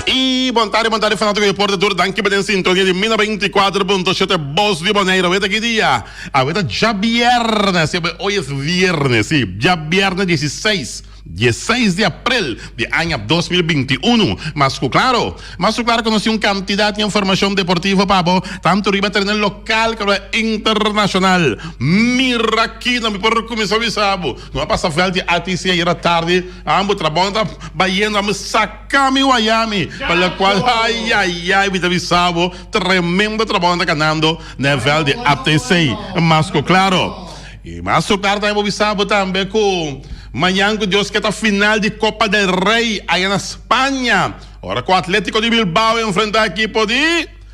Y bon tarde, bon tarde fanático di deporte tur. Danki pa den sintonia di Mina 24.7 Bos di Bonaire. Aweta ki dia? Aweta djabièrnè. Sí, hoy es viernes, sí. Djabièrnè 16. Dieseis di aprel di aña 2021. Mas ku klaro, mas ku klaro ku nos tin un kantidat di informashon deportivo pa bo, tantu riba tereno lokal komo internashonal. Mira aki no mi por kuminsá bisa bo, no a pasa vèlt di ATC ayera tardi, ambo trabou ta bayendo, ambo saka mi waya mi, pa lokual ayayay mi ta bisa bo, tremendo trabou nan ta ganando na e vèlt di ATC. Mas ku klaro. I mas su tarde tambe bo bisa bo tambe ku mañan ku Dios ke ta final di Copa del Rey aya na Spaña ora ku Atletico di Bilbao enfrenta ekipo di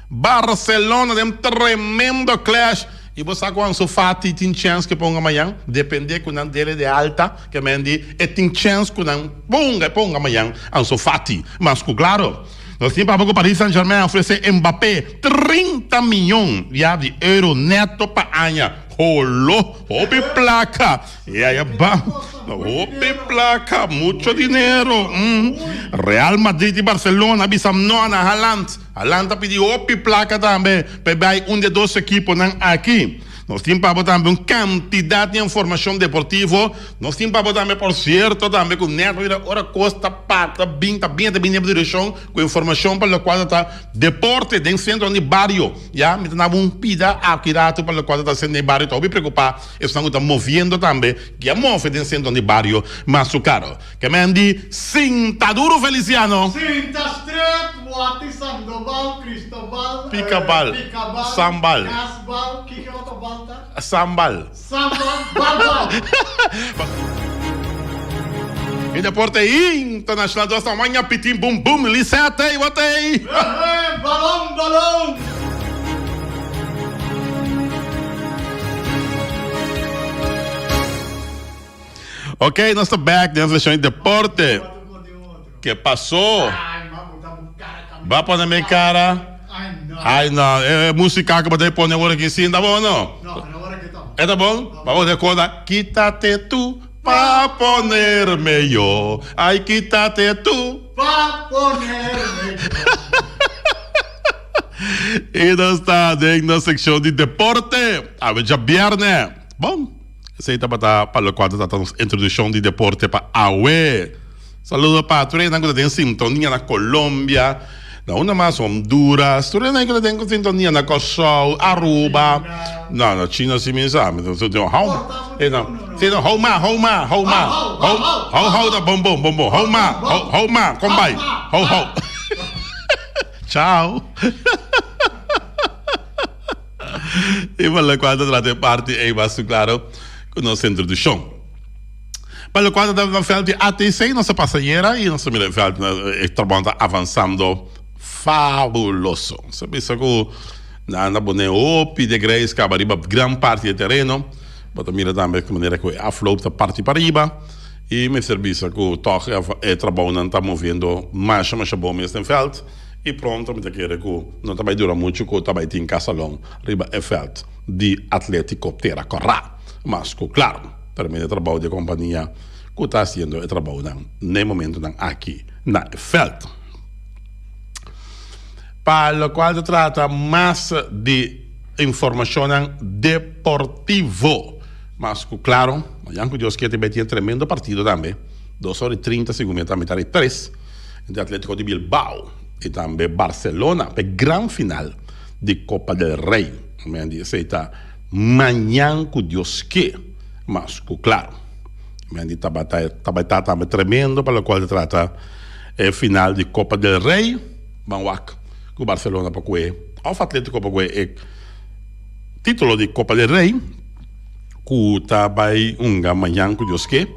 Barcelona den tremendo clash i bo sa ku Ansu Fati tin chens ke ponga mañan depende ku nan dele de alta ke men di e tin chens ku nan ponga e ponga mañan Ansu Fati mas ku klaro nos tin papia ku Paris Saint Germain a ofrese Mbappé 30 miyon ya di euro neto pa aña. Holo, hopi placa. Y allá va. Hopi placa, mucho dinero. Mm. Real Madrid y Barcelona bisa no na Haaland. Haaland a pidi hopi placa tambe pa bay un de dos equiponan aki. Nos tin pa bo tambe un cantidad di informacion deportivo. Nos tin pa bo tambe, por cierto, tambe cu net mira ora cos ta pa ta bin ta bin ta bin den bo direccion cu informacion pa locual ta deporte den centro di bario. Ya, mi ta na un pida aki rato pa locual ta haciendo den bario. Ta hopi preocupa esnan cu ta moviendo tambe, cu a move den centro di bario Masucaro. Ke men di Sinta duro Feliciano! Sinta stret, Wati, Sandoval, Cristobal, Picabal, Picabal, Sambal. Casbal, kiko otro bal ta? Sambal. Sambal, bal bal. E deporte internacional dos ta maña pitin bum bum Lisette, watey! Balon balon. Ok, nos ta back den sesión di deporte. Ke pasó? Ba pone mi cara? Ay no, e música que bo ta pone awor aki sí, ta bon o no? E ta bon? Ba bo recorda, quítate tú pa ponerme yo, ay quítate tú. Pa ponerme yo. Y nos ta den nos seccion di deporte. Awe djabierne. Bon, esey tabata pa locual ta trata nos introduccion di deporte pa awe. Saludo pa tur esnan cu ta den sintonia na Colombia, na unda mas Honduras, tur esnan cu ta den sintonia na Corsou, Aruba, no no China si mi sa, mi ta hou eh no si no hou ma hou ma hou ma hou hou hou ta bon bon bon bon hou ma hou hou ma kon bai hou hou chao y pa locual ta trata e parti ey mas cu claro cu nos introduccion. Pa locual ta na veld di ATC nos a pasa ayera y nos a mira e veld e trabao ta avansando fabuloso. Nos a bisa cu nan a pone hopi de grijs caba riba gran parti di e tereno. Bo ta mira tambe cu manera cu e afloop ta parti pa riba y mester bisa cu toch e trabaonan ta moviendo masha masha bon mes den veld y pronto mi ta kere cu no ta bay dura mucho cu ta bay tin casalon riba e veld di Atletico Tera Cora. Mas cu claro. Termina e trabou di e kompania ku ta hasiendo e trabounan na e momentunan aki na e vèlt. Pa lokual ta trata mas di informashonnan deportivo. Mas ku klaro, mañan ku Dios kier ta bai tin e tremendo partido tambe, dos ora i trinta segun mi ta mitar di tres, entre Atletico di Bilbao i tambe Barcelona pa e gran final di Copa del Rey. Men di esei ta. Mañan ku Dios ke, mas ku klaro. Men di tabata tabata tambe tremendo pa lokual ta trata e final di Copa del Rey. Ban wak ku Barcelona pa kue òf Atletico pa kue e titulo di Copa del Rey ku ta bai hunga mañan ku Dios ke.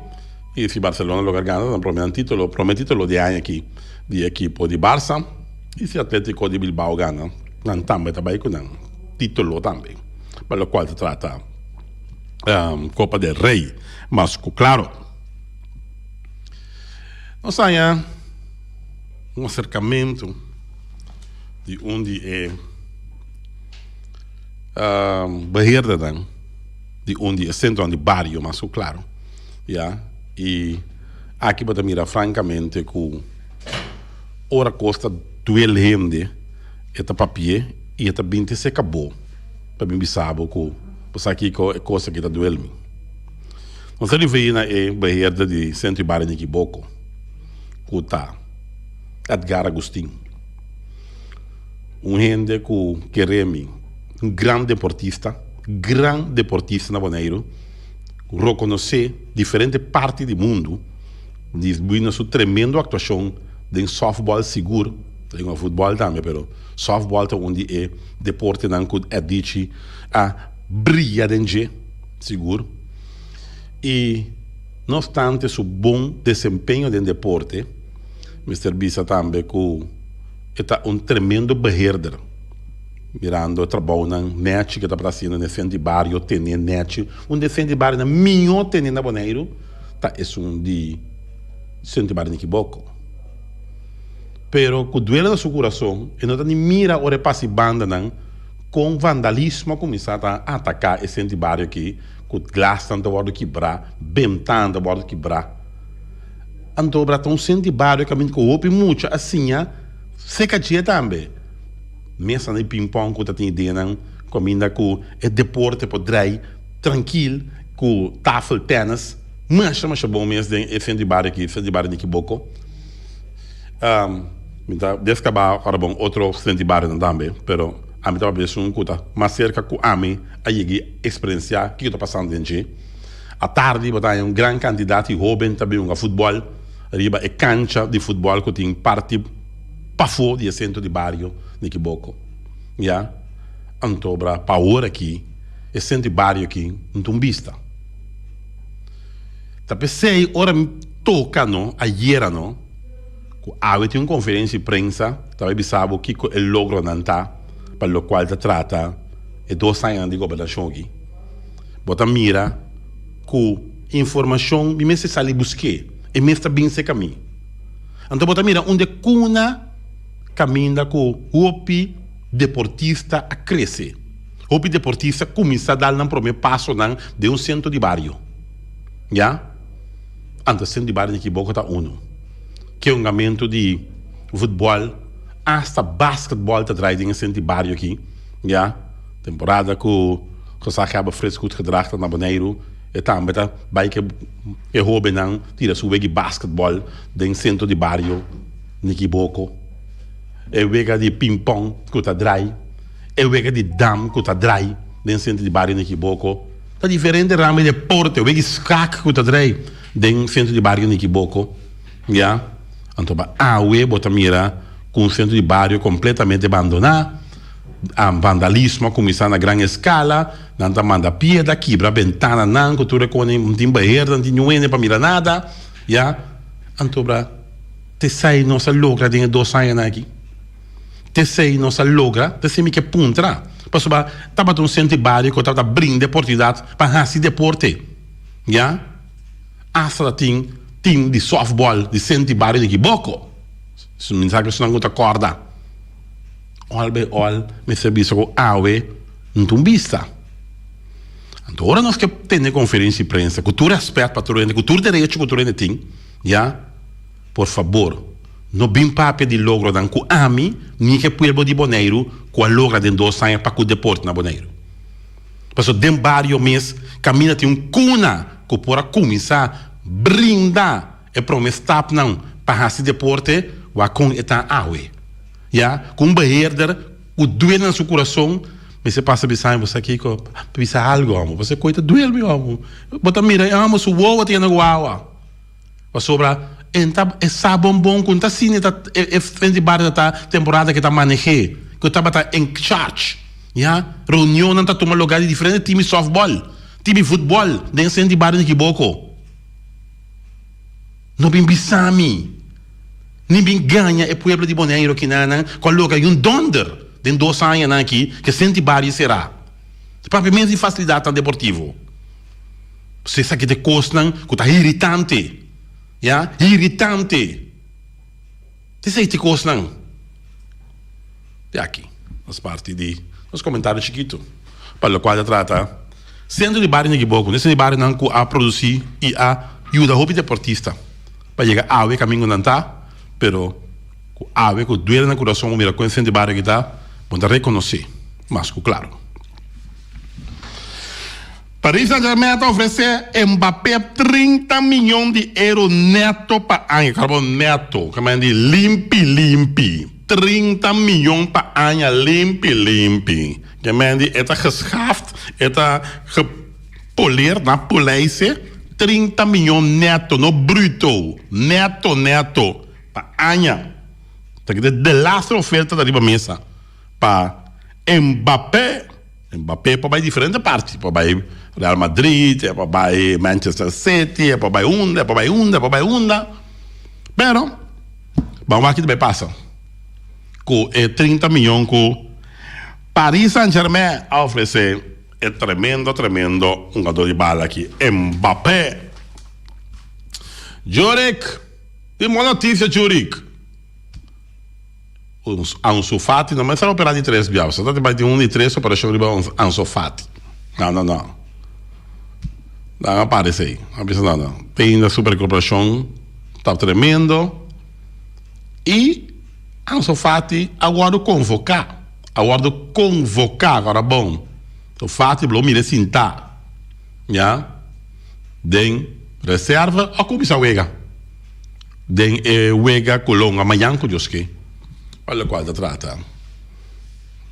I si Barcelona logra gana nan prome nan titulo, prome titulo di e aña aki di ekipo di Barca. I si Atletico di Bilbao gana nan tambe ta bai ku nan titulo tambe pa locual ta trata Copa del Rey. Mas cu claro nos haña un acercamento di un di e beheerdernan di un di e centronan di bario mas cu claro ya y. Aki bo ta mira frankamente ku ora kos ta duel hende e ta papi'é i e ta bin te seka bo pa bin bisa bo ku bo sa kiko e kos aki ta duel mi. Nos ta referí na e beheerder di Sentro Ibarra Nikiboko ku ta Edgar Agustin. Un hende ku kere mi, un gran deportista, gran deportista na Boneiru. Rokonosé diferente parti di mundu di bini su tremendo aktuashon den sòftbòl sigur, ta den futbòl tambe pero sòftbòl ta un di e deportenan ku Edichi a bria den dje sigur i no opstante su bon desempeño den deporte mester bisa tambe ku e ta un tremendo beheerder. Mirando e trabounan nèchi ke tabata hasiendo den sentro di bario tene nèchi. Un den sentro di barionan mihó tene na Boneiru ta esun di sentro di bario Nikiboko. Pero ku duele na su kurason e no ta ni mira ora e pasa e bandanan kon vandalismo a kuminsá ta ataká e sentro di bario aki ku glasnan ta wòrdu kibrá, bentanan ta wòrdu kibrá. Anto ta un sentro di bario kaminda ku hopi mucha a siña seka dje tambe. Mesanan di pingpong ku ta tin ideanan kaminda ku e deporte por drai trankil ku tafel tennis masha masha bon mes den e sentro di bario aki, sentro di bario Nikiboko. Mi ta deskabá ora bon otro sentro di barionan tambe pero ami ta papia esun ku ta mas serka ku ami a yega eksperensiá kiko ta pasando den dje. Atardi bo ta haña un gran kantidat di hóben ta bin hunga futbòl riba e kancha di futbòl ku tin parti. pafó di e sentro di bario Nikiboko. Ya, anto bra pa awor aki e sentro di bario aki no ta un bista. Ta p'esei ora mi toka no ayera no ku awe tin un konferensia di prensa ta bai bisa bo kiko e logronan ta pa lokual ta trata e dos añanan di gobernashon aki. Bo ta mira ku informashon mi mester sali busk'é, e mes ta bin serka mi. Anto bo ta mira unda e kuna kaminda ku hopi deportista a krese. Hopi deportista kuminsá dal nan promé pasonan den un sentro di bario. Ya? Anto sentro di bario Nikiboko ta unu. Ke hungamentu di futbòl, asta basketbòl ta drai den e sentro di bario aki. Ya? Temporada ku Gezaghebber Frits Goedgedrag ta na Boneiru. E tambe ta bai ke e hobennan tira su wega di basketball den sentro di bario Nikiboko, e wega di pingpong ku ta drai, e wega di dam ku ta drai den sentro di bario Nikiboko. Ta diferente ramo di deporte, wega di skak ku ta drai den sentro di bario Nikiboko. Ya, anto pa awe bo ta mira ku un sentro di bario kompletamente bandoná. Vandalismo a kuminsá na gran eskala, nan ta manda piedra, kibra bentananan ku tur e kos, no tin beheerder, no tin niun hende pa mira nada, ya. Anto bra, t'esei nos a logra den e dos añanan aki? T'esei nos a logra? T'esei mi ke puntra, pasobra tabata un sentro di bario ku tabata brinda oportunidat pa hasi deporte, ya. Asta ta tin tim di softball di sentro di bario di Kiboko, mi sa ku esnan ku ta kòrda. Ol by ol mester bisa ku awe no ta un bista. Anto ora nos ke tene konferensia di prensa ku tur rèspèt pa tur hende, ku tur derecho ku tur hende tin, ya, por fabor no bin papia di logronan ku ami ni ke pueblo di Boneiru ku a logra den dos aña pa ku deporte na Boneiru. Pasobra den bario mes kaminda tin un kuna ku por a kuminsá brinda E prome stapnan pa hasi deporte wak kon e ta awe. Ya, ku un beheerder ku duel na su kurason mester pasa bisa mi, bo sa kiko, pa bisa algu amo, pasobra e koi ta duel mi amo. Bo ta mira e amo su wowo ta yena ku awa. Pasobra e ta e sa bon bon ku no ta asina e ta e frente di bario ta temporada ke ta maneh'é, ku tabata en charge. Ya, reunionnan ta tuma lugar di diferente team di softball, team di futbol den sentro di bario Nikiboko. No bin bisa mi, ni bin gaña e pueblo di Boneiru kinanan ku a logra yun dònder den dos añanan aki ke senti bario será. Ta papia mes di fasilidatnan deportivo. Pasobra esaki ta e kosnan ku ta iritante, ya, iritante. Ta esei ta e kosnan. Di aki nos parti di nos komentario chikitu pa lokual ta trata Sentro di Bario Nikiboko, un di barionan ku a produsí i a yuda hopi deportista. pa yega awe kamingo nan ta, pero ku awe ku duele nan kurason bo mira kon e senti bario aki ta, bo ta rekonosé mas ku klaro. Paris Saint-Germain ta ofresé Mbappé 30 miyon di euro nèto pa aña, kòrda bo nèto, ke men di limpi limpi, 30 miyon pa aña limpi limpi, ke men di e ta geschaft, e ta gepoleerd, nan a polijse, 30 miyon nèto, no bruto, nèto nèto pa aña, ta keda de laatste oferta ta riba mesa pa Mbappé. Mbappé por bai diferente parti, por bai Real Madrid, e por bai Manchester City, e por bai unda, e por bai unda, e por bai unda. Pero, ban wak ki ta bai pasa ku e 30 miyon ku Paris Saint Germain a ofresé e tremendo, tremendo hungador di bala aki, Mbappé. Jurick, tin bon notisia Jurick. Ansu Fati no mester opera di tres bia, pasobra ta bai tin un di tres operashon riba Ansu Fati. No, no, no. Nan a para esei. Nan a bisa no, no. Te ainda su recuperashon ta tremendo i Ansu Fati a wòrdu konvoká. A wòrdu konvoká, ora bon. So Fati lo mira e sintá, ya, den reserva a kuminsá wega. Den e wega ku longa mañan ku Dios ke, pa lokual ta trata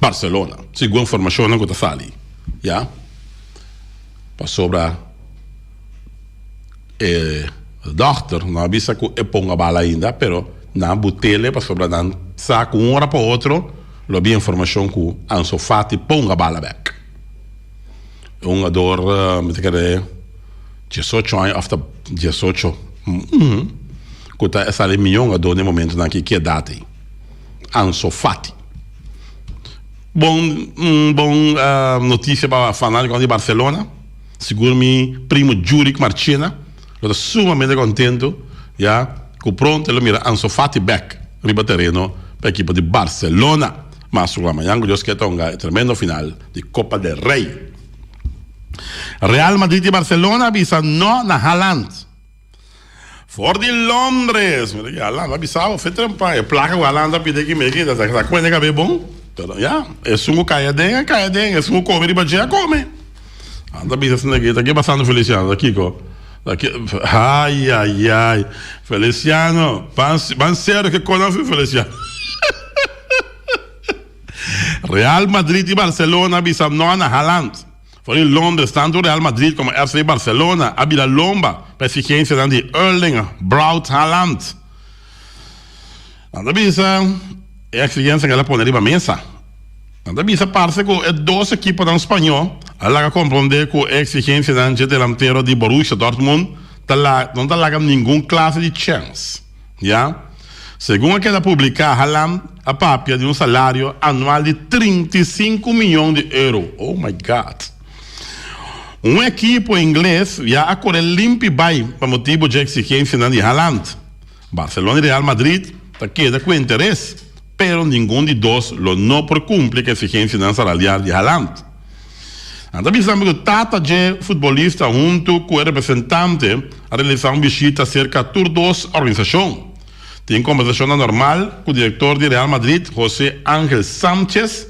Barcelona, segun informashonnan ku ta sali ya, pasobra e dòkter no a bisa ku e ponga bala ainda, pero nan a butele pasobra nan sa ku un ora pa otro lo bin informashon ku Ansu Fati ponga bala bèk. E hungador mi ta kere diesocho aña òf ta diesocho ku ta sali mihó hungador den momentonan aki ki edat ei Ansu Fati. Bon un bon notisia pa fanatikonan di Barcelona sigur mi primo Jurick Marchena lo ta sumamente kontento ya ku pronto e lo mira Ansu Fati bèk riba tereno pa ekipo di Barcelona. Mas su mañan ku Dios ke ta hunga e tremendo final di Copa del Rey. Real Madrid i Barcelona a bisa no na Haaland. For di Londres, mira ki Haaland a bisa bo fe trempa e plaka ku Haaland a pidi aki mira ki ta kuende kabe bon. Pero ya, esun ku kai aden a kai aden, esun ku kome riba dje a kome. Haaland a bisa asina aki, ta ke pasando Feliciano, ta kiko? Ta ke, ai ai ai, Feliciano, ban serio ke kos nan Feliciano. Real Madrid y Barcelona a bisa no na Haaland. For di Londres, tanto Real Madrid como FC Barcelona a bira lomba pa exigencianan di Erling Braut Haaland. Nan ta bisa e exigencianan el a pone riba mesa. Nan ta bisa parce cu e dos ekiponan spaño a laga comprende cu e exigencianan dje delantero di Borussia Dortmund ta no ta laga ningun clase di chens. Ya. Segun a keda publiká, Haaland a papia di un salario anual di 35 miyon di euro. Oh my God! Un ekipo ingles ya a kore limpi bai pa motibu dje eksigensianan di Haaland. Barcelona i Real Madrid ta keda ku interes, pero ningun di dos lo no por kumpli ku eksigensianan salarial di Haaland. Nan ta bisa tambe ku tata dje futbolista huntu ku e representante a realisá un bishita serka tur dos organisashon. Tin kombersashonnan normal ku direktor di Real Madrid, José Ángel Sánchez,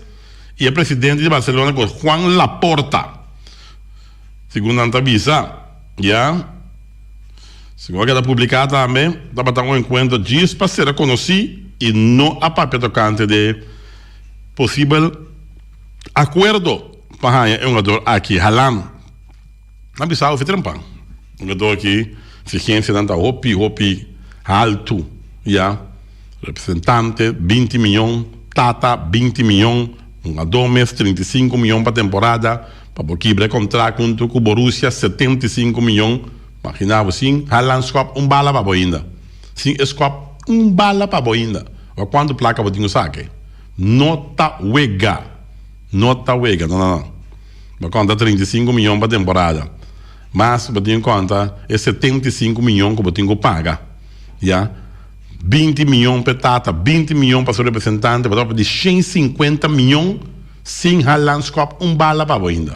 i e presidente di Barcelona ku Juan Laporta. Segun nan ta bisa, ya segun a keda publiká tambe, tabata un enkuentro djis pa sera konosí i no a papia tokante de posibel Akuerdo pa haña e hungador aki Haaland a bisa hopi trempan. Hungador aki exigencianan ta hopi hopi haltu ya. Representante 20 miyon, tata 20 miyon, hungador mes 35 miyon pa temporada, pa por kibra e contract hunto cu Borussia 75 miyon. Imagina bo sin Haaland skop un bala pa bo ainda. Sin e skop un bala pa bo ainda. Wak cuanto placa bo tin cu sake. No ta wega. No ta wega. No, no, no. Bo konta 35 miyon pa temporada. Mas bo tin konta e 75 miyon ku bo tin ku paga. Ya. 20 miyon pa e tata, 20 miyon pa su representante, bo ta papia di 150 miyon sin hala skòp un bala pa bo ainda.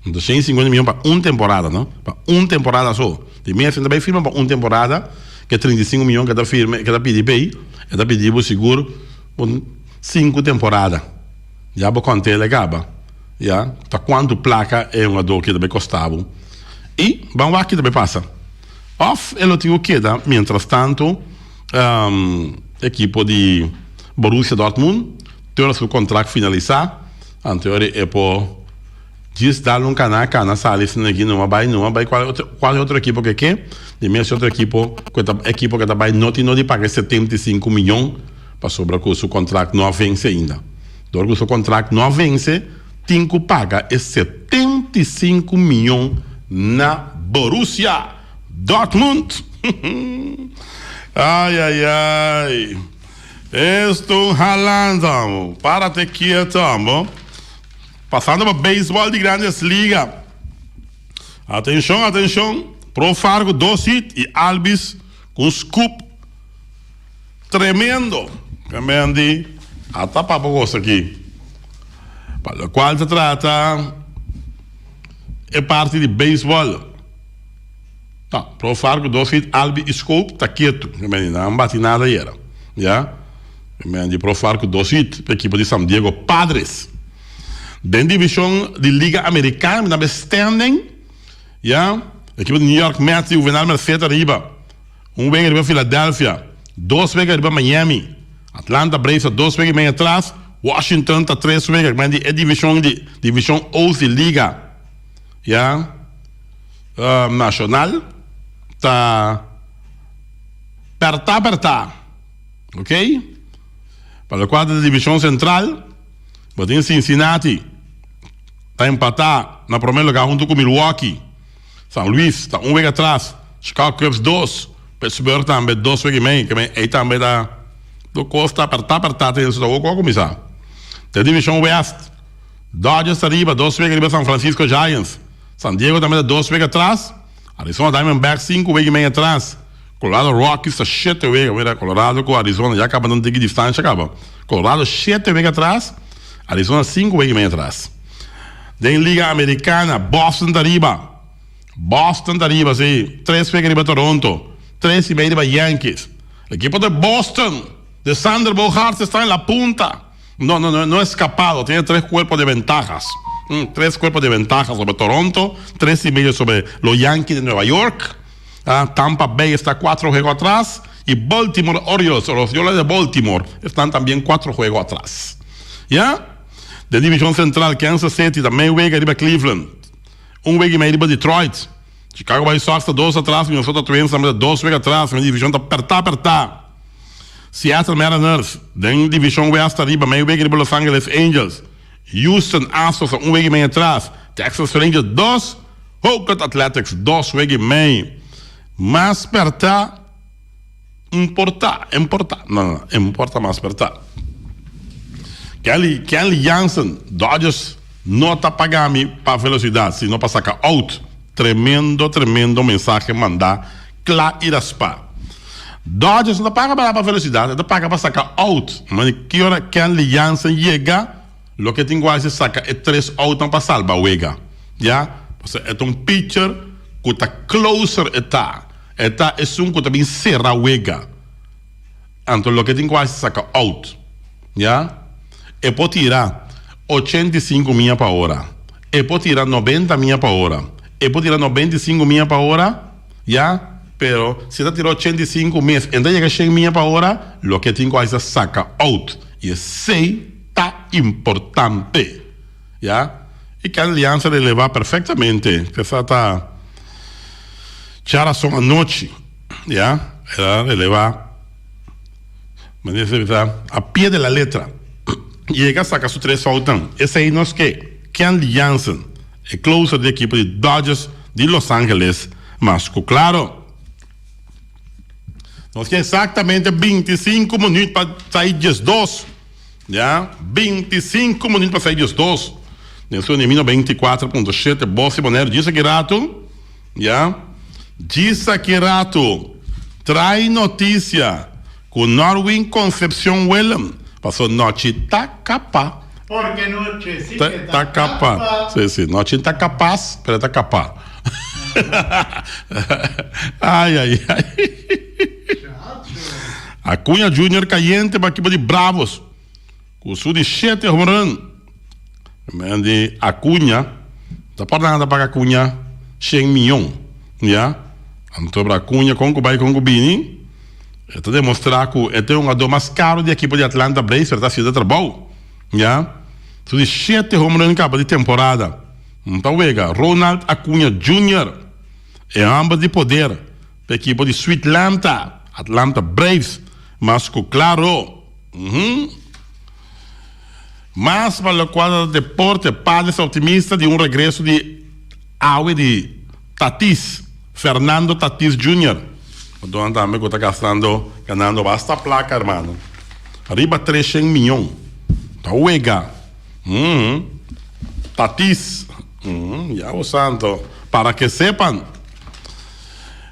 Anto 150 miyon pa un temporada, no? Pa un temporada so. Di mes ta bai firma pa un temporada. Ke 35 miyon ke ta firme, ke ta pidi p'ei, e ta pidi bo sigur un sinku temporada. Ya bo kont'el e kaba. Ya, ta kuantu plaka e hungadó ke ta bai kosta bo. I ban wak ki ta bai pasa. Òf e lo tin ku keda mientras tantu ekipo di Borussia Dortmund te ora su kontrakt finalisá, anto ora e por djis dal un kana kana sali esnan aki numa bai numa bai kual otro kual otro ekipo ke ke di mes otro ekipo ku ta ekipo ke ta bai no tin no di paga e 75 miyon pasobra ku su kontrakt no a vense ainda. Dor ku su kontrakt no a vense tin ku paga e 75 miyon na Borussia Dortmund. Ai ai ai. Esto Haaland amo. Párate quieto amo. Pasando pa beisbol di Grandes Liga. Atenshon, atenshon. Profar ku dos hit i Albies ku un scoop tremendo. Kemendi a tapa bo kos aki. Pa lokual ta trata e parti di beisbol. No, Profar ku dos hit, Albies i scoop ta ketu. Kemendi nan bati nada ayera. Ya. Kemendi Profar ku dos hit pa ekipo di San Diego Padres. Den divishon di Liga Amerikano mi ta bai standing, ya, ekipo di New York Mets di Juvenal Merced ariba, un wega riba Philadelphia, dos wega riba Miami, Atlanta Braves ta dos wega i mei atras, Washington ta tres wega, di e divishon di divishon Oost di Liga, ya, Nashonal ta pèrtá pèrtá, ok, pa lokual ta divishon Sentral. Bo tin Cincinnati ta empatá na promé lugá huntu ku Milwaukee. San Luis ta un wega atras, Chicago Cubs dos, Pittsburgh tambe dos wega i mei. Ke men ei tambe ta tur kos ta apertá apertá te ta wou ku a kuminsá. Den divishon West, Dodgers ta riba dos wega riba San Francisco Giants. San Diego tambe ta dos wega atras, Arizona Diamondbacks sinku wega i mei atras. Colorado Rockies ta shete wega, mira Colorado ku Arizona ya kaba nan tiki distansha kaba. Colorado shete wega atras, Arizona sinku wega i mei atras. Den Liga Americana, Boston ta riba. Boston ta riba, si, tres wega riba Toronto, tres i mei riba Yankees. Ekipo di Boston, de Xander Bogaerts esta en la punta. No, no, no, no escapado, tiene tres cuerpos de ventajas. Tres cuerpos de ventaja sobre Toronto, tres y medio sobre los Yankees de Nueva York. Tampa Bay está cuatro juegos atrás y Baltimore Orioles, los Orioles de Baltimore, están también cuatro juegos atrás. Ya? Den división central, Kansas City ta mei wega riba Cleveland, un wega y mei riba Detroit. Chicago White Sox ta dos atras, Minnesota Twins tambe ta dos wega atras. Den división ta pertá pertá. Seattle Mariners den división west ta riba, mei wega riba Los Angeles Angels. Houston Astros ta un wega y mei atras. Texas Rangers dos. Oakland Athletics dos wega i mei. Mas pertá importá, importá, no, no, importa mas pertá. Kenley, Kenley Jansen, Dodgers no ta paga mi pa velocidad, sino pa saca out. Tremendo, tremendo mensahe mandá kla i raspá. Dodgers no ta paga pa pa velocidad, e ta paga pa saca out. Mane ki ora Kenley Jansen yega, Loke tin ku hasi saka e tres outnan pa salba wega. Ya, pasobra e ta un pitcher ku ta closer e ta. E ta esun ku ta bin sera wega. Anto loke tin ku hasi saka out. Ya, e por tira 85 mia pa ora, e por tira 90 mia pa ora, e por tira 95 mia pa ora, ya, pero si e ta tira 85 mes e no ta yega shen mia pa ora, loke tin ku hasi ta saka out. I esei. Ta importante, ya, y ke alianza releva perfectamente, esa ta djarason anochi, ya, el a releva, manera se bisa, a pie de la letra, yega saca su tres foutnan, esey nos ke Kenley Jansen, e closer di ekipo di Dodgers di Los Angeles, mas cu claro. Nos tin exactamente 25 minuut pa sai 12. Ya, 25 minuut pa sai 12. Den su nimino 24.7 Bos di Bonaire. Djis aki rato, ya, djis aki rato trae noticia cu Norwin Concepcion Willem paso nochi ta capa. Porque noche si que ta capa. Si, si, nochi ta capaz, pero ta capa. Ay, ay, ay. Acuña Junior kayente pa ekipo di Bravos ku su di shete home run. Men di Acuña ta por nada paga Acuña shen miyon ya. Anto bra Acuña kon ku bai kon ku bini e ta demostra ku e ta e hungadó mas karo di ekipo di Atlanta Braves pero ta hasiendo e trabou ya. Su di shete home run kaba di temporada. Ta wega Ronald Acuña Junior e homber di poder pa ekipo di Sweetlanta, Atlanta Braves, mas ku klaro. Mas pa lokual ta deporte, Padres ta optimista di un regreso di awe di Tatis, Fernando Tatis Junior. Madonna tambe ku ta gastando, ganando basta plaka hermano. Riba treshen miyon. Ta wega. Tatis. Ya bo santo. Para que sepan.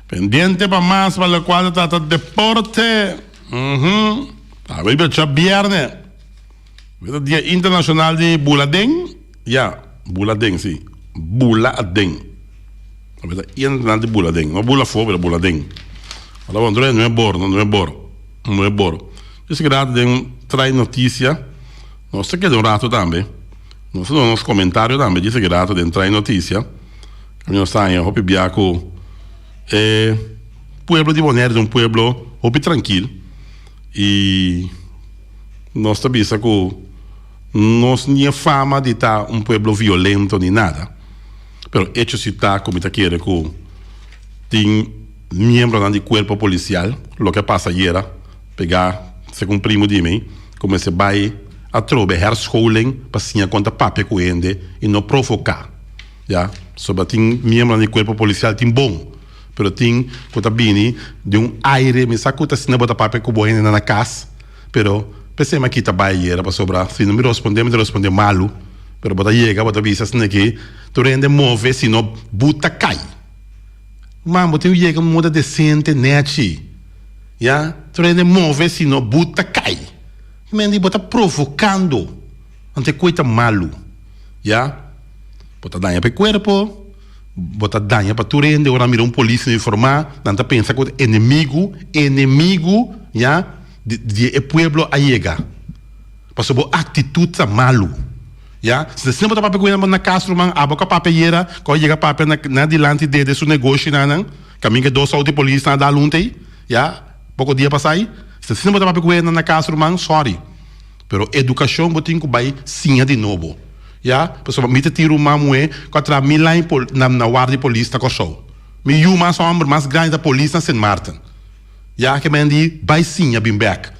Pendiente pa mas pa lokual ta trata deporte. Awe riba djabierne. Awe ta dia internashonal di bula den. Ya, bula den si. Bula aden. Awe ta internashonal di bula den. No bula afó pero bula den. Ora bo no e bor, no e bor. No e bor. Djis rato den trae notisia. Nos ta keda un rato tambe. Nos ta duna nos komentario tambe djis rato den trae notisia. Nos ta haña hopi bia ku e pueblo di Bonaire ta un pueblo hopi trankil i nos ta bisa ku nos ni e fama di ta un pueblo violento ni nada. Pero echo si ta ku mi ta kere ku tin miembronan di kuerpo polisial loke a pasa ayera pegá segun primo di mi ku mester bai atrobe herscholing pa siña kon ta papia ku hende i no provoká. Ya, soba tin miembronan di cuerpo policial tin bon, pero tin cu ta bini di un aire, mi sa cu ta asina bo ta papia cu bo hendenan na cas, pero p'esei mi a kita bai ayera pasobra si no mi rosponde mi ta rosponde malu, pero bo ta yega bo ta bisa asina ki tur hende move si no bu ta cay. Man bo tin cu yega un moda decente nechi, ya, tur hende move si no bu ta cay. Men di bo ta provocando, anto e coy ta malu, ya. Bo ta daña pa e kuerpo, bo ta daña pa tur hende. Ora nan mira un polis uniformá, nan ta pensa ku ta enemigu, enemigu, ya, di di e pueblo a yega. Pasobra bo aktitut ta malu, ya. Si asina bo ta papia ku hende na kas ruman, abo ku a papia ayera, ku a yega papia na na dilanti de de su negoshinan nan, kaminda e dos outo di polisnan a dal huntu ei, ya, poko dia pasá ei. Si asina bo ta papia ku hende na kas ruman, sorry. Pero edukashon bo tin ku bai siña di nobo. Ya, pasobra mi ta tin ruman muhé ku a traha mil aña pol na na warda di polis na Kòrsou. Mi yu mas hòmber mas grandi ta polis na Sint Maarten. Ya ke men di bai siña bin bèk.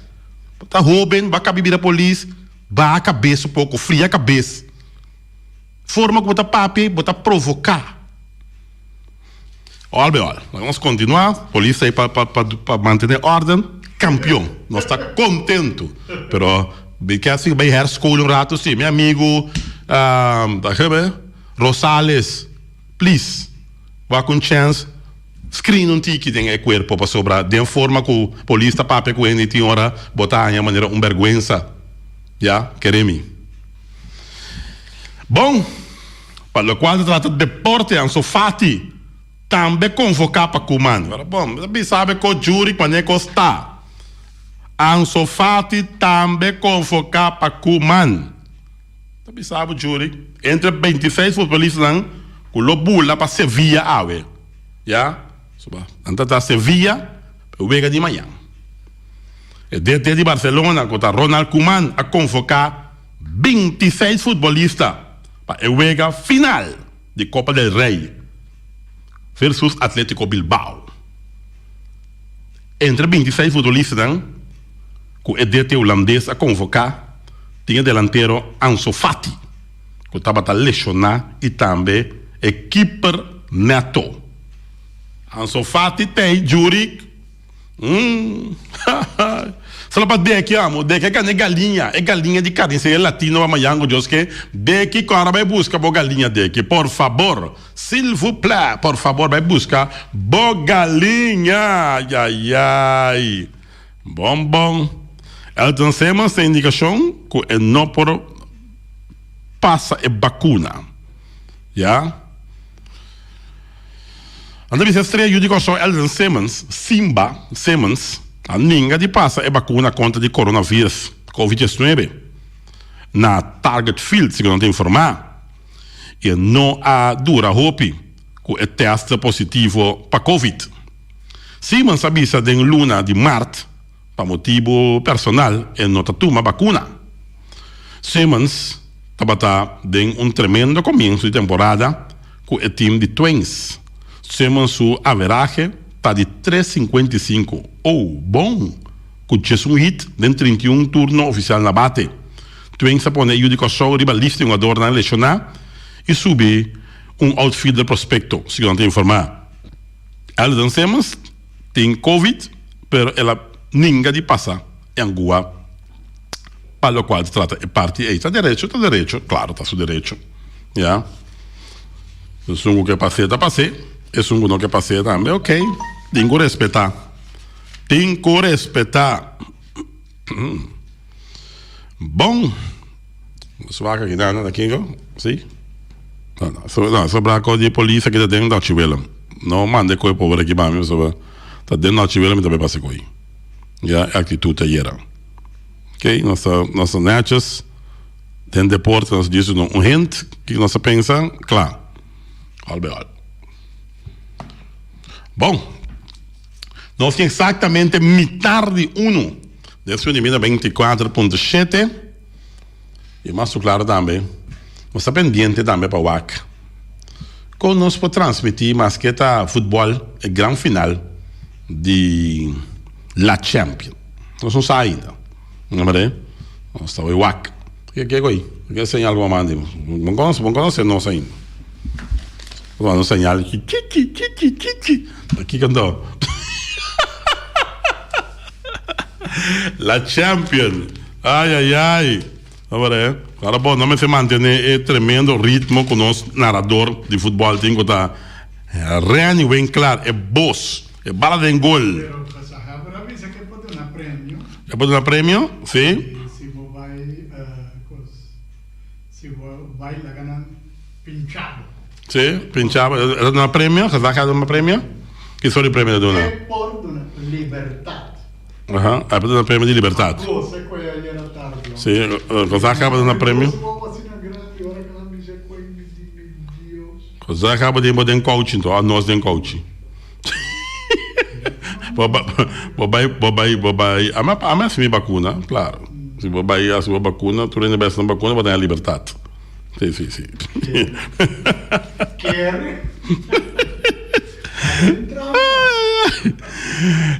Bo ta hóben, bo a kabi bira polis, baha kabes un poko, fria kabes. Forma ku bo ta papia bo ta provoká. Òl be òl. Laga nos kontinuá. Polis ta ei pa pa pa pa mantené òrden. Kampion. Nos ta kontentu. Pero mi ke hasi bai herschool un ratu si. Mi amigu Rosales, please wak un chèns screen un tiki den e kuerpo pasobra den forma ku polis ta papia ku hende tin ora bo ta haña manera un bèrgwensa. Ya, kere mi. Bon. Pa lokual ta trata deporte Ansu Fati tambe konvoká pa Koeman. Pero bon, mi ta bisa bo ko Jurick manera kos ta. Ansu Fati tambe konvoká pa Koeman. Ta bisa bo Jurick, entre 26 futbolistanan ku lo bula pa Sevilla awe. Ya, soba nan ta ta Sevilla pa e wega di mañan. E DT di Barcelona ku ta Ronald Koeman a konvoká 26 futbolista pa e wega final di Copa del Rey versus Atletico Bilbao. Entre 26 futbolistanan ku e DT hulandes a konvoká tin e delantero Ansu Fati ku tabata leshoná i tambe e kiper Neto. Ansu Fati tei Juric. Umm Solo pa deki amo, deki a gana e galiña, e galiña di carniceria latino pa mañan cu Dios ke, deki cu ora bay busca bo galiña deki, por fabor, s'il vous plait, por fabor bay busca bo galiña, ayayay, bon bon, Elton Simmons ta indicacion cu e no por pasa e bacuna, ya. Nan ta bisa strea yu di Kòrsou Elton Simmons, Simba Simmons. A ninga di pasa e bakuna kontra di coronavirus, Covid 19, na Target Field, segun nan ta informá. I e no a dura hopi ku e tèst positivo pa Covid. Simmons a bisa den luna di mart pa motibu personal e no ta tuma bakuna. Simmons tabata den un tremendo komienso di temporada ku e tim di Twins. Simmons su averahe ta di tres 55, oh bon, ku 11 hit den 31 turno ofisial na bate. Twins a pone e yu di Kòrsou riba lista di hungadornan leshoná i subi un outfielder prospekto, segun nan ta informá. Eldon Simmons tin covid pero el a ninga di pasa e angua pa locual ta trata e parti ey. Ta derecho ta derecho, claro ta su derecho ya. Esun cu ke pase ta pase, esun cu no ke pase tambe ok, tin cu respeta, tin cu respeta. Bon, nos wak aki nan na kingo, si? No, no, so, no, sobra ko di polis aki ta den Dutch Willem. No mande koe pober aki pa mi, pasobra ta den Dutch Willem mi ta bai pasa koe. Ya, e actitud ta yera. Ok, nos ta, nos ta netjes den deporte, nos djis un hint, kiko nos ta pensa, kla. Al bij al. Bon. Nos tin eksaktamente mitar di unu den su di mil 24 punto shete i mas ku klaro tambe nos ta pendiente tambe pa wak kon nos por transmití maske ta futbòl e gran final di La Champion. Nos no sa ainda. Nos ta bai wak. Ke ke ko'i? Ke señal ku bo manda? Bo konoce, bo konoce nos ainda. Bo manda un señal chi chi chi chi chi chi. Kiko anto? La Champion. Ay ay ay. Ora eh. Ora bo no mester mantene e tremendo ritmo ku nos narador di futbol tin ku ta Renny Winklaar, e bos, e bala den gol. Pero Gezaghebber a bisa ke por duna premio. E por duna premio? Si. Si bo bai kos, si bo bai laga nan pincha bo. Si, pincha bo. E ta duna premio? Gezaghebber a duna premio? Ki sort di premio e ta duna? E por duna libertat. Aha, e por duna premio di libertat. A gosa ku e ayera tardi. Si, Gezaghebber a duna premio. Gosa bo asina grandi ora ku nan bisa ku e mi di mi Dios. José caba den bo den kouchi nto, a nos den kouchi. Bo bo bai bo bai bo bai a mi hasi mi bakuna, klaro. Si bo bai hasi bo bakuna, tur hende bai hasi nan bakuna bo ta haña libertat. Si si si. Kere.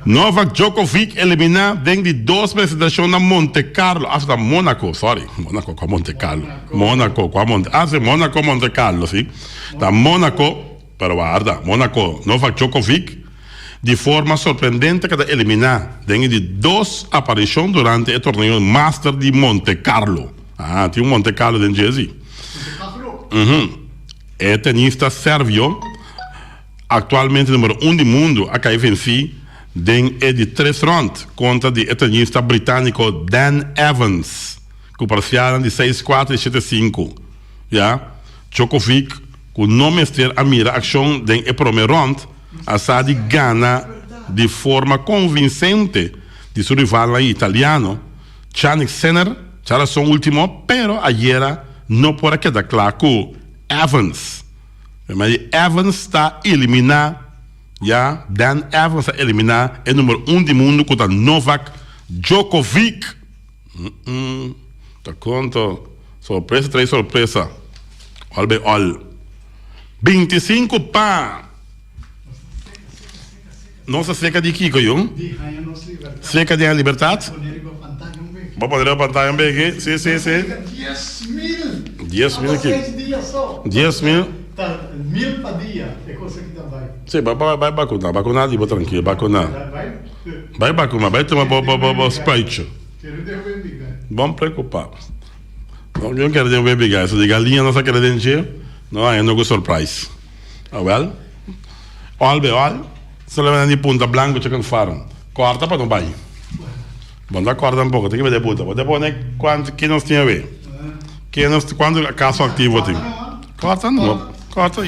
Novak Djokovic eliminá den di dos presentashon na Monte Carlo, ah ta Monaco, sorry, Monaco kua Monte Carlo, Monaco kua Monte, ah si Monaco Monte Carlo si, ta Monaco, pero warda, Monaco, Novak Djokovic di forma sorprendente keda eliminá den e di dos aparishon durante e torneo Master di Monte Carlo, ah tin un Monte Carlo den dje si, e tenista servio. Aktualmente numero un di mundu a kai vensí den e di tres rònt kontra di e tenista britániko Dan Evans ku parsialnan di seis kuater i shete sinku. Ya Djokovic ku no mester a mira akshon den e promé rònt a sa di gana di forma konvinsente di su rivalnan italiano Jannik Sinner djarason último pero ayera no por a keda kla ku Evans. Mary Evans ta eliminá ya Dan Evans a eliminá e number un di mundu ku ta Novak Djokovic. Ta konto sorpresa trae sorpresa. All by all. 25 pa Nos ta seka di kiko yu? Seka di haña libertat? Bo pone riba pantaya un beki? Si, si, si. 10,000 ki? 10,000? Si, bai bai bakuna, bakuna di bo trankil, bakuna. Bai bakuna, bai tuma bo bo bo spuitje. Bon preocupa. No, yo kere den webiga, eso di galiña nos a kere den dje, no haña no ku surprise. Awel, ol be ol, solamente di punta blanco chicken farm. Corta pa no bay. Bo no ta corta tampoco, tin ke bete buta. Bo ta pone cuanto ke nos tin awe. Ke nos cuanto caso activo tin. Corta no, corta.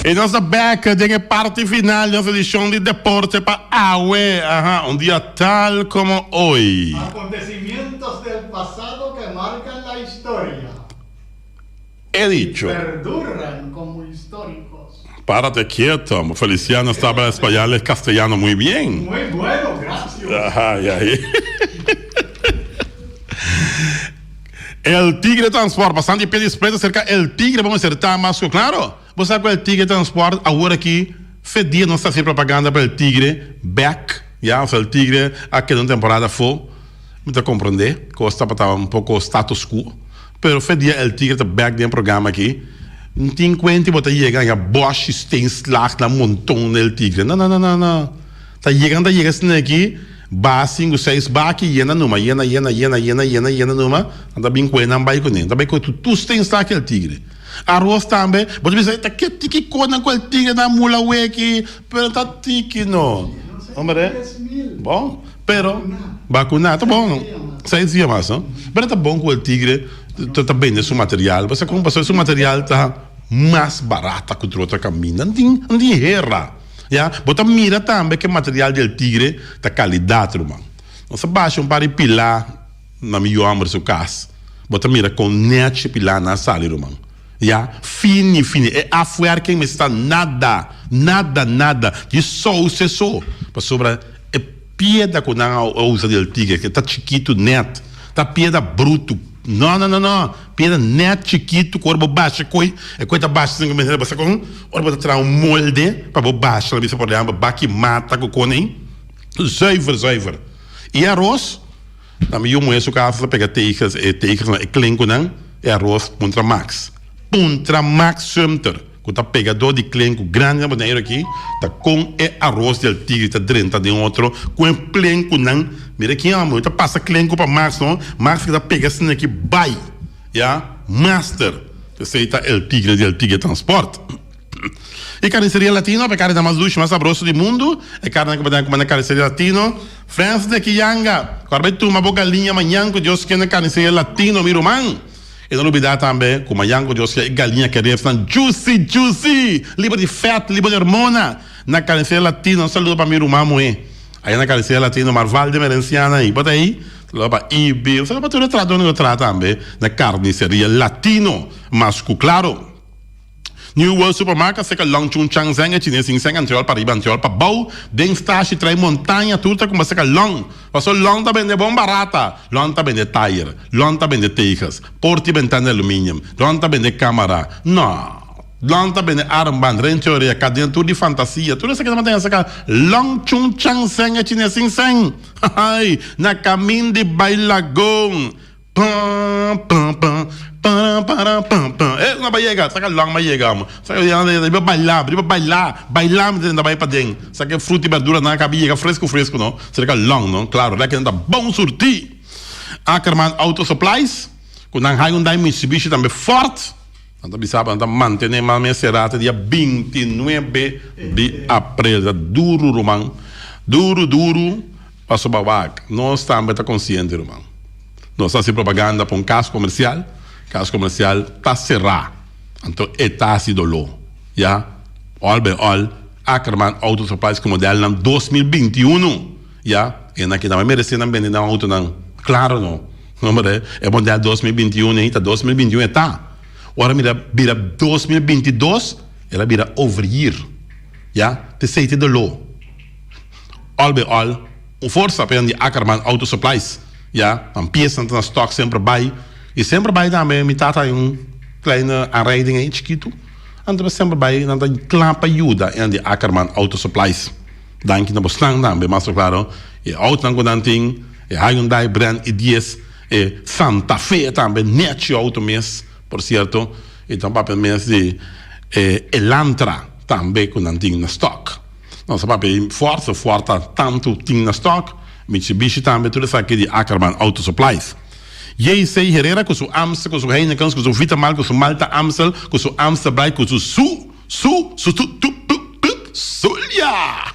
I nos ta bek den e parti final di nos edishon di Deporte pa awe. Aha, un dia tal como hoy. Acontecimientos del pasado que marcan la historia. He dicho. Y perduran como históricos. Párate quieto, Feliciano sabe español el castellano muy bien. Muy bueno, gracias. Ay, ay. El Tigre Transport, bastante pie dispuesto cerca El Tigre, vamos a ser más claro. Bo sa ku El Tigre Transport awor aki fe dia nos ta hasi propaganda pa El Tigre bek, ya, osea El Tigre a keda un temporada afó, mi ta komprondé kos tabata un poko status quo, pero fe dia El Tigre ta bek den e programa aki, N tin kuenti bo ta yega haña bòshi steenslag na monton na El Tigre, no no no no no, ta yega nan ta yega esnan aki ba sinku seis baki yena numa yena yena yena yena yena yena numa nan ta bin kue nan bai kuné, nan ta bai kue tur steenslag El Tigre. Aros tambe, bo ta bisa ta ke tiki konan ku el tigre na mula weki, pero ta tiki no. Hombre, bon, pero bakuna ta bon, seis dia mas no. Pero ta bon ku el tigre ta bende su material, pasobra kon pasobra su material ta mas barata ku tur otro kaminda, no tin no tin hera, ya. Bo ta mira tambe ke material di el tigre ta kalidat ruman. Nos a basha un par di pila. Na mi yòmber su kas, bo ta mira kon nèchi pilana a sali, ruman. Ya, fini, fini. E afwerking mester ta nada, nada, nada. Di souse so. Pasobra e piedra ku nan a usa di El Tigre, ke ta chikitu nèt, ta piedra brutu. No, no, no, no. Piedra nèt chikitu ku ora bo basha koi, e koi ta basha sin ku mester. Bo sa kon? Ora bo ta traha un molde pa bo basha, nan bisa por ehèmpel baki mata ku kon ei. Zuiver, zuiver. I aros. Na mi yu muhé su casa ta pega tegels, e tegelsnan, e klenkunan, e aros puntra Max. Puntra Max Sumter, ku ta pegadó di klenku grandi na Boneiru aki, ta kon e aros di El Tigre ta drenta den otro ku e klenkunan. Mira ki hòmber, ta pasa klenku pa Max no, Max ta pega esnan aki bai, ya, master. Esei ta El Tigre di El Tigre Transport. E Carniceria Latino ap e carne mas dushi, mas sabroso di mundu. E carne ku bo ta kume na Carniceria Latino. Frens de Kiyanga, ku a bai tuma bo galiña mañan ku Dios ke na Carniceria Latino, mi ruman. I no lubida tambe ku mañan ku Dios ke e galiña ke refnan juicy, juicy, liber di fèt, liber di hormona na Carniceria Latino. Un saludo pa mi ruman muhé aya na Carniceria Latino, Marvalde Merenciana ei. Bo ta ei? Saludo pa Ibi. Un saludo pa tur e trahadónan ku ta traha tambe na Carniceria Latino. Mas ku klaro. New World Supermarket seka Long Chun Chang Zeng e chines sin seng antriol pariba antriol pabou den stashi trai montaña tur ta kumba seka Long paso Long ta bende bon barata Long ta bende tayer Long ta bende teges porti bentana di aluminium Long ta bende camara no Long ta bende armband renteorea kadena tur di fantasia tur esaki ta manteña seka Long Chun Chang Zeng e chines sin seng hahay na kamin di bai lagoon. Pam pam pam param param pam pam eh no ba yega saka long ba yega amo saka riba baila riba baila baila mi ta bai paden saka e fruta y berdura nan a yega fresco fresco no saka long no claro laki nan ta bon surti Ackerman Auto Supplies cu nan Hyundai Mitsubishi tambe Ford nan ta bisa bo nan ta mantene mas mes sera te dia 29 di april ta duro ruman duro duro Pasobra wak, nos tambe ta konsiente, ruman. Nos ta hasi propaganda pa un kas komersial, kas komersial ta será, anto e ta hasi doló. Ya, òl bai òl, Ackerman Auto Supplies ku modelnan 2021, ya, e nan kinan bai meresé nan bende nan outonan, klaro no. Hombre, e model 2021 ei ta 2021 e ta. Ora mira bira 2022, el a bira overyear, ya, p'esei ta e doló. All by all, un forsa pa di Ackerman Auto Supplies, ya, nan piesnan ta na stock semper bai, y semper bai tambe mi tata hay un kleine aanrijding ahí chikitu, anto pa semper bai nan ta kla pa yuda e di Ackerman Auto Supplies. Danki na bosnan tambe, mas claro e autonan cu nan tin, e Hyundai brand i dies, e Santa Fe tambe nechi auto mes, por cierto, y ta papia mes di e Elantra tambe cu nan tin na stock. Nos a papia di Ford, so Ford ta tantu tin na stock, Mitsubishi tambe, tur esaki di Ackerman Auto Supplies. JC Herrera cu su Amstel, cu su Heinekens, cu su Vitamal, cu su Malta Amstel, cu su Amstel Bright, cu su su, su, su, su, tu, tu, tu, Zulia!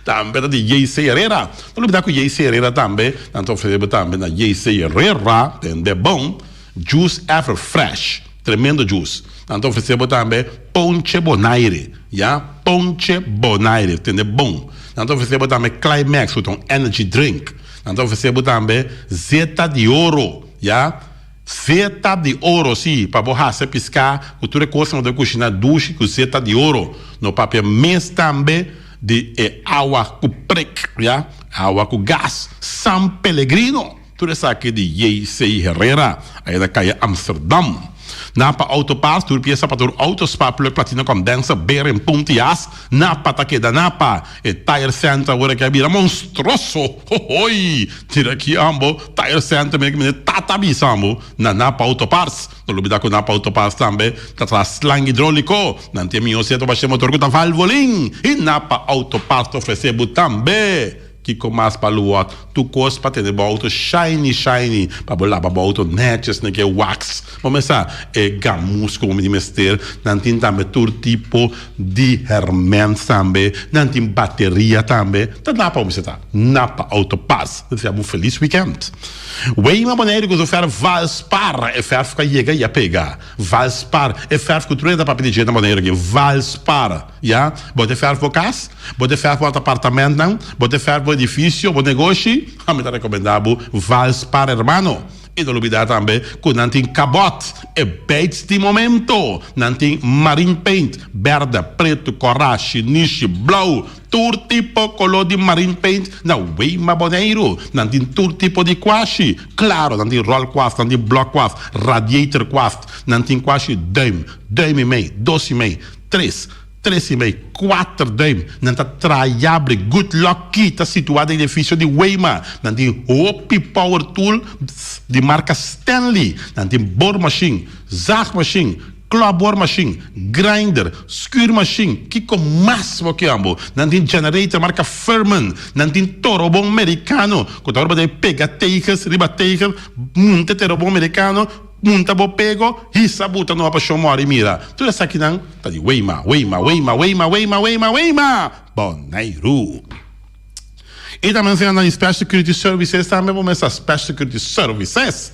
Tambe ta di JC Herrera. No lubida cu JC Herrera tambe, nan ta ofrece bo tambe na JC Herrera, tende bon, Juice Ever Fresh, tremendo juice. Nan ta ofrece bo tambe. Ponche Bonaire, ya, Ponche Bonaire, tende bon. Nan ta ofresé bo tambe Climax ku ta un energy drink. Nan ta ofresé bo tambe Zeta di Oro, ya, Zeta di Oro, sí, pa bo hasi piská ku tur e kosnan ku ta kushiná dushi ku Zeta di Oro. No papia mes tambe di e awa ku prek, ya, awa ku gas, San Pellegrino. Tur esaki di JC Herrera, aya na kaya Amsterdam. Napa Auto Parts, tur piesa pa tur auto, spark plug, platina, condenser, bearing, punt y as. Napa ta keda Napa. E Tire Center awor aki a bira monstroso. Hohoi! Tira aki ambo Tire Center mira ki mene tata bisa ambo na Napa Auto Parts. No lubida ku Napa Auto Parts tambe ta traha slang hidrolico. Nan tin e mihó seto pa she motor ku ta Valvoline. Y Napa Auto Parts ta ofrece bo tambe. Kiko mas pa luwat? Tur kos pa tene bo auto shiny shiny, pa bo laba bo auto netjes na ke wax. Bo mes sa e gamus ku bo tin mester. Nan tin tambe tur tipo di herments tambe. Nan tin bateria tambe. Ta napa bo mester ta. Napa Auto Parts. Ta desea bo un felis weekend. Weima Boneiru ku su ferf Valspar. E ferf ku a yega i a pega. Valspar. E ferf ku tur hende ta papia di dje na Boneiru aki. Valspar. Ya, bo te ferf bo kas, bo te ferf bo apartamentnan, bo te ferf bo edifisio, bo negoshi, ami ta rekomendá bo Valspar hermano. I no lubidá tambe ku nan tin kabòt, e beits di momento. Nan tin marine paint, bèrdè, pretu, kòrá, shinishi, blou, tur tipo koló di marine paint na Weima Boneiru. Nan tin tur tipo di kwashi, klaro, nan tin ròl kwast, nan tin blòk kwast, radiator kwast, nan tin kwashi dùim, dùim i mei, dos i mei. Tres, tres i mei, kuater duim. Nan ta traha yabri. Good Luck Key ta situá den edifisio di Weima. Nan tin hopi power tool di marka Stanley. Nan tin boormachine, zaagmachine, klapboormachine, grinder, schuurmachine. Kiko mas bo ke ambo? Nan tin generator marka Firman. Nan tin torobon merikano ku ta ora bo debe pega tegels riba tegel, munta e torobon merikano. Munta bo pego, hisa buta no pa shon mori mira. Tur esakinan ta di Weima, Weima, Weima, Weima, Weima, Weima, Weima! Boneiru. I ta mensiona nan di Special Security Services tambe bo mester Special Security Services.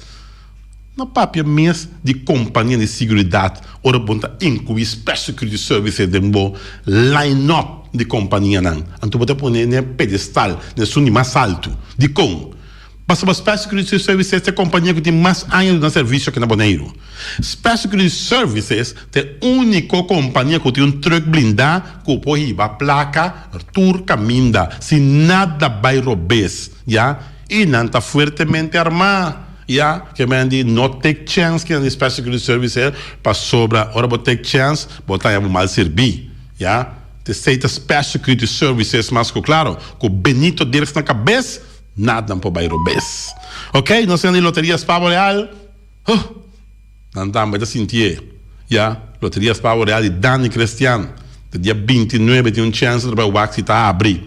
No papia mes di kompania di siguridat ora bo ta inkluí Special Security Services den bo line up di kompanianan. Anto bo ta pone n'e pedestal, n'esun di mas altu. Dikon? Pasobra Special Security Services ta e kompania ku tin mas aña duna servisio aki na Boneiru. Special Security Services ta e úniko kompania ku tin un trùk blindá ku por hiba plaka tur kaminda sin nada bai robes, ya. I nan ta fuertemente armá, ya. Ke men di no take chèns kinan di Special Security Services pasobra ora bo take chèns bo ta haña bo mal sirbí, ya. T'esei ta Special Security Services mas ku klaro ku Benito Dirks na kabes. Nada por bai robes. Ok, nos tin di Loteria Spa Boreal. Huh! Nan tambe ta sintié. Ya, Loteria Spa Boreal di Dani Crestian. Ta dia 29 tin un chèns ta bai wak si ta abri.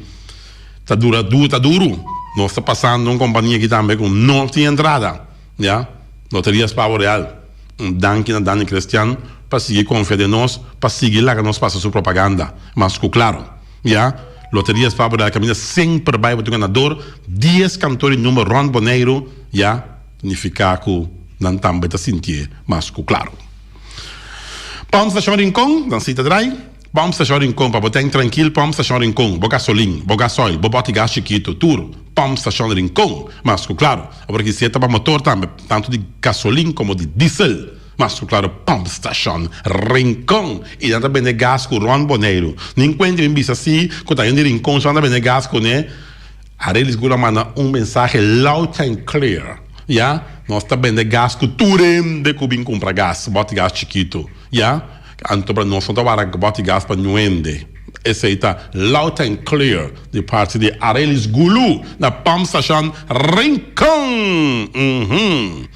Ta dura duru, ta duru. Nos ta pasando un kompania aki tambe ku no tin entrada. Ya, Loteria Spa Boreal. Un danki na Dani Crestian pa sigui konfia den nos, pa sigui laga nos pasa su propaganda. Mas ku klaro. Ya, Loteria Spa Bonaire kaminda semper bai bo tin ganador, dies kantor i number rònt Boneiru, ya, nifiká ku nan tambe ta sintié mas ku klaro. Pòmp Stashon Rincon, nan si ta drai. Pòmp Stashon Rincon, pa bo tèn trankil, Pòmp Stashon Rincon, bo gasolin, bo gasoil, bo bòti gas chikitu, tur, Pòmp Stashon Rincon, mas ku klaro. Awor ki seta pa motor tambe, tantu di gasolin komo di diesel. Mas ku klaro Pump Station Rincon i nan ta bende gas ku rònt Boneiru. Nin kuenti mi bisa si ku ta hende di Rincon so nan ta bende gas kuné. Arelis Gula manda un mensahe loud and clear, ya, nos ta bende gas ku tur hende ku bin kumpra gas, bòti gas chikitu, ya. Anto pa nos no ta wara bòti gas pa niun hende. Esei ta loud and clear di parti di Arelis Gulu na Pump Station Rincon. Uhum.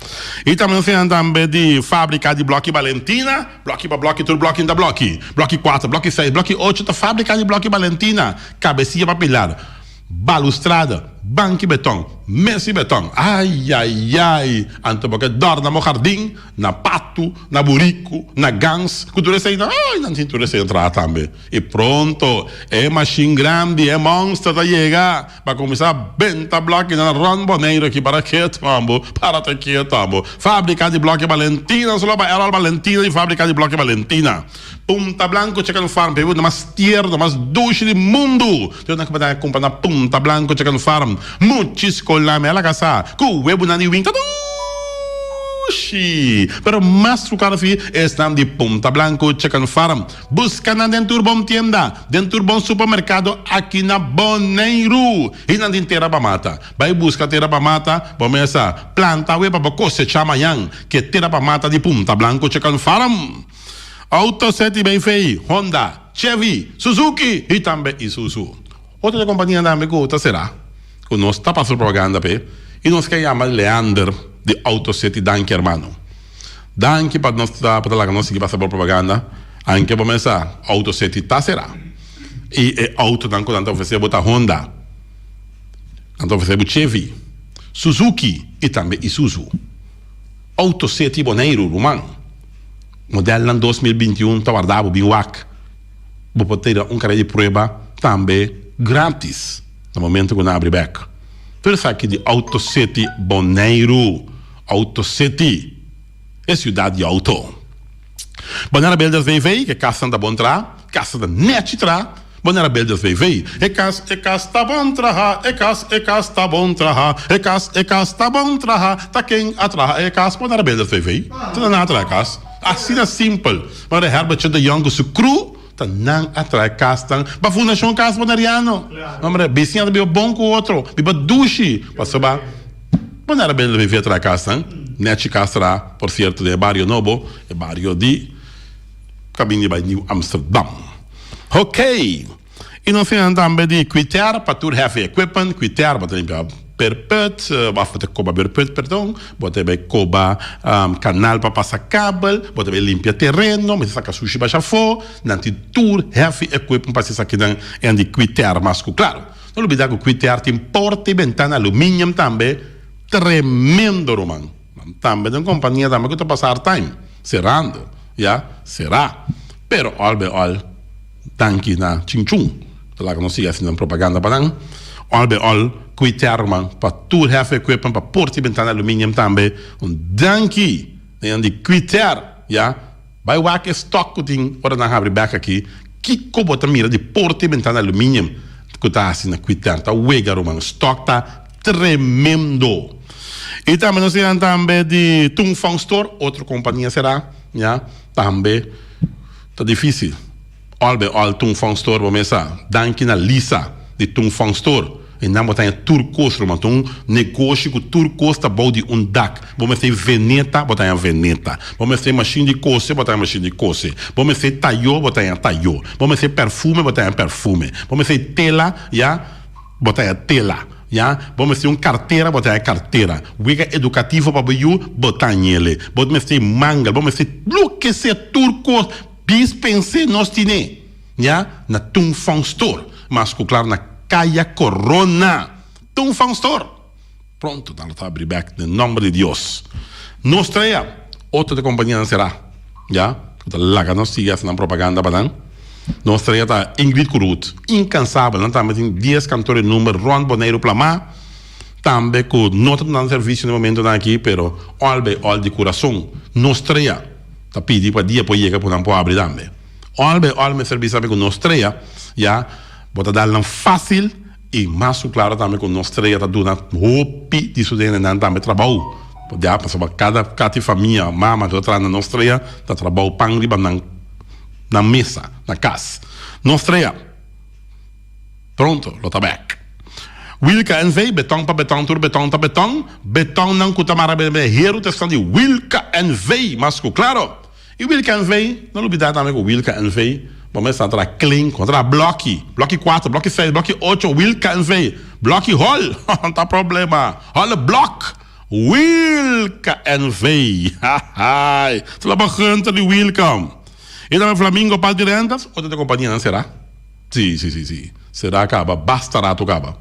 I tambe nos tin tambe di Fabrica di Bloki Balentina. Bloki pa bloki, tur bloki ta bloki. Bloki kuater, bloki seis, bloki ocho ta Fabrica di Bloki Balentina. Cabecia pa pilar, balustrada. Banki beton, mesi beton, ai-ai-ai, anto bo ke dòrna bo hardin, na patu, na buriku, na gans, ku tur esei nan, ai, nan tin tur esei nan traha tambe. I pronto e mashin grandi, e monster ta yega pa kuminsá benta blòkinan rònt Boneiru aki para ketu ambo, para te ketu ambo. Fábrika di blòki Balentina, solo pa Errol Balentina di fábrika di blòki Balentina. Punta Blanco Chicken Farm, p'e mas tierno, mas dushi di mundu. Tur nan ku ta kumpra na Punta Blanco Chicken Farm. Muchi skolnan mi a laga sa ku webunan di wing ta dushi. Pero mas ku karo fi esnan di Punta Blanco Chicken Farm. Buska nan den tur bon tienda, den tur bon supermerkado aki na Boneiru. I nan tin tera pa mata. Bai buska tera pa mata, bo mesa planta awe pa bo kosechá mañan ke tera pa mata di Punta Blanco Chicken Farm. Auto seti BV, Honda, Chevy, Suzuki y tambe Isuzu. Otro di compania tambe cu ta cera, cu nos ta pasa propaganda p'e y nos ke yama Leander di Auto City danki hermano. Danki pa nos ta pa ta laga nos sigui pasa por propaganda, anke bo mesa Auto City ta cera y e autonan cu nan ta ofrece bo ta Honda, nan ta ofrece bo Chevy, Suzuki y tambe Isuzu. Auto City Boneiru ruman. Modelnan 2021 ta warda bo bin wak. Bo por tira un kare di prueba tambe gratis na momento ku nan abri bek. Tur esaki di Auto City Boneiru. Auto City, e siudat di auto. Bonaire Builders BV, ke kasnan ta bon traha, kasnan ta nechi traha. Bonaire Builders BV, e kas, e kas ta bon traha, e kas, e kas ta bon traha, e kas, e kas ta bon traha, ta ken a traha e kas? Bonaire Builders BV, ta nan a traha e kas. Asina simpel. Manera Herbertje de Jong ku su crew ta nan a traha e kasnan pa Fundashon Kas Boneriano. Hombre, bisiña ta biba bon ku otro, biba dushi, pasobra Bonaire Builders BV a traha e kasnan, nechi kas traha, por sierto den e bario nobo, e bario di kaminda di bai Nieuw Amsterdam. Ok! I nos tin tambe di Quiter pa tur heavy equipment. Quiter bo ta limpia perput, of bo ta koba berput, perdon. Bo ta bai koba kanal pa pasa kabel, bo ta bai limpia tereno, mester saka sushi basha afó. Nan tin tur heavy equipment pa hasi esakinan en di Quiter mas ku klaro. No lubida ku Quiter tin porta i bentana aluminium tambe. Tremendo ruman! Nan tambe ta un kompania tambe ku ta pasa hard time, serando, ya, será. Pero al by al, danki na Chinchun, ta laga nos sigui hasi nan propaganda pa nan. Al by al, Quiter ruman, pa tur heavy equipment, pa porta y bentana aluminium tambe, un danki na nan di Quiter, ya. Bai wak e stock ku tin ora nan habri bek aki, kiko bo ta mira di porta y bentana aluminium ku ta hasi na Quiter? Ta wega ruman, stock ta tremendo. Y tambe nos tin tambe di Tung Fong Store, otro compania sera, ya, tambe ta dificil. All by all Tung Fong Store bo mesa. Danki na Lisa di Tung Fong Store. E nan bo ta haña tur kos ruman. Ta un negoshi ku tur kos ta bou di un dak. Bo mester veneta, bo ta haña veneta. Bo mester mashin di kose, bo ta haña mashin di kose. Bo mester tayó, bo ta haña tayó. Bo mester perfume, bo ta haña perfume. Bo mester tela, ya, bo ta haña tela. Ya, bo mester un kartera, bo ta haña kartera. Wega edukativo pa bo yu, bo ta hañ'ele. Bo mester mangel, bo mester loke sea tur kos. Dispens'é nos tine ya na Tung Fong Store, mas ku klar na Kaya Corona. Tung Fong Store! Pronto nan lo ta abri bek den nomber di Dios. Nos trea otro di kompanianan será ya ku ta laga nos sigui hasi nan propaganda pa nan. Nos trea ta Ingrid ku Ruth, inkansabel. Nan tambe tin dies kantor di number rònt Boneiru plamá. Tambe ku no ta duna nan servisio na e momentonan aki, pero òl bei òl di kurason nos trea. Ta pidi pa dia por yega ku nan por abri tambe. Òl bai òl mester bisa mi ku nos strea ya bo ta dal nan fásil i mas ku klaro tambe ku nos strea ta duna hopi di su hendenan tambe trabou. Ya pasobra kada kati famia mama ku ta traha na nos strea ta trabou pan riba nan nan mesa na kas. Nos strea. Pronto lo ta bek. Wilka NV, Beton pa beton tur beton ta beton, betonnan ku ta mara bene heru ta esnan di Wilka NV, mas ku klaro. I Wilka NV, no lubida tambe ku Wilka NV bo mester traha klink, bo traha bloki, bloki kuater, bloki seis, bloki ocho, Wilka NV, bloki hol, ta problema, hole blok, Wilka NV, hahay, ta la bagunta di Wilka. I tambe Flamingo Party Rentals, otro di kompanianan sera. Sí, sí, sí, sí. Será kaba, basta rato kaba.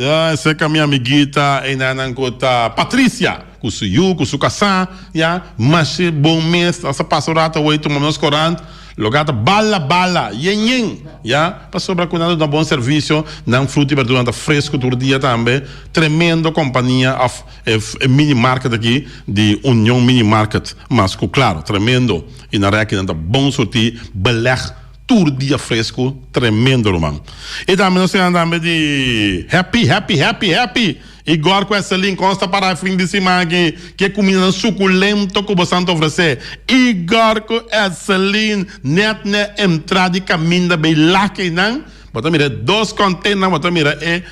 Ya, serka mi amiguita enanan ku ta Patricia, ku su yu, ku su kasá, ya, masha bon mes, nos a pasa un rato awor i tuma nos korant, loga ta bala bala, yen yen, ya, pasobra ku nan ta duna bon servisio, nan fruta i berdura ta fresku tur dia tambe, tremendo kompania òf e mini market aki di Union Mini Market, mas ku klaro, tremendo, i nan rèkinan ta bon surtí, belèg. Tur dia fresco tremendo ruman. Y tambe nos tin tambe di happy happy happy happy Igor cu Esselin con sta para e fin di siman aki ke cumindanan suculento cu bosan ta ofrece Igor cu Esselin net ne entra di caminda bay lak eynan bo ta mira e dos container bo ta mira e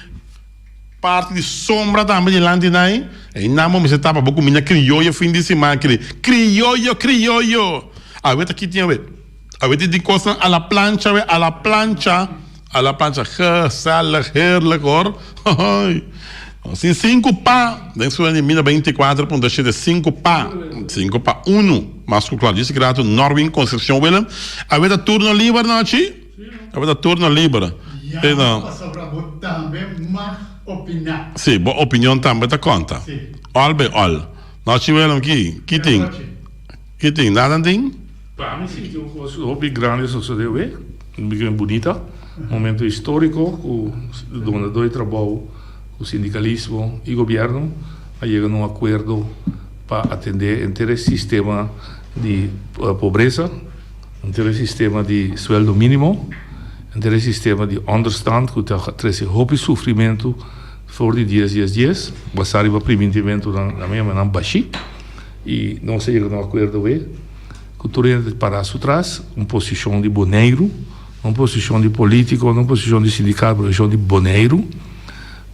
parti di sombra tambe dilanti nan eynan bo mester tapa bo cuminda crioyo fin di siman aki crioyo crioyo awe ta ki tin awe. Awe tin di kosnan a la plancha we, a la plancha, a la plancha, gezellig, heerlijk hoor. Hoi. Nos tin sinku pa, den su di mil 24 punto shete, sinku pa, sinku pa unu, mas ku kla. Djis grato Norwin Concepcion Willem. Awe ta turno liber nochi? Awe ta turno liber. Ya, pasobra bo tambe mag opiná. Si, bo opinion tambe ta konta. Si. All by all. Nochi Willem, ki? Ki tin? Ki tin? Nada tin? Pa mi sinti un kos hopi grandi a sosode awe, un biken bunita, momento historico cu donador di trabou, cu sindicalismo y gobierno a yega na un acuerdo pa atende henter e sistema di pobreza, henter e sistema di sueldo minimo, henter e sistema di onderstand cu ta trece hopi sufrimento for di dies dies dies, basa riba primintimentonan na mi nan bashi y nos a yega na un acuerdo awe. Ku tur hende ta pará su tras, un posishon di Boneiru, no un posishon di polítiko, no un posishon di sindikato, pero posishon di Boneiru,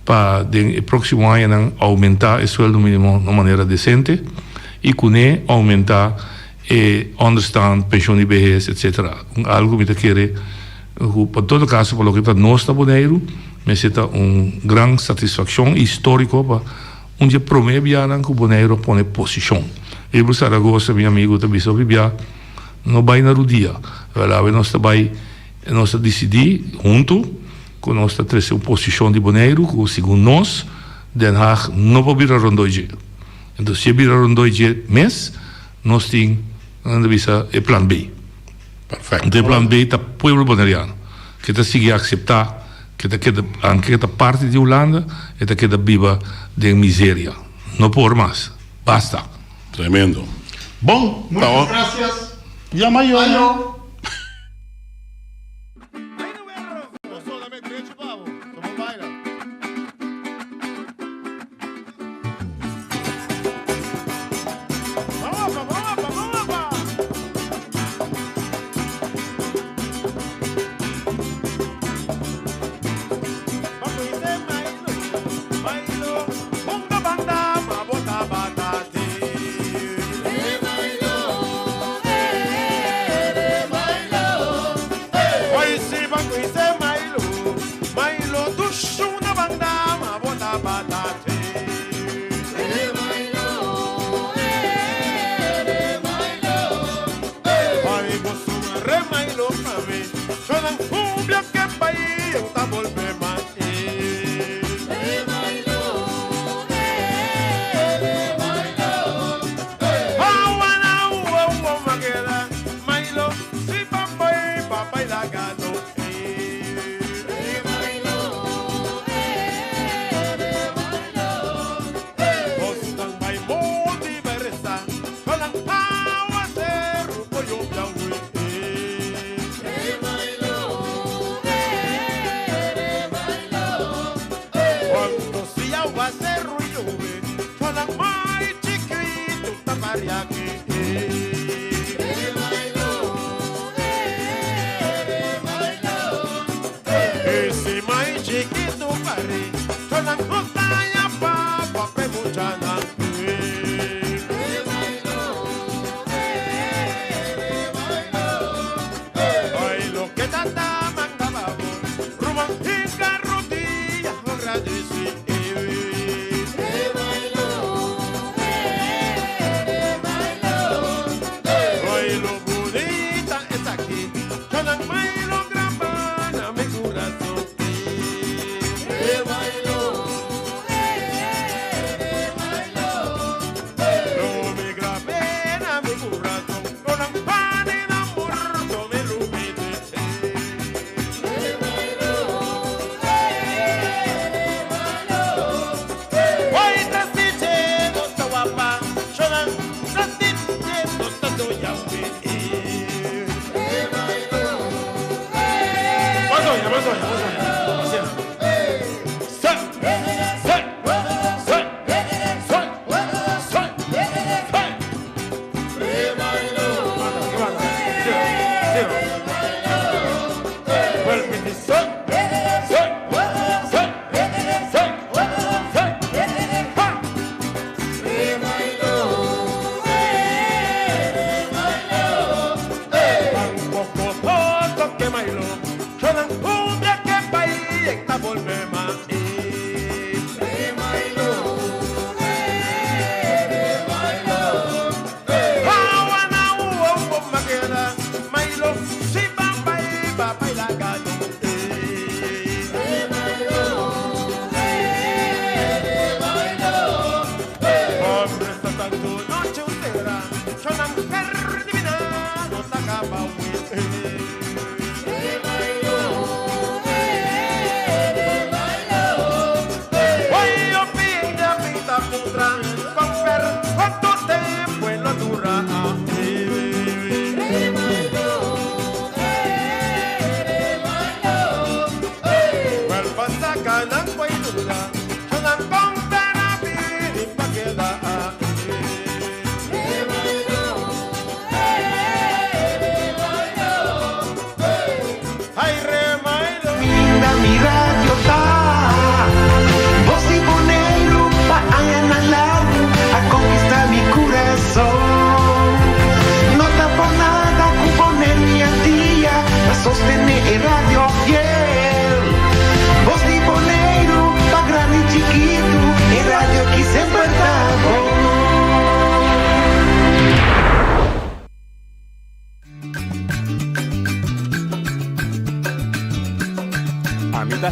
pa den e próksimo añanan oumentá e sueldo mínimo na un manera desente i kuné oumentá e ònderstand, penshon di behes, etsetera. Un algu ku mi ta kere ku pa todo kaso pa loke ta nos na Boneiru mester ta un gran satisfakshon históriko pa Un di e promé bianan ku Boneiru a pone posishon. Ebru Saragoza, mi amigu, ta bisa hopi bia, No bai na rudia. Wèl, awe nos ta bai, nos ta disidí huntu ku nos ta trese un posishon di Boneiru ku segun nos Den Haag no por bira rondó dje. Enton si e bira rondó dje mes, nos tin, nan ta bisa, e plan B. Perfecto. Enton e plan B ta pueblo boneriano ke ta sigui akseptá. Ke ta keda, anke ke ta parti di Hulanda, e ta keda biba den miseria. No por mas. Basta. Tremendo. Bon, ta Muchas gracias. Yama yo. Ayo.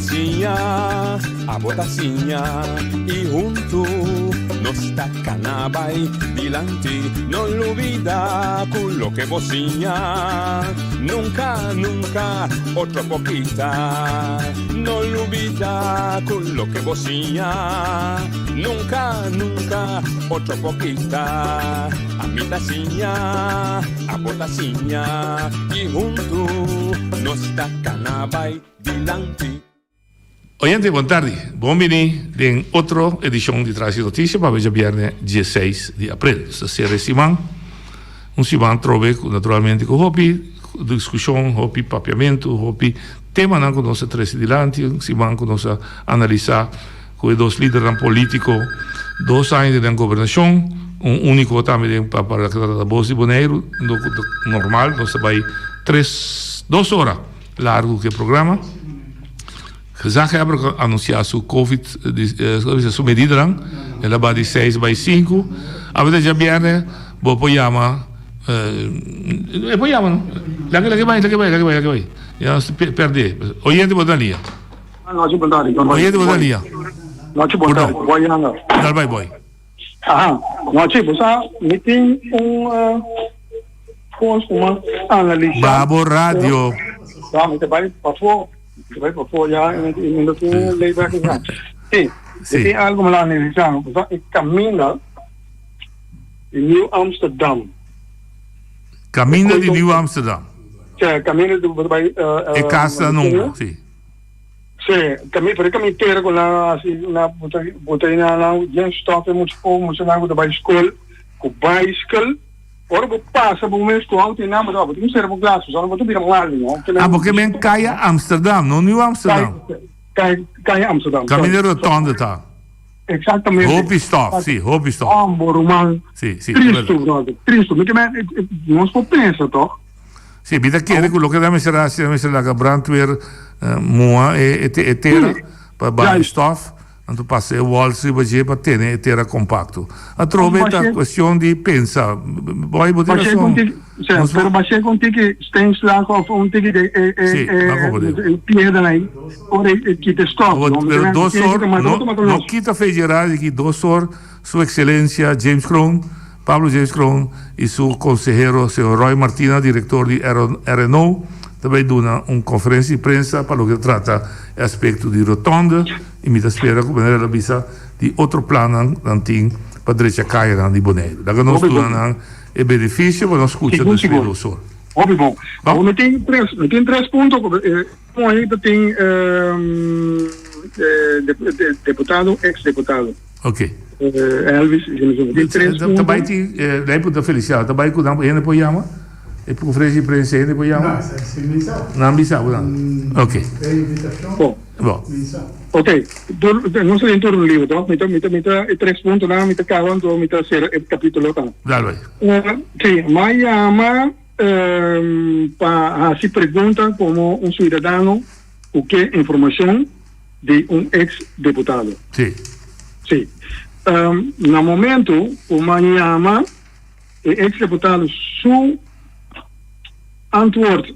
siña, abo ta siña i huntu nos ta kana bai dilanti. No lubida ku loke bo siña nunka, nunka otro por kita. No lubida ku loke bo siña nunka, nunka otro por kita. Ami ta siña, abo ta siña i huntu nos ta kana bai dilanti. Oyente bon tardi, bon bini den otro edishon di Tras di Notisia pa awe djabierne dieseis di aprel. Nos ta sera e siman, un siman trobe ku naturalmente ku hopi diskushon, hopi papiamentu, hopi temanan ku nos a trese dilanti, un siman ku nos a analisa ku e dos lidernan politiko dos aña den nan gobernashon, un uniko tambe den pa pa loke ta trata Bos di Boneiru, normal nos ta bai tres dos ora. Largu ku e programa. Gezaghebber ku a anunsiá su covid su medidanan, el a ba di seis bai sinku. Awe ta djabièrnè bo por yama e por yama no? Laga laga bai laga bai laga bai laga bai ya nos pèrdè. Oyente bo ta lia. Oyente bo ta lia. Perdon. Dal bai boy. Aha, nochi, bo sa mi tin un kos ku mas analisá. Baha bo radio. Ya, mi ta bai pafó, mi ta bai pafó ya, mi no tin layback ya. Sí, mi tin algu mas analisá, bo sa e kaminda di New Amsterdam. Kaminda di New Amsterdam. Sí, kaminda di bo ta bai. E kas ta nobo, sí. Sí, kami, pero e kami tera ku nan a hasi, nan a buta, buta ei nan, nan yen stòf e mucha pobu, muchanan ku ta bai skol ku baiskel. Ora bo pasa bo mes ku outo ei nan, bo ta, bo tin ku sera bo glas, pasobra bo ta bira malu, no? Ah, bo ke men Kaya Amsterdam, no Nieuw Amsterdam. Kaya, Kaya Amsterdam, sorry. Kaminda rotonde ta. Exactamente. Hopi stòf, sí, hopi stòf. Hombo, ruman. Sí, sí. Tristu, brother, tristu. Mi ke men, nos por pensa, tòg? Sí, mi ta kere ku loke nan mester hasi, nan mester laga brandweer muha e e tera pa baha e stof, anto pasa e wòls riba dje pa tene e tera kompakto. Atrobe ta kuestion di pensa. Boy, bo tin rason. Nos por. Pero bashe ku un tiki steenslag of un tiki di e e piedra ei ora e kita e stof. Pero dos or, no kita fe dje radio aki, dos or Su Excelencia James Kroon, Pablo James Kroon y su consehero señor Roy Martina, director di RNO, ta bay duna un conferencia di prensa pa loke ta trata e aspecto di rotonde y mi ta spera cu manera el a bisa di otro plannan nan tin pa drecha cayanan di Boneiru. Laga nos duna nan e beneficio pa nos scucha Sigur, sigur. dos or. Hopi bon. Bon. Awor mi tin tres, mi tin tres punto cu e moe ta tin deputado, ex deputado. Ok. Elvis, di tres punto. Ta bai ti, lei punta Feliciano, ta bai ku nan hende por yama? E konferensia di prensa hende por yama? No, esei si mi sa. Nan bisa bo nan. Ok. E invitashon, Bo. Bo. mi sa. Ok, tur, nos ta den tur un libro, toch? Mi ta, mi ta, mi ta e tres puntonan, mi ta kaba, anto mi ta sera e kapitulo ta. Dal bai. Si, mi a yama pa hasi pregunta komo un suidadano ku ke informashon. di un ex deputado. Sí. Sí. Na momento cu man yama e ex deputado su antwoord,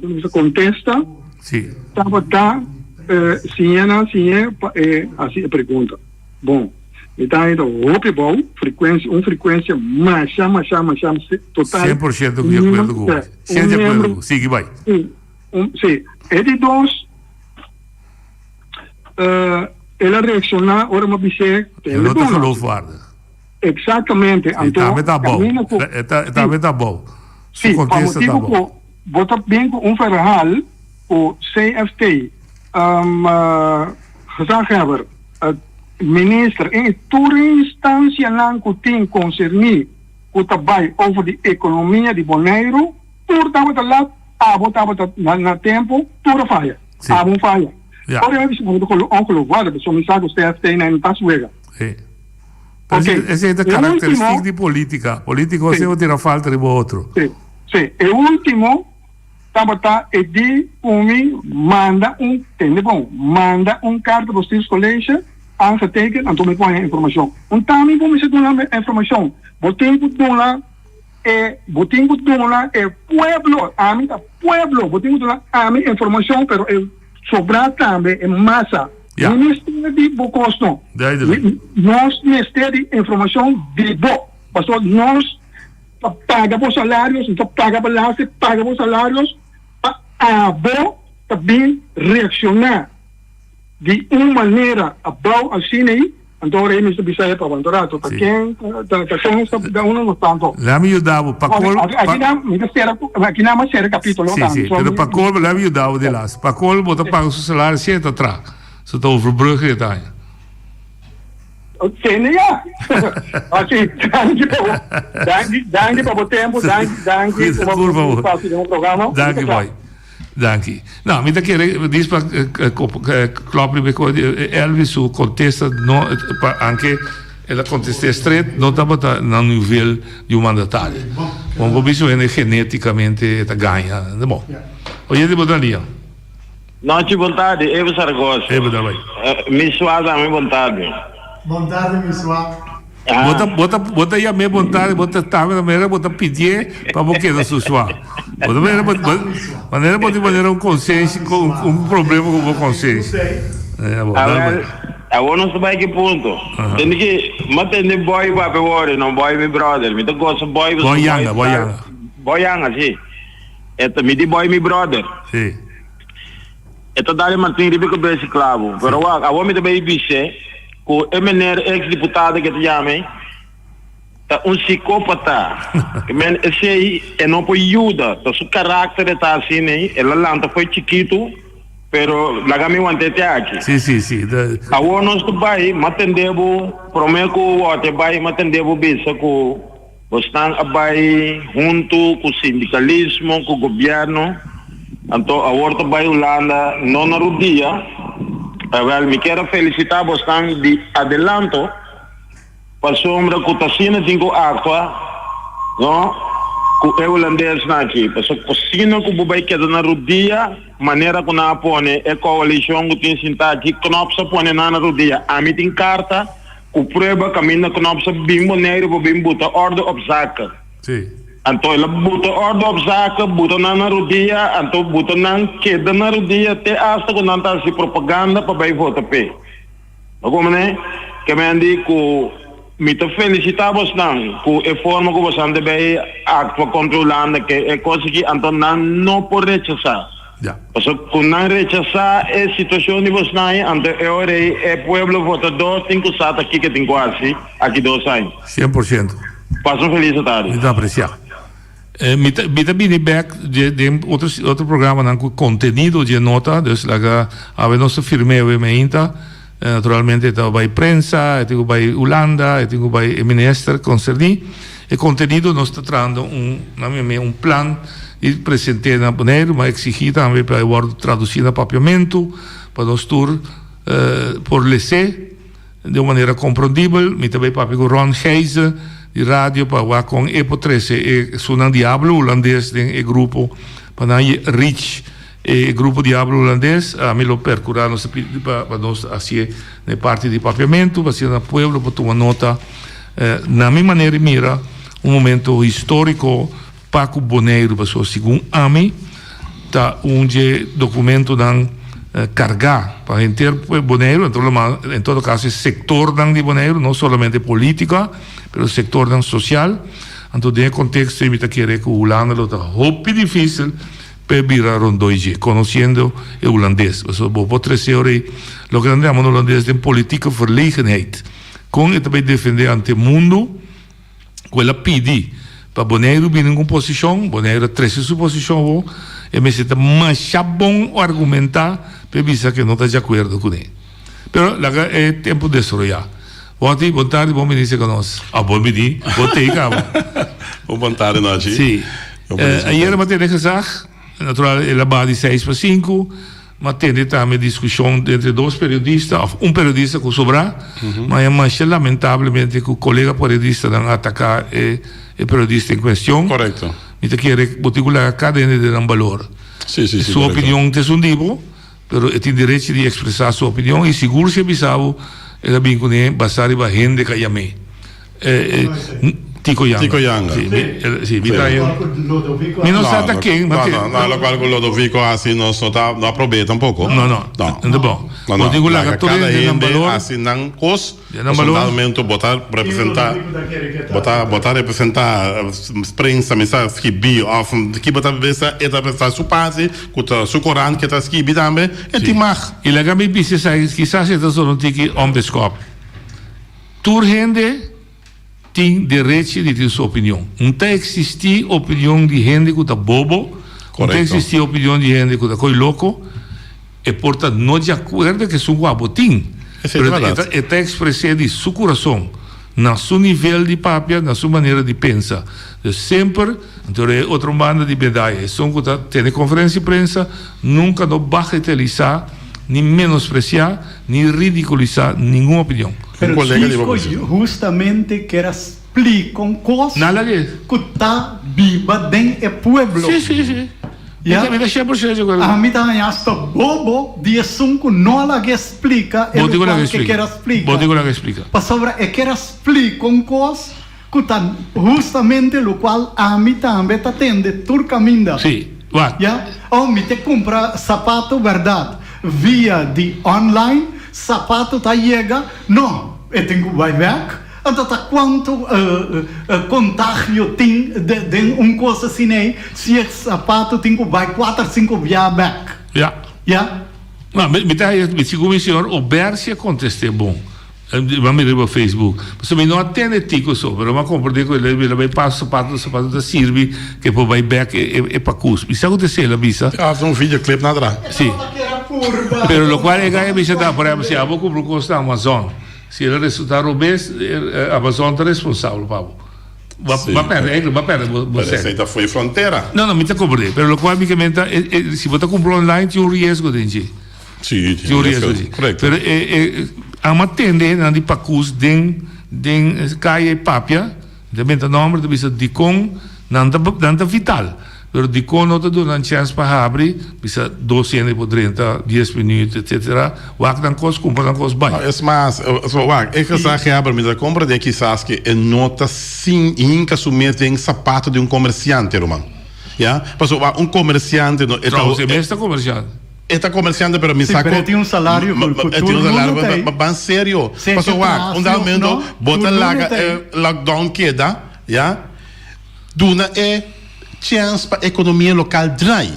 como bisa, contesta, Sí. tabata siña nan siñe pa e haci e pregunta. Bon, mi ta haña ta hopi abou, frecuencia, un frecuencia masha, masha, masha, total. 100% di acuerdo cu bo. Cien di acuerdo cu bo. Sigui bai. Sí, un, sí. E di dos. El a reacciona ora mi a bis'é. E no ta geloofwaardig. Exactamente. E tambe ta abou. E tambe ta abou. Su contesta ta abou. Si, pa motibo cu bo ta bin cu un verhaal cu CFT, gezaghebber, minister en tur e instancianan cu tin concerni cu ta bay over di economia di Boneiru, tur tabata lat, abo tabata na tempo, tur a faya. Sí. Abo un faya. Ja. Ora mi bisa bo ta ongeloofwaardig, pasobra mi sa ku CFT nan ta suega. Sí. Pero Ok. esei ta E karakteristiek ultimo- di politika. Politiko Sí. siempre tira falta riba otro. Sí, sí. E ultimo tabata e di ku mi manda un, tende bon, manda un karta pa Bestuurscollege, aangeteken, anto mi por haña informashon. Un tami bo mester duna mi informashon. Bo tin ku duna E bo tin ku duna e pueblo, ami ta pueblo, bo tin ku duna ami informashon, pero e. Sobrá tambe e masa. Ja. Mi mester di bo kos no. Duidelijk. Nos mester di informashon di bo. Pasobra nos ta paga bo salarios, nos ta paga belasting, paga bo salarios pa abo ta bin reakshoná di un manera abou asina ei. Anto ora ei mester bisa e pa anto rato ta ken ta ta ken sta da uno nos tanto. Laat mi yuda bo pa kol Aki nan mi ta sera aki nan mi sera kapitulo Si si pero pa kol laat mi yuda bo delas pa kol bo ta paga su salario si e ta tra su ta overbruggen e ta haña. Tende ya Asi danki pa bo danki danki pa bo tempo danki danki Por favor pa bo programa. Danki boy. Danki. No, mi ta kere dis pa klop riba e kos di Elvis su kontesta no pa anke el a kontest'é stret no tabata na nivel di un mandatario. Bon por bisa un hende geneticamente e ta gaña. Bon. Oyente bo ta lia. Nochi bon tardi, Eva Saragoza. Eva ta bai. Mi swa tambe bon tardi. Bon tardi mi swa. Bo ta bo ta bo ta yam'é bon tardi, bo ta tambe na manera bo ta pidié pa bo keda su swa. Bo ta manera bo manera bo tin manera un konsenshi un un problema ku bo konsenshi. Ya bo, dal bai. Awel, awor nos ta bai ki punto. Tende ki m'a tende Boy papia wori, no Boy mi brother. Mi ta gosa Boy pasobra Boy yanga, Boy yanga. Boy yanga, si. E ta mi di Boy mi brother. Si. E ta dal e Martin riba e kabes di klabu. Pero wak, awor mi ta bai bis'é ku e mener eks diputado ke ta yama ei ta un sikópata. Ke men esei e no por yuda. Ta su karakter e ta asina ei. El a lanta fo'i chikitu, pero laga mi want'é te aki. Sí, sí, sí. Awor nos ta bai, m'a tende bo promé ku wòrdu e bai, m'a tende bo bisa ku. Bosnan a bai huntu ku sindikalismo, ku gobièrnu, anto awor ta bai Hulanda no na rudia. Awèl, mi kier a felisitá bosnan di adelanto pasobra ku ta asina tin ku aktua, no, ku e hulandesnan aki. Pasobra ku asina ku bo bai keda na rudia, manera ku nan a pone e koalishon ku tin sintá aki, Knops a pone nan na rudia. Ami tin karta. Ku prueba kaminda Knops a bin Boneiru pa bin buta orde op zaken. Sí. Anto el a buta orde op zaken, buta nan na rudia, anto buta nan keda na rudia te asta ku nan ta hasi propaganda pa bai vota p'e. Bo komprende? Ke men di ku mi ta felisitá bosnan ku e forma ku bosan ta bai aktua kontra Hulanda ke e kos aki anto nan no por rechasá. Ya. Pasobra ku nan rechasá e situashon di bosnan ei, anto e ora ei e pueblo votadó tin ku sa ta kiko tin ku hasi aki dos aña. 100%. Pasa un felis tardi. Mi ta apresiá. Mi ta mi ta bini bèk dje den otro otro programanan ku kontenido dje nota, dus laga awe nos ta firm'é awe meinta. Naturalmente e ta bai prensa, e tin ku bai Hulanda, e tin ku bai e minister konserní. E kontenido nos ta trahando un, na mi mei, un plan di present'é na Boneiru, ma eksigí tambe pa e wòrdu tradusí na papiamentu pa nos tur por les'é den un manera komprondibel. Mi ta bai papia ku Ron Gijzen di radio pa wak kon e por trese e esunnan di habla hulandes den e grupo pa nan reach E grupo di habla hulandes, ami lo percura nos ta pidi pa pa nos hacié na e parti di papiamentu, pa asina pueblo por tuma nota. Na mi manera di mira, un momento historico pa cu Boneiru, pasobra segun ami ta un dje documentonan carga pa henter Boneiru, en todo caso e sectornan di Boneiru, no solamente politica, pero sectornan social. Anto den e contexto ei mi ta kere cu Hulanda lo ta hopi dificil P'e bira rondoi dje, conociendo e hulandes. Pasobra bo por trece ora ei loke nan ta yama na hulandes den politieke verlegenheid. Con e ta bay defende ante mundo cu el a pidi pa Boneiru bini cu un posicion, Boneiru a trece su posicion awor, e mester ta masha bon argumenta p'e bisa cu e no ta di acuerdo cune. Pero laga e tempo desaroya. Wòti, bon tardi, bon bini serka nos. Ah, bon bini, bo tei kaba. Un bon tardi nochi. Sí. Ayera mi a tene gezag, natural el a baha di seis pa sinku, mi a tende tambe diskushon entre dos periodista, òf un periodista ku sobrá, ma e masha lamentablemente ku kolega periodistanan a ataká e periodista en kuestion. Korekto. Mi ta kere bo tin ku laga kada hende den nan balor. Sí, sí, sí. Su opinion ta esun di bo. Pero e tin derechi di expresa su opinion y sigur si e bisa bo el a bin cune basa riba hende ca yam'e. Tico Yanga. Tico Yanga. Si, mi, si, mi ta Mi no sa ta ken, ma No, no, no, locual cu Lodovico haci nos no ta, no aprob'é tampoco. No, no. No. No ta bon. No, no. Bo tin cu laga Laga tur cada hende nan hende balor. haci nan cos. Den nan balor. Pasobra dado momento bo ta representa, bo ta, bo ta representa prensa, mi sa skibi of ki bo ta bisa, e ta representa su parti, cu ta su corant cu e ta skibi tambe, e tin mag. Y laga mi bisa esaki, kisas e ta solo un tiki onbeskop. Tur hende tin derechi di tin su opinion. Un ta existi opinion di hende cu ta bobo, un ta existi opinion di hende cu ta coy loco, e por ta no di acuerdo cu esun cu abo tin, pero e ta expres'e di su curason, na su nivel di papia, na su manera di pensa. Dus semper, anto e otro banda di medaya, esun cu ta tene conferencia di prensa nunca no bagatelisa, ni menosprecia, ni ridiculisa ningun opinion. Pero Un colega di Kiko bo. justamente kier a splika un kos Nada ke. ku ta biba den e pueblo. Sí, sí, sí. Ya? Mi ta 100% di acuerdo. Ami ta haña hasta bobo di esun ku no a laga splika e Bo tin ku lokual laga ke splika. kier a splika. Bo tin ku laga splika. Pasobra e kier a splika un kos ku ta hustamente lokual ami tambe ta tende tur kaminda. Sí, wak. Ya? Oh, mi te kumpra sapato bèrdat via di online, sapato ta yega, no, e tin ku bai bèk. Anto ta kuantu kontagio tin den un kos asina ei si e sapato tin ku bai kuater sinku bia bèk? Ya. Ya? No, mi ta haya, mi sigur mi señor Obersi a kontest'é bon. Bo a mira riba Facebook. Pasobra mi no a tende Tico so, pero mi a comprende cu el a bay pasa sapato, sapato ta sirbi cu e por bay bek e pacus. Mi sa cu ta esey el a bisa. A haci un videoclip na atrás. Si. Pero locual e gay a bisa ta, por ehempel, si abo cumpra un cos na Amazon, si el a resulta robes, Amazon ta responsabel pa bo. Bo a perde, eigenlijk bo a perde bo Pero sèn. esey ta fo'i frontera. No, no, mi ta comprende. Pero locual mi ke menta, si bo ta cumpra online tin un riesgo den dje. Sí, Tin un riesgo dje. Correcto. Pero e, e, amo a tende hendenan di Pacus den, den calle e papia, ta menta nomber, ta bisa dicon nan ta, nan ta vital, pero dicon no ta duna nan chance pa habri, bisa dos hende por drenta dies minuut etcetera, wak nan cos, cumpra nan cos, bai. No, es mas, so wak, e gezaghebber mi ta comprende kisas ke e no ta sin hinca su mes den sapato di un comerciante, ruman. Ya, pasobra wak, un comerciante no, e ta. Trouwens, e mes ta comerciante. E ta comerciante pero mi Sí, sa pero cu e tin un salario cu cu e tur tin un luna salario ta ei. ma ban serio Si e paso ke wak traha un si dado of momento no, bo tur ta luna laga ta ei. e lockdown keda ya duna e chance pa economia local draai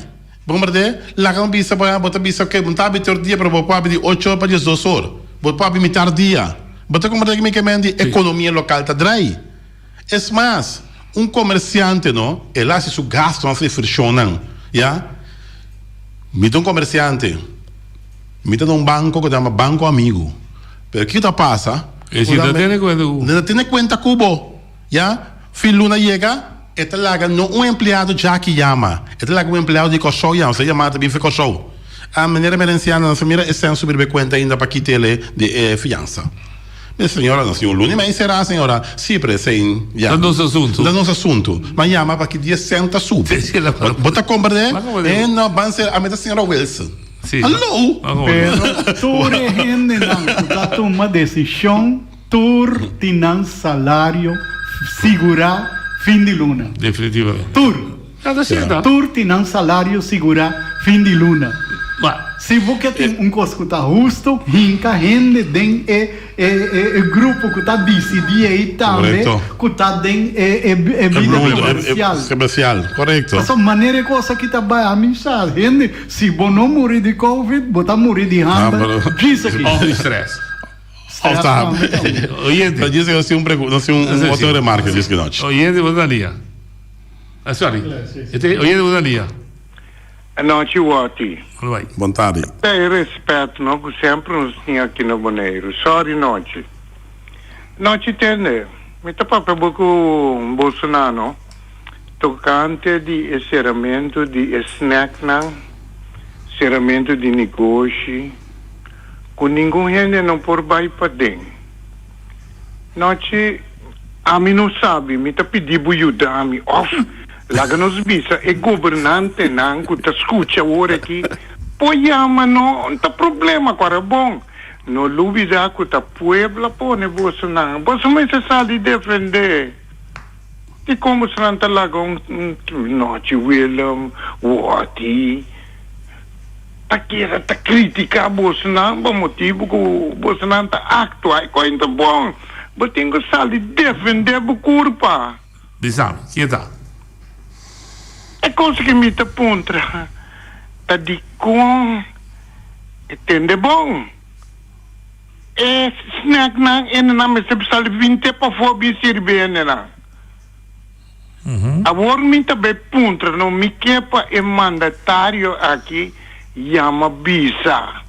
bo comprende laga un bisa bo bo ta bisa ok bo no ta abi tur dia pero bo por abi di ocho or pa diesdos or bo por abi mitar dia bo ta comprende kico mi ke men di economia local ta draai. Es mas, un komersiante no, el hasi su gastonan, su invershonnan, ya. Mi ta un komersiante, mi ta na un banko ku ta yama Banko Amigu. Pero kiko ta pasa? E si ta tene kuenta ku bo. No ta tene kuenta ku bo, ya. Fin luna yega, e ta laga no un empleado djaki yama, e ta laga un empleado di Kòrsou yama, su yamada ta bin for Kòrsou. A manera emerensiano nan sa mira e sèn subi riba e kuenta ainda pa kit'el di e fiansa. Mi señora, nos tin un luna y mei será, señora. Sí, pero esei ya. Ta nos asuntu. Ta nos asuntu. Ma yama pa ki dia cent ta subi. Sí, la Bo, bo ta comprende? Ma comprende. Eh, no, ban ser, ami ta señora Wilson. Sí. Hallo! Ma comprende. Pero tur e hendenan ku ta tuma desishon tur tin nan salario sigurá fin di luna. Definitivamente. Tur. Ta ta cierto. Tur tin nan salario sigurá fin di luna. Ma. Si bo ke tin un kos ku ta husto, hinka hende den e e e grupo ku ta disidí ei tambe Korekto. ku ta den e e e E bida mundo e komersial. e komersial, korekto. Pasobra manera e kos aki ta bai, ami sa hende, si bo no muri di covid, bo ta muri di hamber Hamber. djis aki. Of di stress. Stress Of ta tambe tambe. Oyente. Ta djis aki nos tin un pregun, nos tin un otro remarke djis ki nochi. Oyente bo ta lia. Ah, sorry. Este, oyente bo ta lia. Anochi Watty. Alright. Bon tardi. Ta e respet no ku semper nos tin aki na Boneiru. Sorry Nochi. Nochi tende, mi ta papia bo ku Bolsonaro tokante di e seramentu di e snacknan, seramentu di negoshi ku ningun hende no por bai paden. Nochi, ami no sabi, mi ta pidi bo yuda mi of laga nos bisa e gobernantenan ku ta skucha awor aki por yama no ta problema ku ara bon no lubida ku ta pueblo a pone bosonan boso mester sali defende. Dikon bosonan ta laga un nochi Willem, Wòti ta keda ta kritiká bosonan pa motibu ku bosonan ta aktua e kos ta bon? Bo tin ku sali defendé bo kurpa. Bisa mi, ken ta? E kos ku mi ta puntra ta dikon e tende bon? E snacknan hendenan mester sali binte pafó bin sirbi hendenan. Awor mi ta bay puntra no mi ke pa e mandatario aki yama bisa.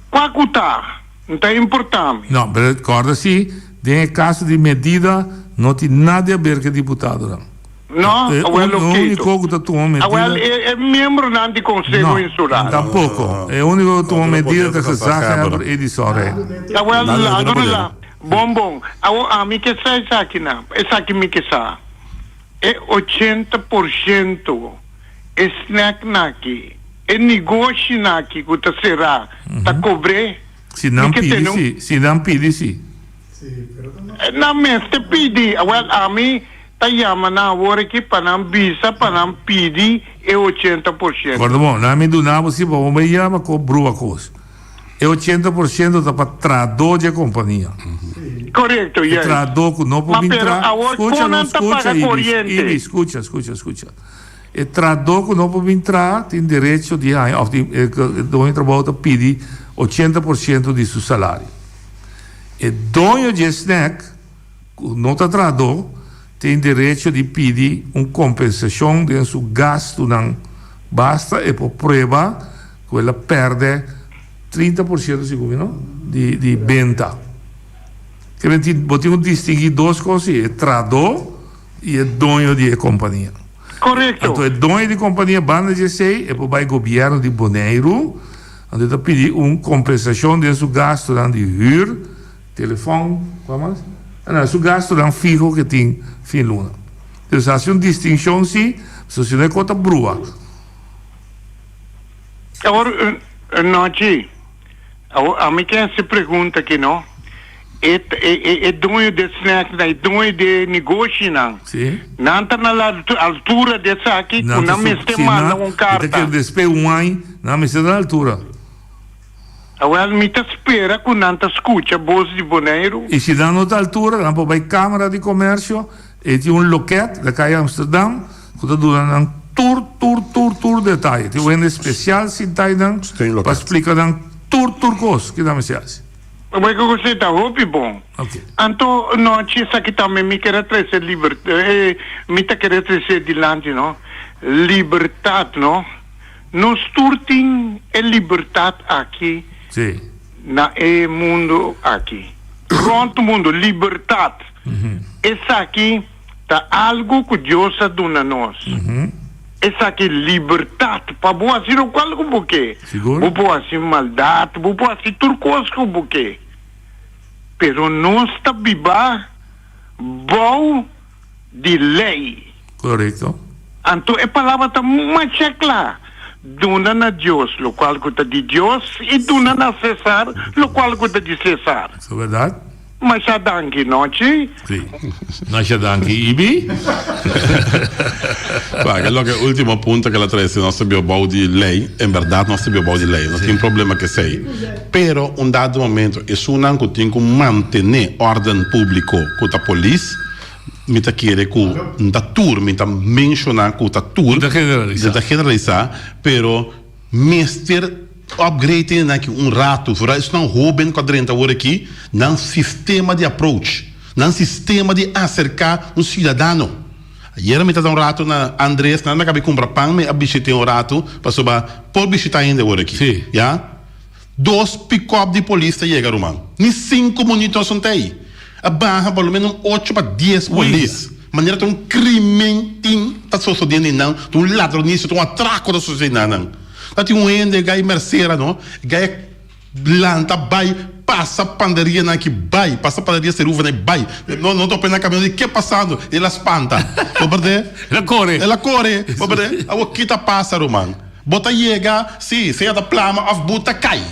Kua ku ta? N ta importa mi. No, pero corda si, den e caso di medida no tin nada di haber cu e diputadonan. No, E awel un- lo e keto. único cu ta tuma medida. Awel e, e miembronan di Conseho No, Insular. tampoco. E único cu tuma No, medida ta no, no, gezaghebber Edison Rijna. Awel, No, no, no, laga no, no no. la. Bon, bon. Awor ami ke sa esaki nan. Esaki mi ke sa. E 80% e snacknan aki, e negoshinan aki cu ta cera, ta cobre? Si nan Mi ke pidi tene un. si, si nan pidi si. Nan mester pidi. Awel ami Ta yama nan awor aki pa nan bisa pa nan pidi e 80%. Corda bon, nan mi duna bo si pa bo bay yama cu brua cos. E 80% ta pa trahador di e compania. Correcto, E yes. trahador cu no por Ma bin pero tra, awor scucha con no, nan ta scucha paga Ibis, coriente? Ibis, scucha, scucha, scucha. E trahador cu no por bin traha tin derecho di haña of di e doño di trabao ta pidi 80% di su salario. E doño di e snack ku no ta trahadó tin derecho di pidi un kompensashon den su gastunan basta e por prueba ku el a pèrdè 30% segun mi no di di benta. Ke men tin bo tin ku distinguí dos kos si e trahadó i e doño di e kompania. Korekto. Anto e doño di kompania banda di esei e por bai gobièrnu di Boneiru anto e ta pidi un kompensashon den su gastunan di hür. Telefòn, kua mas? Ah, no, su gastunan fiho ke tin fin luna. Dus hasi un distinshon si, pasobra si no e kos ta brua. Awor, Nochi, awor ami ke hasi pregunta aki no, e e e doño di e snacknan, e doño di e negoshinan, Si. nan ta na la altura di esaki ku Nan ta nan su, mester si manda nan, un mi ta karta? kere despe un aña, nan mester ta na altura. Awel, mi ta spera ku nan ta skucha bos di Boneiru. I si nan no ta altura, nan por bai Kámara di Komersio, e tin un loket na Kaya Amsterdam ku ta duna nan tur, tur, tur, tur detaye. Tin un hende spesial sintá einan pa splika nan tur, tur kos ki nan mester hasi. Awel ku kosei ta hopi bon. Anto nochi esaki tambe mi kere trese liber, mi ta kere trese dilanti no, libertat no. Nos tur tin e libertad aki na e mundo aki. Rond mundo, libertad. Esaki ta algo cu Dios a duna nos. Esaki libertad pa bo haci locual cu bo ke. Bo por haci maldad, bo por haci tur cos cu bo ke. Pero nos ta biba bou di ley. Korekto. Anto e palabra ta masha kla, Duna na Dios lokual ku ta di Dios i duna na Sesar lokual ku ta di Sesar. Eso bèrdat. Masha danki, nochi. Sí. Masha danki, Ibi. Wak, e loke ultimo punto ke el a trese, nos ta biba bou di lei, en bèrdat nos ta biba bou di lei, no tin problema ku esei. Pero un dado momento esunnan ku tin ku mantené órden públiko ku ta polis, Mi ta kere ku N ta tur, mi ta menshoná ku ta tur. N ta generalisá. N ta generalisá, pero mester upgrade hende aki un ratu. Vooral esnan hóben ku a drenta awor aki, nan sistema di approach, nan sistema di aserká un siudadano. Ayera mi ta da un ratu na Andres, nan a kabi kumpra pan, mi a bishit'é un ratu pasobra por bishitá hende awor aki. Sí. Ya. Dos pikòp di polis ta yega ruman. Ni sinku munit nos no ta ei. A baha por lo menos un ocho pa dies polis. Manera ta un krimen tin ta sosodiendo einan, ta un ladronicio, ta un atraco ta sosodiendo einan. Ta tin un hende gai Mercera no, gai a lanta bai pasa panderianan aki bai, pasa panderia Serufanan aki bai. No no topa na caminda di ke pasando? El a spanta. Bo berde? El a kore. El a kore. Bo berde? Awor ki ta pasa ruman? Bo ta yega, sí, sea ta plama òf bo ta kai.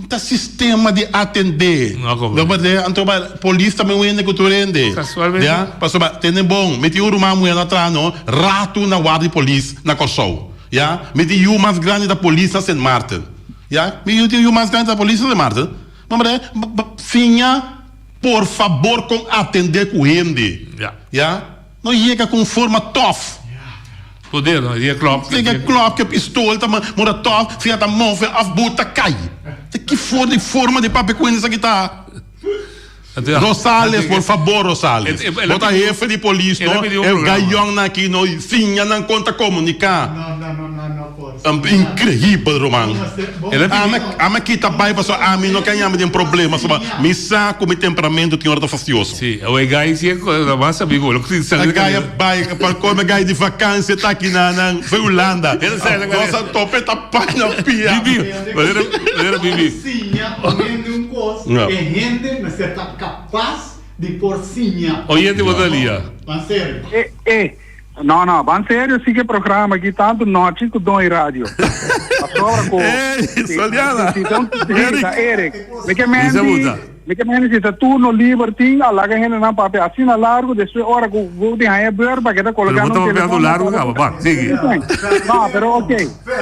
Ta sistema di atendé. No comprende. Lo berde, anto ba polis tambe un hende ku tur hende. Casualmente. Ya, pasobra tende bon, mi tin un ruman muhé na traha no, ratu na warda di polis na Kòrsou. Ya, mi tin yu mas grandi ta polis na Sint Maarten. Ya, mi yu tin yu mas grandi ta polis na Sint Maarten. Ma berde, siña por fabor kon atendé ku hende. Ya. Ya. No yega ku un forma tòf. Poder, no? Yega klòp. Yega klòp ku e pistol ta mora tòf, si a ta move òf bo ta kai. Ta ki for di forma di papia ku hende esaki ta? Rosales, por fabor Rosales. Bo ta hefe di polis no, e gayònnan aki no siña nan kon ta komuniká. Increíbel ruman. Ami a kita bai pasobra ami no ke yama den problema pasobra mi sa ku mi temperamento tin ora ta fastioso. Si, awe e gai si e mas sabi ku lo ku tin E gai a bai pa kome e gai di vakansia ta aki na nan for Hulanda. Nos a topa e ta pai na pia. Bibi, manera manera bibi. Siña un hende un kos, e hende mester ta kapas di por siña. Oyente bo ta lia. Ban serio. E e. No, no, ban serio si ke programa aki tantu nochi ku Don i radio. Pasobra ku Ey, si Soliana. si ta un si Eric. ta Eric. Mi ke Bisa mendi buta. mi ke mendi si ta turno liber tin a laga hendenan papia asina largu despues ora ku bo tin haña beurt pa ke ta Pero koloká bo nan ta papiando telefon largu kaba. Ban, sigui. No, pero ok.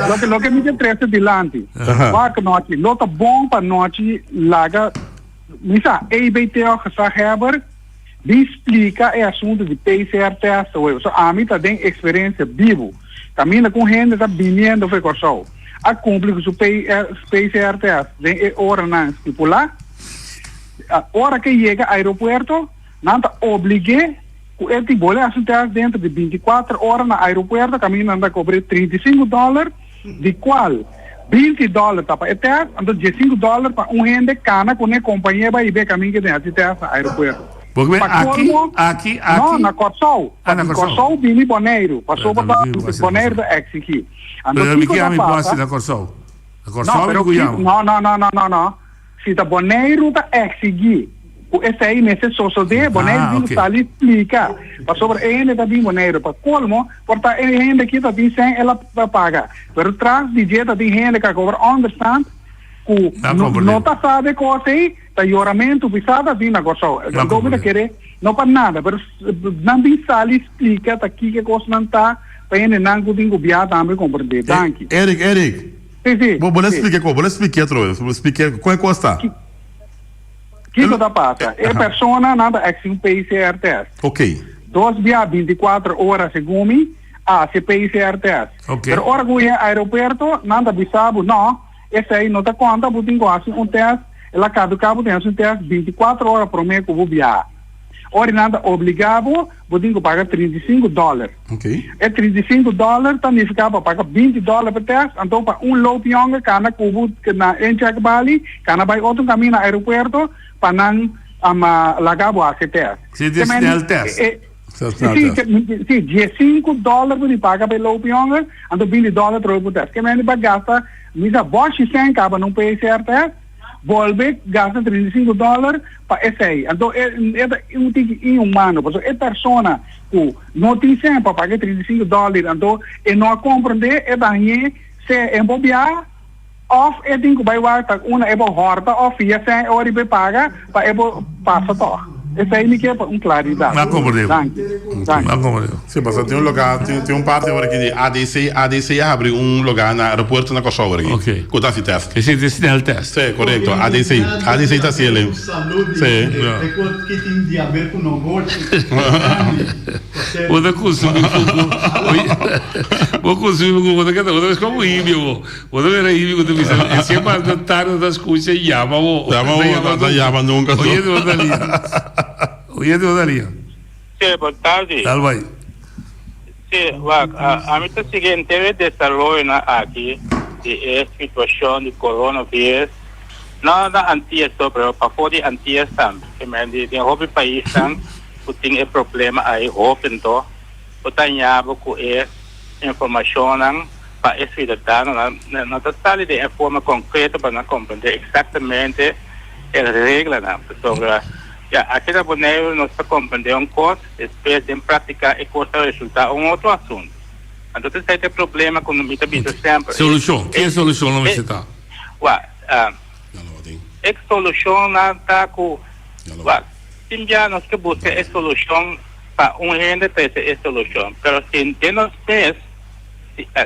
Loke loke mi ke trese dilanti. Wak nochi, lo ta bon pa nochi laga mi sa EBT òf gezaghebber Bin splika e asuntu di PCR test awe. Pasobra ami ta den eksperensia bibu. Kaminda ku un hende ta biniendo for Kòrsou a kumpli ku su PCR test den e oranan stipulá, ora ku e yega aeropuerto nan ta oblig'é ku e tin bole hasi un test dentro di bintikuater ora na aeropuerto kaminda nan ta kobr'é 35 dòler di kual 20 dòler ta pa e tèst, anto 15 dòler pa un hende kana kuné kompañé bai i be kamin ke den hasi tèst na aeropuerto. Bo ke Pa aki, kolmo, aki, no, aki? na Kòrsou. Ah, Pa na di Kòrsou. Kòrsou bini Boneiru, pasobra Pero ta mi ku hasi na Boneiru Kòrsou. ta eksigí. Anto Pero mi kiko ke ta ami ku hasi pasa? na Kòrsou. Na No, Kòrsou mi pero ku ki, yama. no, no, no, no, no, no. Si ta Boneiru ta eksigí ku esei mester sosodé, Boneiru Ah, tin ku ok. sali splika. Pasobra e hende ta bin Boneiru. Pa kolmo, por ta e hende aki ta tin sèn el a paga. Pero tras di dje ta tin hende ku a kobra ònderstant ku Na no komprendé. no ta sa de kos ei, ta yoramentu pisá ta tin na Kòrsou. Na Anto mi ta komprendé. kere, no pa nada, pero nan bin sali splika ta kiko e kosnan ta pa hendenan ku tin ku bia tambe komprendé. Danki. Eric, Eric. Sí, sí, Bo bo lo sí. explique ko, bo lo explique otro vez, bo lo explique kon e kos ta. Kiko ta pasa? E persona nan ta exi un PCR test. Ok. Dos bia 24 ora segun mi a hasi PCR test. Ok. Pero ora ku yega aeropuerto nan ta bisa bo no, esei no ta konta, bo tin ku hasi un test, el a kaduká bo tin hasi un test 24 ora promé ku bo biaha. Ora nan ta obligá bo, bo tin ku paga 35 dòler. Okay. E 35 dòler ta nifiká pa paga 20 dòler pa tèst, anto pa un loop yònge kana ku bo na incheck bali, kana bai otro kaminda na aeropuerto pa nan laga bo hasi tèst. Si di snel tèst. Si, si, 15 dòler bo di paga pa e loop yònge, anto 20 dòler trobe pa tèst. Ke mende bo a gasta misa bòshi sèn kaba na un PCR tèst. Bolbe gasta 35 dòler pa esei. Anto e e ta un tiki inhumano pasobra e persona ku no tin sèn pa paga e 35 dòler anto e no a komprondé e ta hañ'é se e por bia òf e tin ku bai wak ta una e por hòrta òf fia sèn e ora i por paga pa e por pasa tòg. Esei mi ke pa un klaridat. M'a komprendé. Danki. Danki. M'a komprendé. Sí, pasobra tin un lugá, tin tin un parti awor aki di ADC, ADC a habri un lugá na aeropuerto na Kòrsou awor aki. Ok. Ku ta hasi tèst. Esei ta e snel tèst. Sí, korekto. ADC. ADC ta hasi el. Sí. Ja. E kos ki tin di haber ku nogoshi grandi. Bo ta kusumí fuku. Bo kusumí fuku, bo ta keda, bo ta meskos ku indio bo. Bo ta mira Ivy ku ta bisa e siempre anda tarde ta skucha i yama bo. Yama bo, no ta yama nunka. Oyente bo ta lia. Oyente bo ta lia. Sí, bon tardi. Dal bai. Sí, wak, ami ta sigui henter e desaroyonan aki di e situashon di coronavirus, no na Antillas so, pero pafó di Antillas tambe. Ke men di den hopi paisnan ku tin e problema ahi hopi anto bo ta haña bo ku e informashonnan pa e siudadanonan no ta sali den e forma konkreto pa nan komprendé eksaktamente e reglanan. Pasobra ya aki na Boneiru nos ta komprendé un kos, despues den praktika e kos ta resultá un otro asuntu. Anto esei ta e problema ku mi ta bisa semper. Solushon, ke solushon lo mester ta? Wak, E solushonnan ta ku wak tin bia nos ke buska e solushon pa un hende trese e solushon, pero si den nos mes,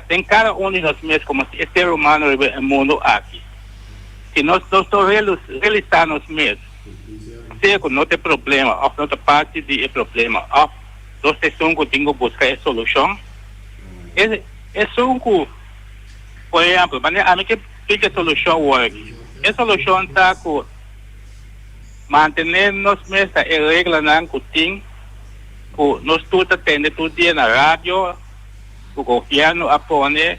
den kada un di nos mes komo e ser humano riba e mundu aki, si nos nos no realisa nos mes sea ku no ta e problema òf no ta parti di e problema òf nos ta esun ku tin ku buska e solushon, esun ku por ehèmpel manera ami ke. Kiko e solushon wòrdu? E solushon ta ku mantené nos mes na e reglanan ku tin, ku nos tur ta tende tur dia na radio, ku gobièrnu a pone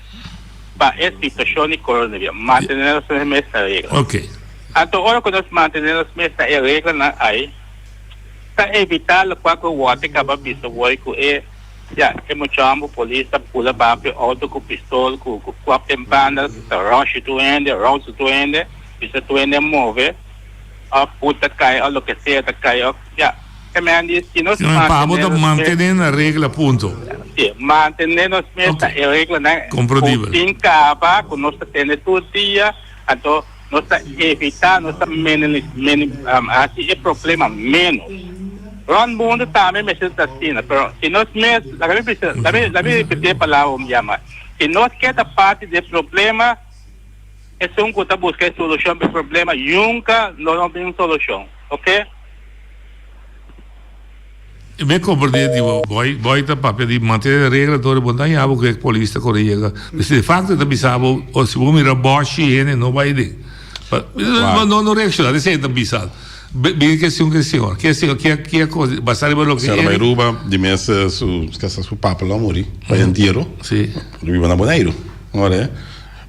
pa e situashon di coronavirus. Mantené nos mes na regla. Anto ora ku nos mantené nos mes na e reglanan ai, ta evitá lokual ku wòrdu kaba bisa wòrdu ku e. Ya, e muchombo polis ta pula bapi auto cu pistol cu cu cuap den banda ta rush tur hende, rouse tur hende, bisa tur hende a move of put ta cay of loke sea ta cay of ya. E men di si nos Si men pa bo mantene ta nos mes mantene na regla punto. Si, mantene nos mes na e reglanan cu Comprendibel. tin caba cu nos ta tene tur dia, anto nos ta evita, nos ta mini mini haci e problema menos. Rond mundo tambe mester ta asina, pero si nos mes, laga mi bisa, laga mi ripiti e palabra un bia mas, si nos ke ta parti di e problema, esun ku ta buska e solushon pa e problema yunka lo no bin un solushon, oke? Mi a komprendé di bo, boy, boy ta papia di mantené e regla tur e bo no ta haña bo ku e polis ta kore yega. Mester de fakto e ta bisa bo, si bo mira bòshi hende no bai den. No no reakshoná, esei e ta bisa. Bin kestion ke señor, ke señor ke ke kos basa riba loke Señor e. Bayruba di mes su kasa su papa lo a muri pa entiero. Si. Lo biba na Boneiru. Ora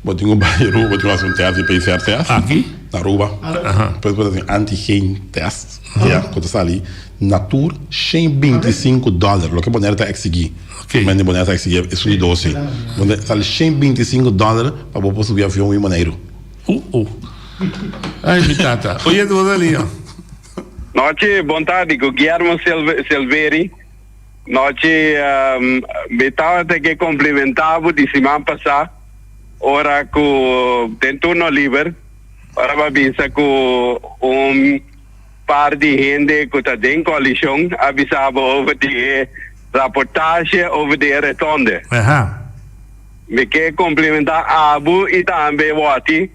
bo tin ku bai Aruba bo tin ku hasi un test di PCR test. Aki? Na Aruba. Aha. Despues bo ta hasi un antigen test ya ku ta sali na tur 125 dollar loke Bonaire ta eksigi. Ok. Men di Bonaire ta eksigi esun di dosi. Bo ta sali 125 dollar pa bo por subi avion wi Boneiru. Uh uh. Ay mi tata. Oye tu Rosalía. Nochi, bon tardi ku Guillermo Silveri. Nochi, um, mi tabata ke komplimentá bo di siman pasá ora ku den turno liber, ora bo a bisa ku un par di hende ku ta den koalishon a bisa bo over di e raportahe over di e retonde. Aha. Mi ke komplimentá abo i tambe Watty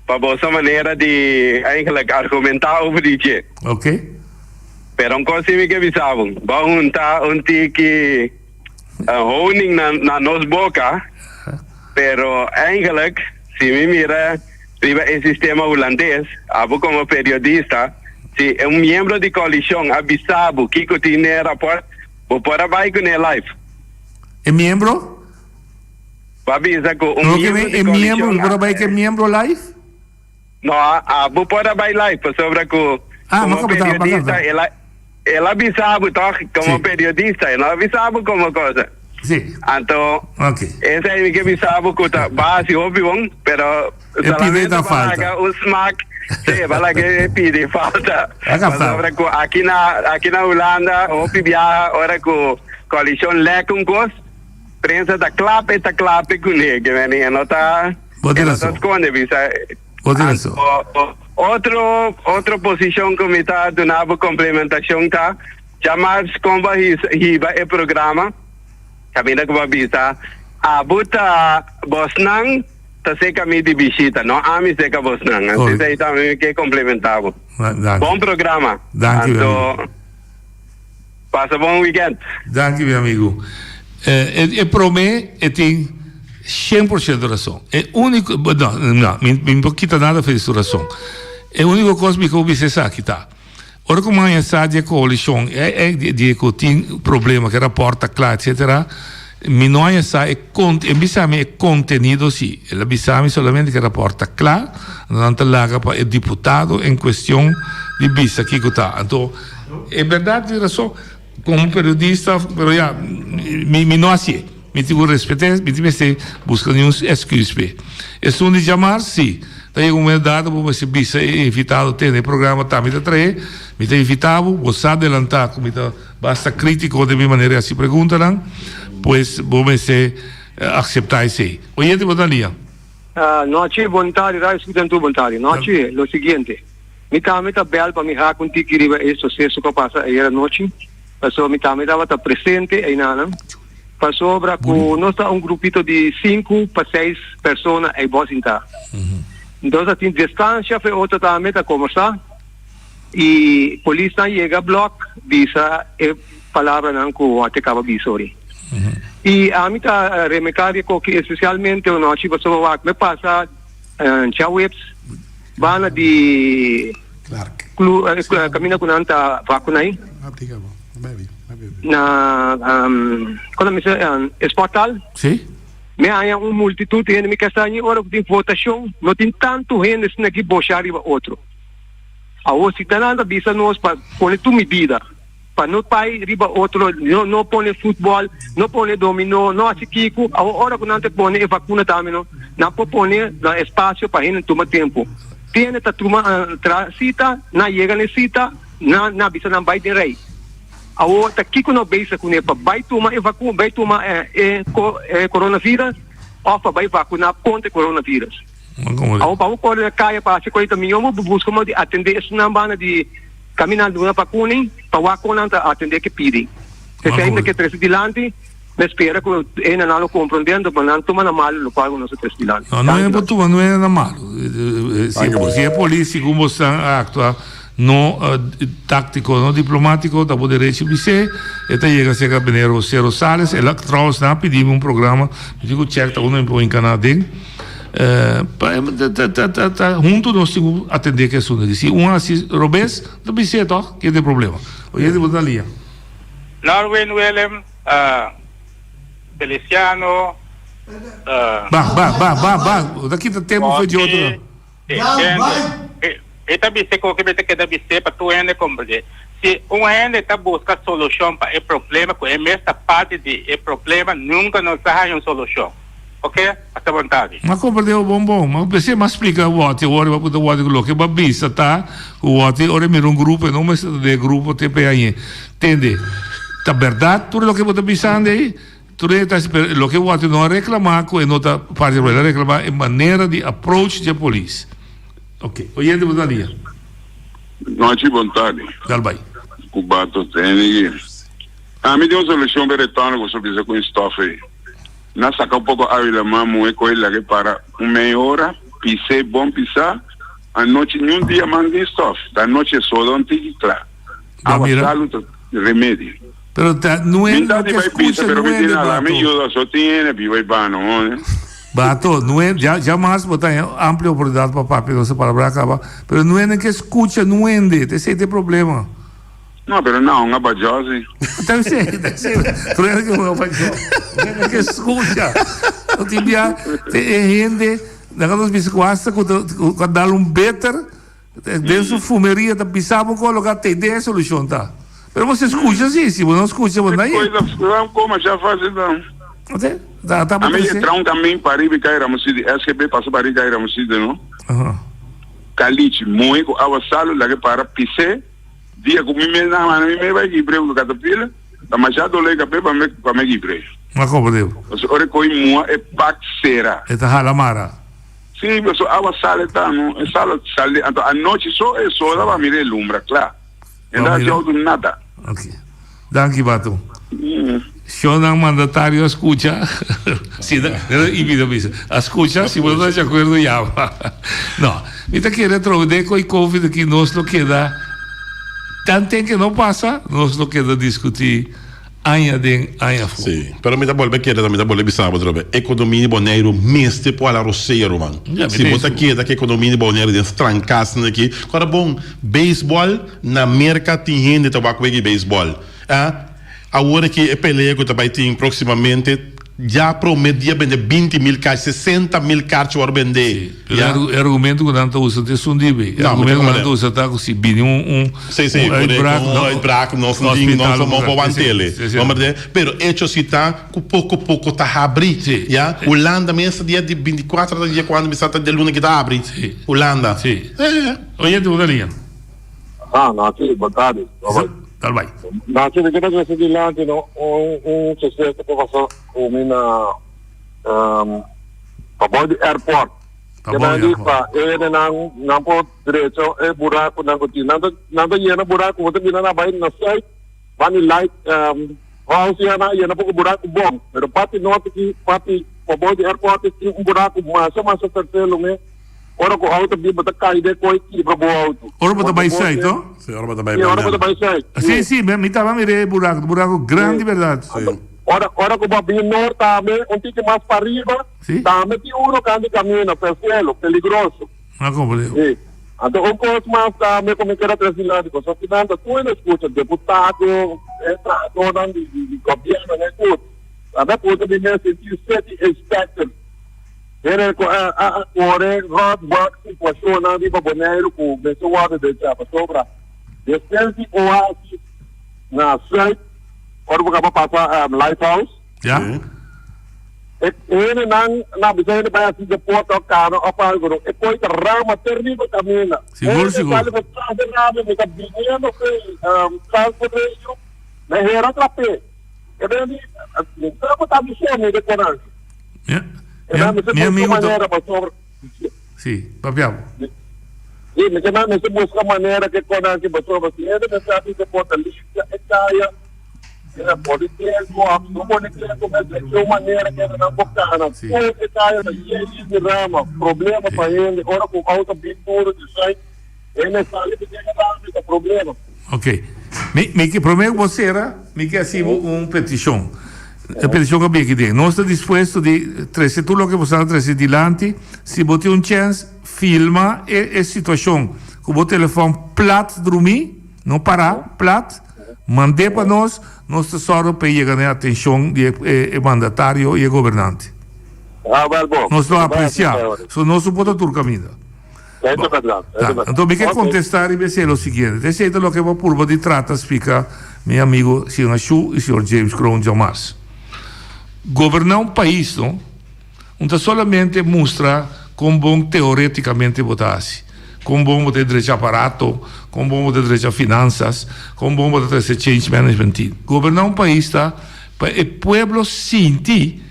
pa boso manera di eigenlijk argumentá over di dje. Ok. Pero un kos si mi ke bisa bo, bo hunta un tiki honing na na nos boka, pero eigenlijk si mi mira riba e sistema hulandes, abo komo periodista, si un miembro di koalishon a bisa bo kiko tin den e rapòrt, bo por a bai kuné live. E miembro? Bo a bisa ku un No ke miembro men di e miembro, koalishon mi por a a. bai ku e miembro live? No, abo por a bai live pasobra ku Ah, komo m'a kapta, m'a periodista kapta. el a el a bisa bo tòg komo Sí. periodista, e no a bisa bo komo cosa. Sí. Anto Ok. esei mi ke bisa bo ku ta bo a hasi hopi bon, pero E pide solamente ta bo a falta. laga un smak, sí, bo a laga e pide falta. A kapta. Pasobra ku aki na aki na Hulanda hopi biaha ora ku koalishon lèk un kos, Prensa ta klap e ta klap e kuné ke men e no ta Bo e tin no ta rason. skonde bisa. Bo tin rason. Anto otro otro posishon ku mi ta duna bo komplementashon ta djamars kon bo a hiba e programa kaminda ku bo a bisa abo ta bosnan ta seka mi di bishita no ami seka bosnan anto Correcto. esei tambe mi ke komplementa bo. Danki. Bon programa. Danki mi Anto amigo. Pasa bon weekend. Danki mi amigo. E prome e tin 100% rason. E unico, no, no, mi, mi no kita nada fe di su rason. E unico cos mi ko bisa esaki ta, ora ku maña sa di e coalicion, e, e, di, di ku tin problema, ku rapport ta kla, etcetera, mi no haña sa e cont, e bisa mi e contenido si. El a bisa mi solamente ku e rapport ta kla, nan ta laga pa e diputado en cuestion di bisa kiko ta. Anto, E berdad tin rason como periodista pero ya mi mi no hacié mi tin cu respete mi tin mester busca ni un excuse p'e esun di djamar si ta yega un momento dado bo mester bisa e invitado tene e programa ta mi ta trae mi ta invita bo bo sa adelanta cu mi ta basta critico den mi manera di haci preguntanan pues bo mester acepta esey oyente bo ta lia. Nochi bon tardi radio escucha tur bon tardi nochi lo siguiente. Mi tambe ta bel pa mi hak un tiki riba e suseso ku a pasa ayer anochi, pasobra mi tambe tabata presente einanan, pasobra ku nos ta un grupito di sinku pa seis persona ei bo sintá. Entonces a tin distancia fe otro tambe ta kombersá i polisnan yega blòk bisa e palabranan ku a te kaba bisa ori. I ami ta remeká di koki espesialmente anochi pasobra wak mi pasa djaweps banda di kaminda ku nan ta vakunai na kon ta bisa e sporthal. Mi haña un multitut di hende mi ke sa ni ora ku tin votashon no tin tantu hende asina aki bosha riba otro. Awor si ta nan ta bisa nos pa pone tur midida pa no pai riba otro no no pone futbol no pone domino no hasi kiku awor ora ku nan ta pone e vakuna tambe no nan por pone na espasio pa hende tuma tempu. Tin hende ta tuma tra sita nan yega na e sita nan nan bisa nan bai den rei. Awor ta kiko no bezig kuné pa bai tuma e vakuna bai tuma e e coronavirus òf pa bai vakuná kontra e coronavirus. Awor pa bo kore na kaya pa hasi kos ta mihó bo buska modo di atendé esunnan banda di kaminnan duna vakuna pa wak kon nan ta atendé ke pidi. Esei ta ke trese dilanti, mi spera ku hendenan lo komprondé anto pa nan tuma na malu lokual ku nos a trese dilanti. No, no e por tuma no e na malu. Si e polis segun bo stan a aktua No táctico, no diplomático, ta bo derecho bis'é. E ta yega cerca meneer José Rosales. El a trouwens nan a pidi mi un programa, mi tin cu check ta unda mi por hinca nan aden. Pa ta ta ta ta hunto nos tin cu atende cu e asunto aki. Si un haci robes, ta bis'é toch, ken ta e problema. Oyente bo ta lia. Norwin Willem, Feliciano. Bah, bah, bah, bah, bah. Bo ta kita tempo for di otronan. Entiende? E ta bis'é koke mester keda bis'é pa tur hende komprendé. Si un hende ta buska solushon pa e problema ku e mes ta parti di e problema, nunka no sa haña un solushon. Oke? Hasta bon tardi. M'a komprendé bo bon bon. M'a p'esei m'a splika Wòti awor riba punta Wòti ku loke bo a bisa ta ku Wòti ora e mira un grupo e no mester ta den e grupo te p'e hañ'é. Tende, ta bèrdat tur loke bo ta bisando ei? Tur e ta pero loke Wòti no a reclama cu e no ta parti el a reclama e manera di approach dje polis. Ok, oyente bo ta lia. Nochi bon tardi. Dal bai. Cu bato tene ki. Ami tin un solucion pa e retorno cu boso bisa cu e stof ey. Na saca un poco awi lama muhe coge laga e para un mei ora, pise bon pisa, anochi ni un dia mas tin stof. Ta anochi e soda un tiki cla. Awa salu ta remedi. Pero ta nuende Mi ta no di ke bai pisa skucha pero mi tin nuende ala mi Bato. yuda so tin hende biba i bano hoor. Bato, nuende ya ya mas bo ta haña amplio oportunidat pa papia nos e palabra a kaba pero nuende ke skucha nuende ta esei ta e problema. No pero nan hunga bajò si. Ta esei ta esei nuende ke hunga bajò nuende ke skucha no tin bia te e hende laga nos bisa ku hasta ku ta ku a dal un beter. Den su fumeria ta bisa bo coloca te den e solucion ta. Pero bo si scucha si, si bo no scucha bo na ye. Coisa como masha facil ta. Oke, ta ta bo Ami trece. entra un camin pa riba y cay Ramosito, SGB pasa pa riba y cay Ramosito no. Aha. Caliche, moe cu awa salo laga para pise, dia cu mi mes na manda mi mes bay kibre cu catapila, ta masha dolo e cape pa mi pa mi kibre. Ma como debo? Pasobra ora e coy mua e pak cera. E ta hala mara. Sí, paso awa sal e ta, no? E sal sal di, anto anochi so e sol a mira e lumbra kla. E no hasi auto nada. Ok. Danki, Bato. Shownan mandatario a skucha. Si, da, i mi ta bisa, a skucha, si bo no ta di akuerdo yama. No, mi ta kere atrobe den ku e covid aki nos lo keda, tanten ke no pasa, nos lo keda diskutí. Aña den aña afó. Sí, pero mi ta bolbe kere ta mi ta bolbe bisa bo atrobe, ekonomia di Boneiru mester por hala rosea ruman. Ya, mi Si bo ta ta keda ku ekonomia di Boneiru den strankas aki, kora bon, beisbòl na Merka tin hende ta wak wega di beisbòl. A Awor aki e pelea ku ta bai tin próksimamente ya promé dia bende 20.000 karchi, 60.000 karchi wòrdu bendé. Pero Ya. e argumento ku nan ta usa ta esun di be. E No, argumento ku mi ta nan ta usa ta ku si bini un un Sí, sí, un por uitbraak, un no, uitbraak, nos no tin, hospital nos no por sí, wantele. sí, sí. No berde? Pero hecho si ta ku poko poko ta habri. Sí. Ya? Hulanda mes ta dia di 24 ta dia kuando mi sa ta dia luna ki ta habri. Sí. Hulanda. Sí. Eh. Oyente, bo ta liña. Ah, Nachi, bon tardi. Sa, dal bai. Nachi, mi ke ta trese dilanti no un un suceso ku pasó ku mi na um, pabou di airport. Ke nan di pa e hendenan nan por drecha e burakunan ku tin. Nan ta nan ta yena buraku, bo ta bira nan bai na site ban di light house ya nan a yena poko buraku bon, pero parti norte aki parti pabou di airport tin un buraku masha masha ferfelu me ora ku auto bin bo ta kai den koi kibra bo auto. Ora bo ta bai site to? Si ora bo ta bai Si ora bo ta bai site. Si si mi taba mira e buraku, buraku grandi berdad. Ora ora ku bo a bin nort tambe un tiki mas pariba. Sí. Tambe tin uno kant di camino, Percielo, peligroso. Ma comprende. Sí. Anto un cos mas tambe cu mi kier a trece dilanti, pasobra ki nan ta tur en escucha, deputado, e trahadornan di, di, di gobierno, en tur. Tambe punto di mester tin city inspector. Hende cu a, a, a core rond wak situacionnan riba Boneiru cu mester wordo decha. Pasobra despues di oasis na Zuid, ora bo caba pasa um, Lighthouse, Ja. E hendenan na bisa hende bai hasi deporte of kano of algo no. E koi ta rama te riba kaminda. Sigur, Hende sigur. sali pa tras de rabia mi ta biniendo fe um, transport radio me hera trapé. E ben di mi sa ku ta bisé mi de konan. Mi, E ben mi, mi se mi busca amigo ta... manera pasobra Sí, papia bo. Sí, mi ke men mi se busca manera ke konan ki pasobra si hende mester hasi deporte limpia e kaya. Mira, pone klenku òf no pone klenku, mester e un manera ku nan por kana. Tur e kaya ta yen yen di rama, problema pa hende. Ora ku outo bin duru di sùit, hende sali di den e rama i ta problema. Ok. Mi, mi ke, promé ku bo sera, mi ke hasi bo un petishon. E petishon ku a bin aki den. Nos ta dispuesto di trese tur loke bo sa trese dilanti. Si bo tin un chèns, filma e, e situashon ku bo telefòn plat drumí, no pará, plat. Mand'é pa nos, nos ta sòru p'e yega na e atenshon di e mandatario i e gobernante. Nos lo apresiá. So nos no por ta tur kaminda. Anto mi ke kontestá riba esei lo siguiente. Esei ta loke bo a purba di trata splika mi amigo señor Ashu i señor James Kroon djamas. Goberná un pais no. Un ta solamente mustra kon bon teoreticamente bo ta hasi, kon bon bo ta drecha aparato, kon bon bo ta drecha finansas, kon bon bo ta trese change management team. Goberna un pais ta pa e pueblo sinti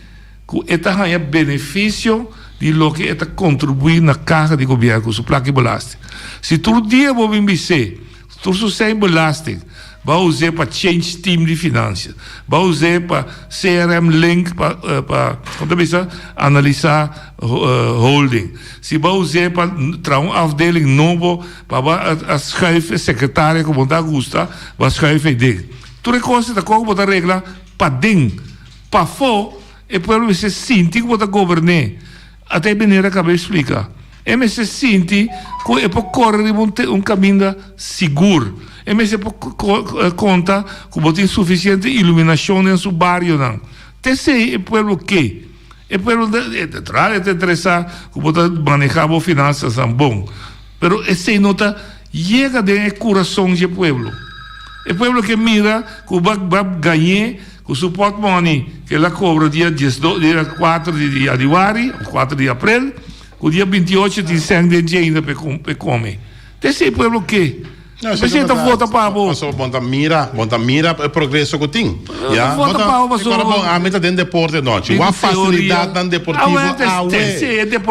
ku e ta haña beneficio di loke e ta contribui na caha di gobierno ku su plaka di belasting. Si tur dia bo bin bis'é Tur su sèn belasting bo a us'é pa change team di financia, bo a us'é pa CRM link pa pa kon ta bisa analisá holding, si bo a us'é pa traha un afdeling nobo pa bo a schuif e secretaria ku bo no ta gusta bo a schuif ei den. Tur e kos ta kon ku bo ta regla paden, pafó e pueblo mester sinti ku bo ta gobern'é. Ata e meneer a kaba e splika. E mester sinti ku e por kore riba un un kaminda sigur. E mester por konta ku bo tin sufisiente iluminashon den su barionan. Ta esei e pueblo ke. E pueblo ta natural e ta interesá ku bo ta manehá bo finansasnan bon. Pero esei no ta yega den e kurason dje pueblo. E pueblo ke mira ku bo a gañ'é Ku su pòtmòni ku el a kobra dia diesdos, dia kuater di yanüari òf kuater di aprel, ku dia bintiocho tin sèn den dje ainda pa e kome. Ta esei pueblo ke. P'esei ta vota pa bo. Pasobra bo ta mira, bo ta mira e progreso ku tin. Ya, bo ta vota pa bo pasobra. Bon, ami ta den deporte anochi. Wak fasilidatnan deportivo awe.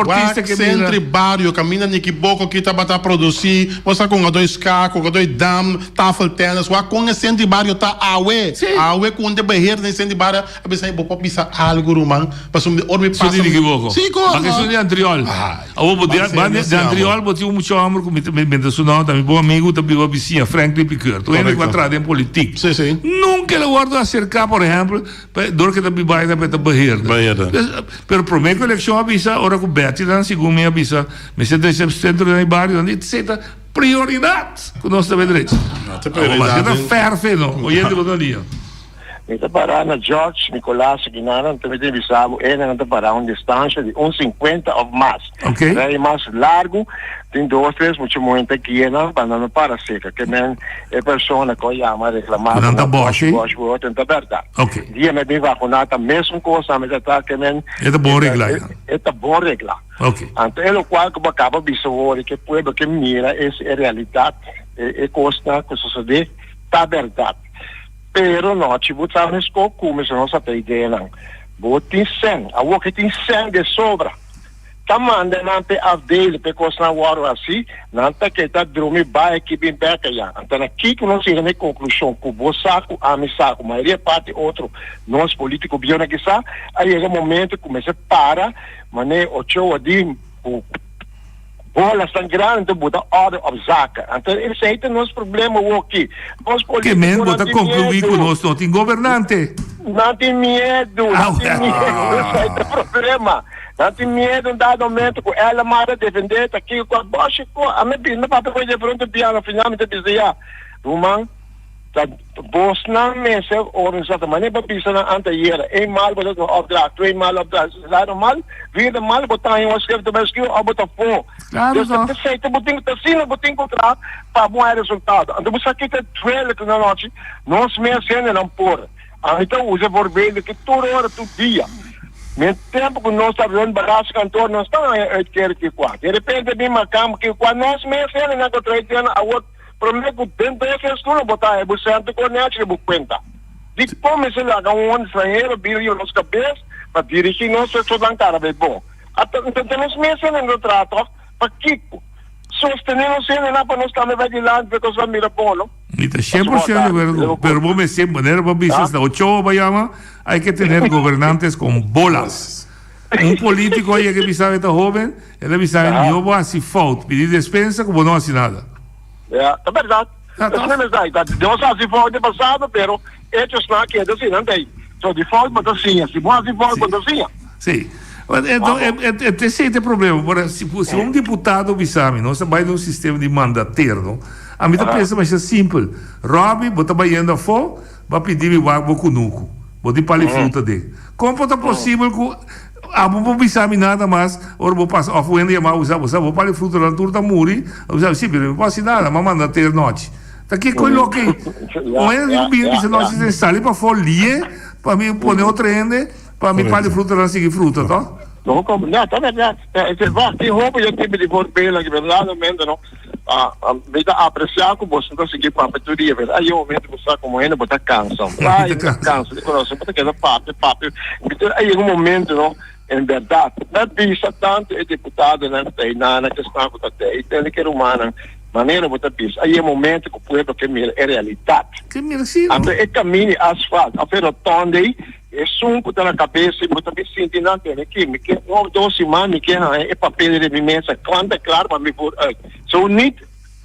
Wak sentro i bario kaminda Nicky Boko ki tabata produsí. Bo sa kon a doi ska, kon a doi dam. Tafeltennis, wak kon e senti bario ta awe? Awe ku un de beheer den senti bario a bisa bo por bisa algu ruman pasobra ora mi pasa Su di equivoco. Si kor. Bak esun di Antriol. Awor bo di ba di Antriol bo tin un mucha homber ku mi ta mi su nomber ta mi bon amigu ta biba bisiña Franklin Piqueur. Tur hende ku a traha den politik. Si si. Nunka el a wordo aserka por ehempel pa dor ke ta biba ayina pa e ta beheerder. Beheerder. Pero prome ku elekshon a bisa ora ku Betty nan segun mi a bisa mester drecha sentro den e bario nan di esei ta Prioridad cu nos ta bay drecha. Awor mas ke ta ferfe no. Oyente bo ta lia. Mi ta pará na George Nicolaas Aguinaldo, anto mi ta bisa bo enan ta pará un distansha di un sinkuenta òf mas. Rei mas largu, tin dos tres mucha muhé ta guia nan pa nan no para seka. Ke men e persona ku a yama reklamá ku nan ta bòshi. Bòshi bo ta bèrdat. Dia mi a bin vakuná ta mesun kos ami ta ta ke men. E ta bon reglá. E ta bon reglá. Ok. Anto e locual cu bo a caba bisa hoor cu e pueblo ke mira es e realidad, e e cosnan cu sosode ta berdad. Pero nochi bo ta mesco cu mester nos a ta ideanan. Bo tin cen, awor ke tin cen de sobra. Ta manda nan p'e afdeling p'e kosnan wòrdu hasí, nan ta keda drumi bai aki bin bèk ayá. Anto na kiko nos yega na e konklushon ku bo sa ku ami sa ku mayoria parti otro nos polítiko bieunan aki sa, a yega momento ku mester para manera Ochoa di ku bolas tan grandi ta buta orde op zaken. Anto esei ta nos problema awoki. Nos Ke men bo polítikonan ta tin konkluí ku miedu. nos no tin gobernante? Nan tin miedu, nan tin miedu, esei ta e problema. Nan tin miedu un dado momento ku el a manda defendé ta kiko ku a boshi ku a mi bisa mi papia ku e diferente bia na final mi ta bisa ya ruman ta bosnan mester organisa ta manera bo bisa nan anteayera een maal bo ta duna opdracht twee maal opdracht derde maal vierde maal bo ta haña un schrift bo skibi of bo ta fo dus ta p'esei ta bo tin ta asina bo tin ku traha pa bo haña resultado anto bo sa ki ta duele ku nan nochi nos mes hendenan por Ami ta usa e voorbeelden ki tur ora, tur dia. Den tempu ku nos ta rond belastingkantoor, nos ta haña uitkering ki kua. De repente bin makamba ki kua nos mes hendenan ku trae tene awor promé ku den dos tres luna bo ta haña bo sèntu ku nèchi riba bo kuenta. Dikon mester laga un hende stranhero bin riba nos kabes pa dirigí nos so nan kara bai bon? Ata ta nos mes hendenan ta traha tòg? Pakiko? Sostené nos hendenan pa nos tambe bai dilanti pa e kosnan bira bon, no? Mi ta cien por ciento de acuerdo cu pero bo mester manera bo bisa esta Ochoa bo yama hay que tener gobernantes con bolas. Un politico a yega bisa e ta hoben el a bisa mi yo bo haci fout pidi despensa cu bo no haci nada. Ya, ta berdad. Ta esei mes ta. Nos a haci fout den pasado pero hechosnan a keda asina nan ta ey. So di fout bo ta siña. Si bo haci fout bo ta siña. Sí. Enton, esei ta e problema. Ora, si un diputado bisa mi, nos ta bai den un sistema di mandaterno, ami ta pensa masha simpel. Robby, bo ta bayendo afó, bo a pidi mi wak bo kunuku. Bo tin pali fruta den. Kon por ta posibel ku abo por bisa mi nada mas ora bo pasa òf un hende yama bo bisa, bo sa bo pali frutanan tur ta muri? Bo bisa, sí, pero mi por hasi nada, mi a mandater nochi. Ta ke koe loke ei? Un hende tin ku bini bisa nochi, sali pafó, lié pa mi pone otro hende. Pa mi pali frutanan sigui fruta, to? No, kom, ja, ta berdad. Wacht, tin hopi yo tipo di voorbeelden ki verdaderamente no, mi ta aprecia ku boso ta sigui papia tur dia, pero hay un momento ku sa komo hende bo ta cansa. Ay, bo ta cansa di conoce, bo ta keda papia, papia. Entonces a yega un momento no, en berdad, na bisa tanto e diputadonan ku ta einan, ku esnan ku ta tei, tende ku e rumannan, manera bo ta bisa, a yega un momento ku pueblo ke mira e realidat. Ke mira, si, no. Anto e kaminda di asfalt, of e rotonde ei, Esun ku ta na kabes i bo ta bin sinti nan tene ki mi ke un of dos siman mi ke haña e papel riba mi mesa klant en klar pa mi por uit. So nit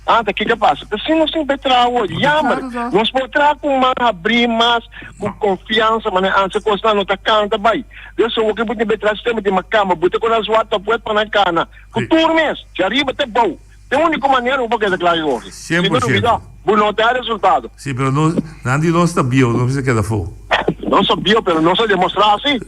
anta kiko a pasa? Ta si nos tin bai traha awor. Jammer. Nos por traha ku man habrí mas ku konfiansa manera antes e kosnan no ta kanta bai. Des awor ke bo tin bai traha sistema di makamba bo ta ku nan zwart op wet pa nan kana ku tur mes djariba te bou. E úniko manera ku bo keda kla e ogi. Si Cien bo por lubidá, ciento. bo no ta e resultado. Sí, pero nos, nan di nos ta bieu, nos mester keda afó. Nos ta bieu, pero nos a demostrá si.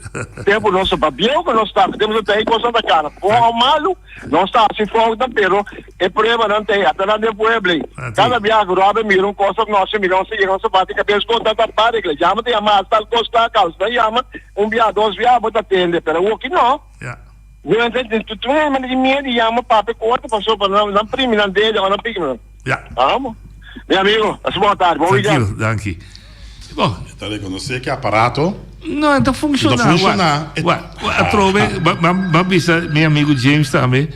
Tempu nos ta bieu ku nos ta, tempu nos ta e kosnan ta kana. Bon òf malu, nos ta hasi foutnan, pero e pruebanan ta ei. Ata nan den pueblo ei. Kada biaha ku Robin mira un kos òf nos mira un señor, nos ta bati kabes kontra ta para, e yama ta yama hasi tal kos kla, kaba. Si nan yama un biaha, dos biaha, bo ta tende, pero awoki no. Tu hende tin miedu di yama papia ku otro pasobra pa nan primi nan dede o nan piki nan. Ja. Amo. Mi amigo, hasi bon tardi. Bon weekend. Tranquilo, danki. Bon. E ta rekonosé ku e aparato. No, e ta funshoná. No ta funshoná. Wak, wak, atrobe, bo a bisa mi amigo James tambe,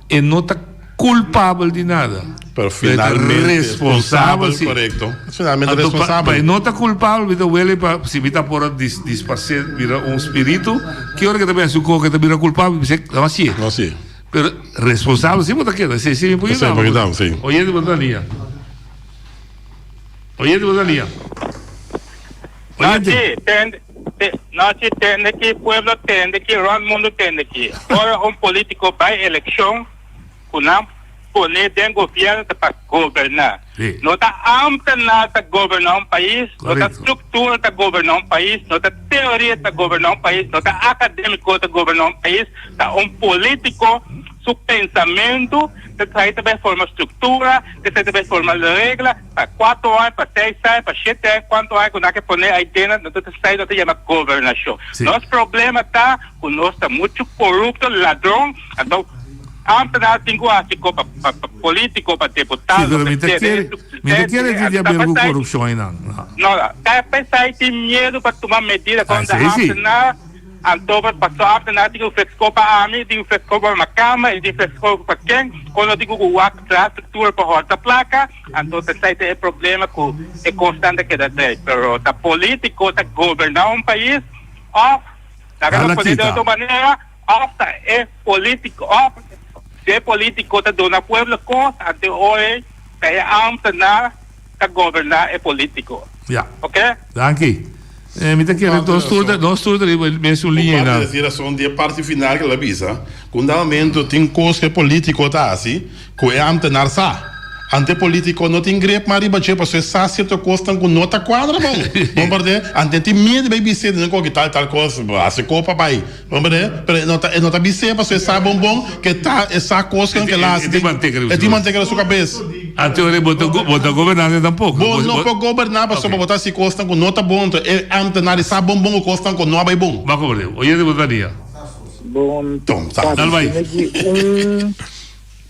e no ta culpabel di nada. Pero finalmente responsabel, si. Correcto. Finalmente Anto, responsabel. Pa, pa e no ta culpabel, mi ta wele pa si mi ta por a dis, disparcer bira un spiritu, ki ora ke ta bira su coke ta bira culpabel, mi bisa, no así. No así. Pero responsabel si bo ta keda, si, si mi por yuda. Por yuda, si. Oyente bo ta lia. Oyente bo ta lia. Oyente. Nochi, tende, te, nochi tende ki, pueblo tende ki, rond mundo tende ki. Ora un politico bai eleccion, Ku nan pone den gobièrnu ta pa goberná. No ta ámtenar ta goberná un pais, no ta struktura ta goberná un pais, no ta teoria ta goberná un pais, no ta akadémiko ta goberná un pais, ta un polítiko su pensamentu ta trae ta bai forma struktura, ta trae ta bai forma regla pa kuater aña, pa seis aña, pa shete aña, kuantu aña ku nan ke pone ai den nan ta esei nos ta yama gobernashon. Nos problema ta ku nos ta muchu korupto, ladron, anto. Ambtenaar tin cu haci co pa politico, pa deputado. Si, pero mi ta kere, mi ta kere tin di haber cu corupcion einan. No, ta pesai tin miedo pa tuma medida contra ambtenaar. Anto paso ambtenaar tin ku fresco pa ami, tin ku fresco pa makamba i tin fresco pa ken kon no tin ku wak traha struktura pa horta plaka. Anto ta esei ta e problema ku e kosnan ta keda drei. Pero ta politiko ta goberná un pais òf laga nos pone di otro manera òf ta e politiko òf si e politiko ta duna pueblo kos anto ora ta e ambtenaar ta goberná e politiko. Ya. Ok? Danki. Eh, mi ta kere nos tur ta, nos tur ta riba e mesun liña Comparte einan. decir razon di e parti final ke el a bisa, ku un dado momento tin kos ku e politiko ta hasi ku e ambtenaar sa. Ante e politiko no tin grip mas riba dje pasobra e sa sierto kosnan ku no ta kuadra bon. Comprende? Ante e tin miedu di bai bis'é di nan koki tal tal kos hasi kopa bai. Comprende? Pero e no ta e no ta bis'é pasobra e sa bon bon ke ta e sa kosnan ke el a hasi. E tin manteka riba E tin manteka riba su kabes. Ante ora bo ta bo ta gobernante tampoco. Bo no por goberná pasobra bo ta hasi kosnan ku no ta bon, enton e ambtenaar di sa bon bon ku kosnan ku no a bai bon. Bo a komprende. Oyente bo ta dia. Bon Tom, sa. Dal bai. Tene ki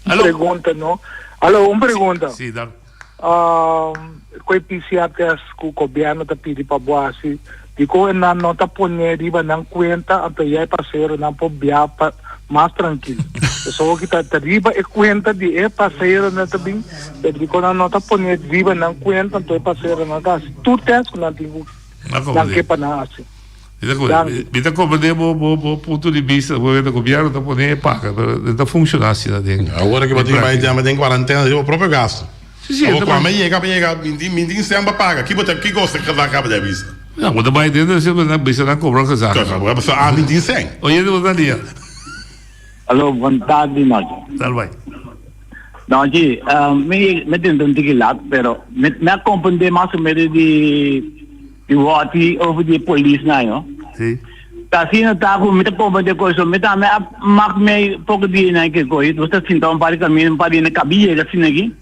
un pregunta no. Alo, un pregunta. Si, dal. Ku e PCR test ku gobierno ta pidi pa bo hasi, dikon e nan no ta pone riba nan kuenta anto ya e paseronan por bia pa mas trankil. Pasobra ki ta ta riba e kuenta di e paseronan ta bin, pero dikon nan no ta pone riba nan kuenta anto e paseronan ta hasi tur test ku nan tin ku nan ke pa nan hasi. Danki. Mi ta comprende bo bo bo punto di bista, bo weta gobierno ta pone e paga, pero e ta funciona asina den. Awor ki bo tin bai den den cuarentena riba bo propio gasto. Si si, Awor cuando yega bo yega mi tin mi tin cen pa paga, ki bo ta ki gosta ki ta caba di avisa? No, bo ta bai den den bo ta bisa nan cobra un gezahe. Pasobra ami tin cen. Oyente bo ta lia. Alo, bon tardi nochi. Dal bai. Nochi, mi mi tende un tiki lat, pero mi mi a comprende mas o menos di di wòti over di e polisnan yo. Sí. Ta asina ta ku mi ta comprende ku eso. Mi tambe a mak mei poko dianan ke koe. Nos ta sinta un par di kaminda, un par di hende kabi yega asina aki.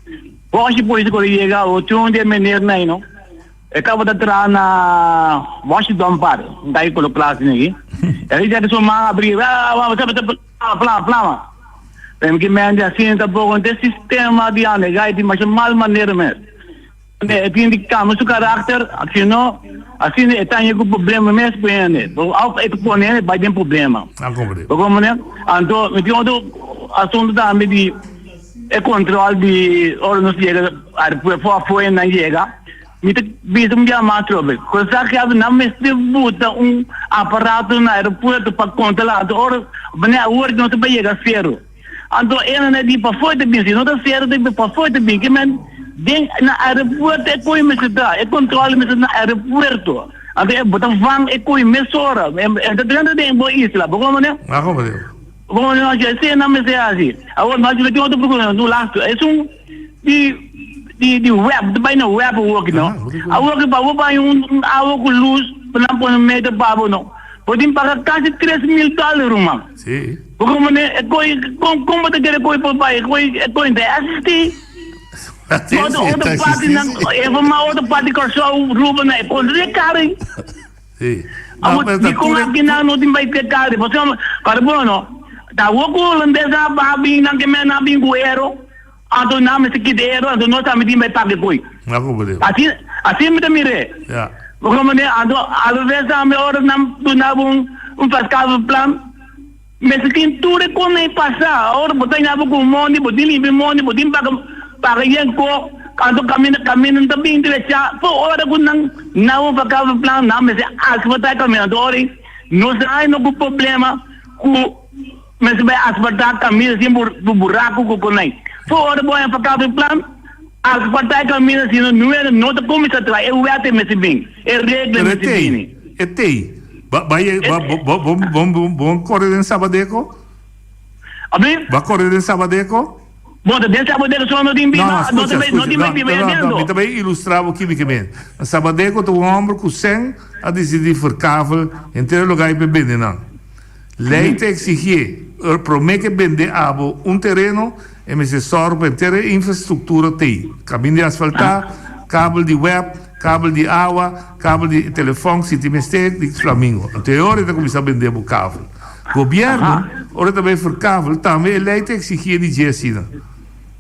Wòshi polis ku a yega, otro un di e menernan no. E tabata traha na Washington Park, un kai kolo kla asina aki. E di djaki su man abri, plama, plama. Pero mi ki mente asina tampoco, no ta e sistema di anda, e gai tin masha mal manera mes. E tin di cambia su karakter, si no, asina e ta haña ku problema mes ku hende. Of e ta pone hende bai den problema. Bo comprende? Anto mi tin otro asunto tambe di e control di ora nos yega aeropuerto afo e nan yega. Mi ta bisa un bia mas trobe, cosa ki abi nan mester buta un aparato na aeropuerto pa controla anto ora manera awor nos ta bai yega cero. Anto e nan a di pafó e ta bin, si no ta cero ta bin pafó e ta bin. Ke men den na aeropuerto e koe mester ta, e control mester ta na aeropuerto. Anto e bo ta van e koe mesora, e ta drenta den bo isla, bo comprende? A comprende. Bo comprende? No, esei nan mester hasi. Awor nos tin otro problema, no lastu, esun di di di web, ta bai na web awor ki no. Awor ki pa bo bai un un awa ku lus pa nan pone meter pa bo no, bo tin paga kasi 3000 dollar ruman. Si. Bo komo ne e koi kon kon bo ta kere koi por bai e koi e koi ta existi. Otro otro parti nan e forma otro parti Kòrsou Ruba na e koi no tin kari. Si. Abo di kon aki nan no tin bai te kari pasobra para bo no ta awor ku holandes a a bin nan ke men a bin ku ero anto nan mester kita ero anto nos tambe tin bai paga e koi. Asina asina mi ta mir'é. Ya. Bo komo ne anto alves tambe ora nan duna bo un un verskaffingsplan Mester tin tur e kon ei pasa. Ora bo ta ñaba ku mondi, bo tin limpia mondi, bo tin paga paga yen ko, anto kaminda kaminda no ta bin drecha. Por ora ku nan nan bo pa plan nan mester asfaltá e kaminda. Anto ora ei nos ta haña ku problema ku mester bai asfaltá kaminda sin buraku ku kon ei. Por ora bo haña pa plan asfaltá e kaminda sino nuera no ta kuminsá traha e wet ei mester bin, e regla Pero e mester tei, bini. e tei. Ba ba ye ba bo bo bo bo bo bo kore den Sabadeco? Abi? Ba kore den Sabadeco? Bo ta den Sabadeco so no tin No, biba, no, no ta scucha, bai no scucha. tin bai No, biba no, no, adentro. mi ta bai ilustra bo kibi ke men. Na Sabadeco ta un homber ku sèn a disidi verkavel henter e lugar pa e bende nan. Lei ta eksigié, promé ke bende abo un tereno, e mester sòru pa henter e infrastruktura t'ei, kaminda di asfaltá, kabel di web, kabel di awa, kabel di telefòn, si tin mester, di Flamingo. Anto e ora e ta kuminsá bende bo kavel. Gobièrnu, ora e ta bai verkavel, tambe e lei ta eksigié di dje asina.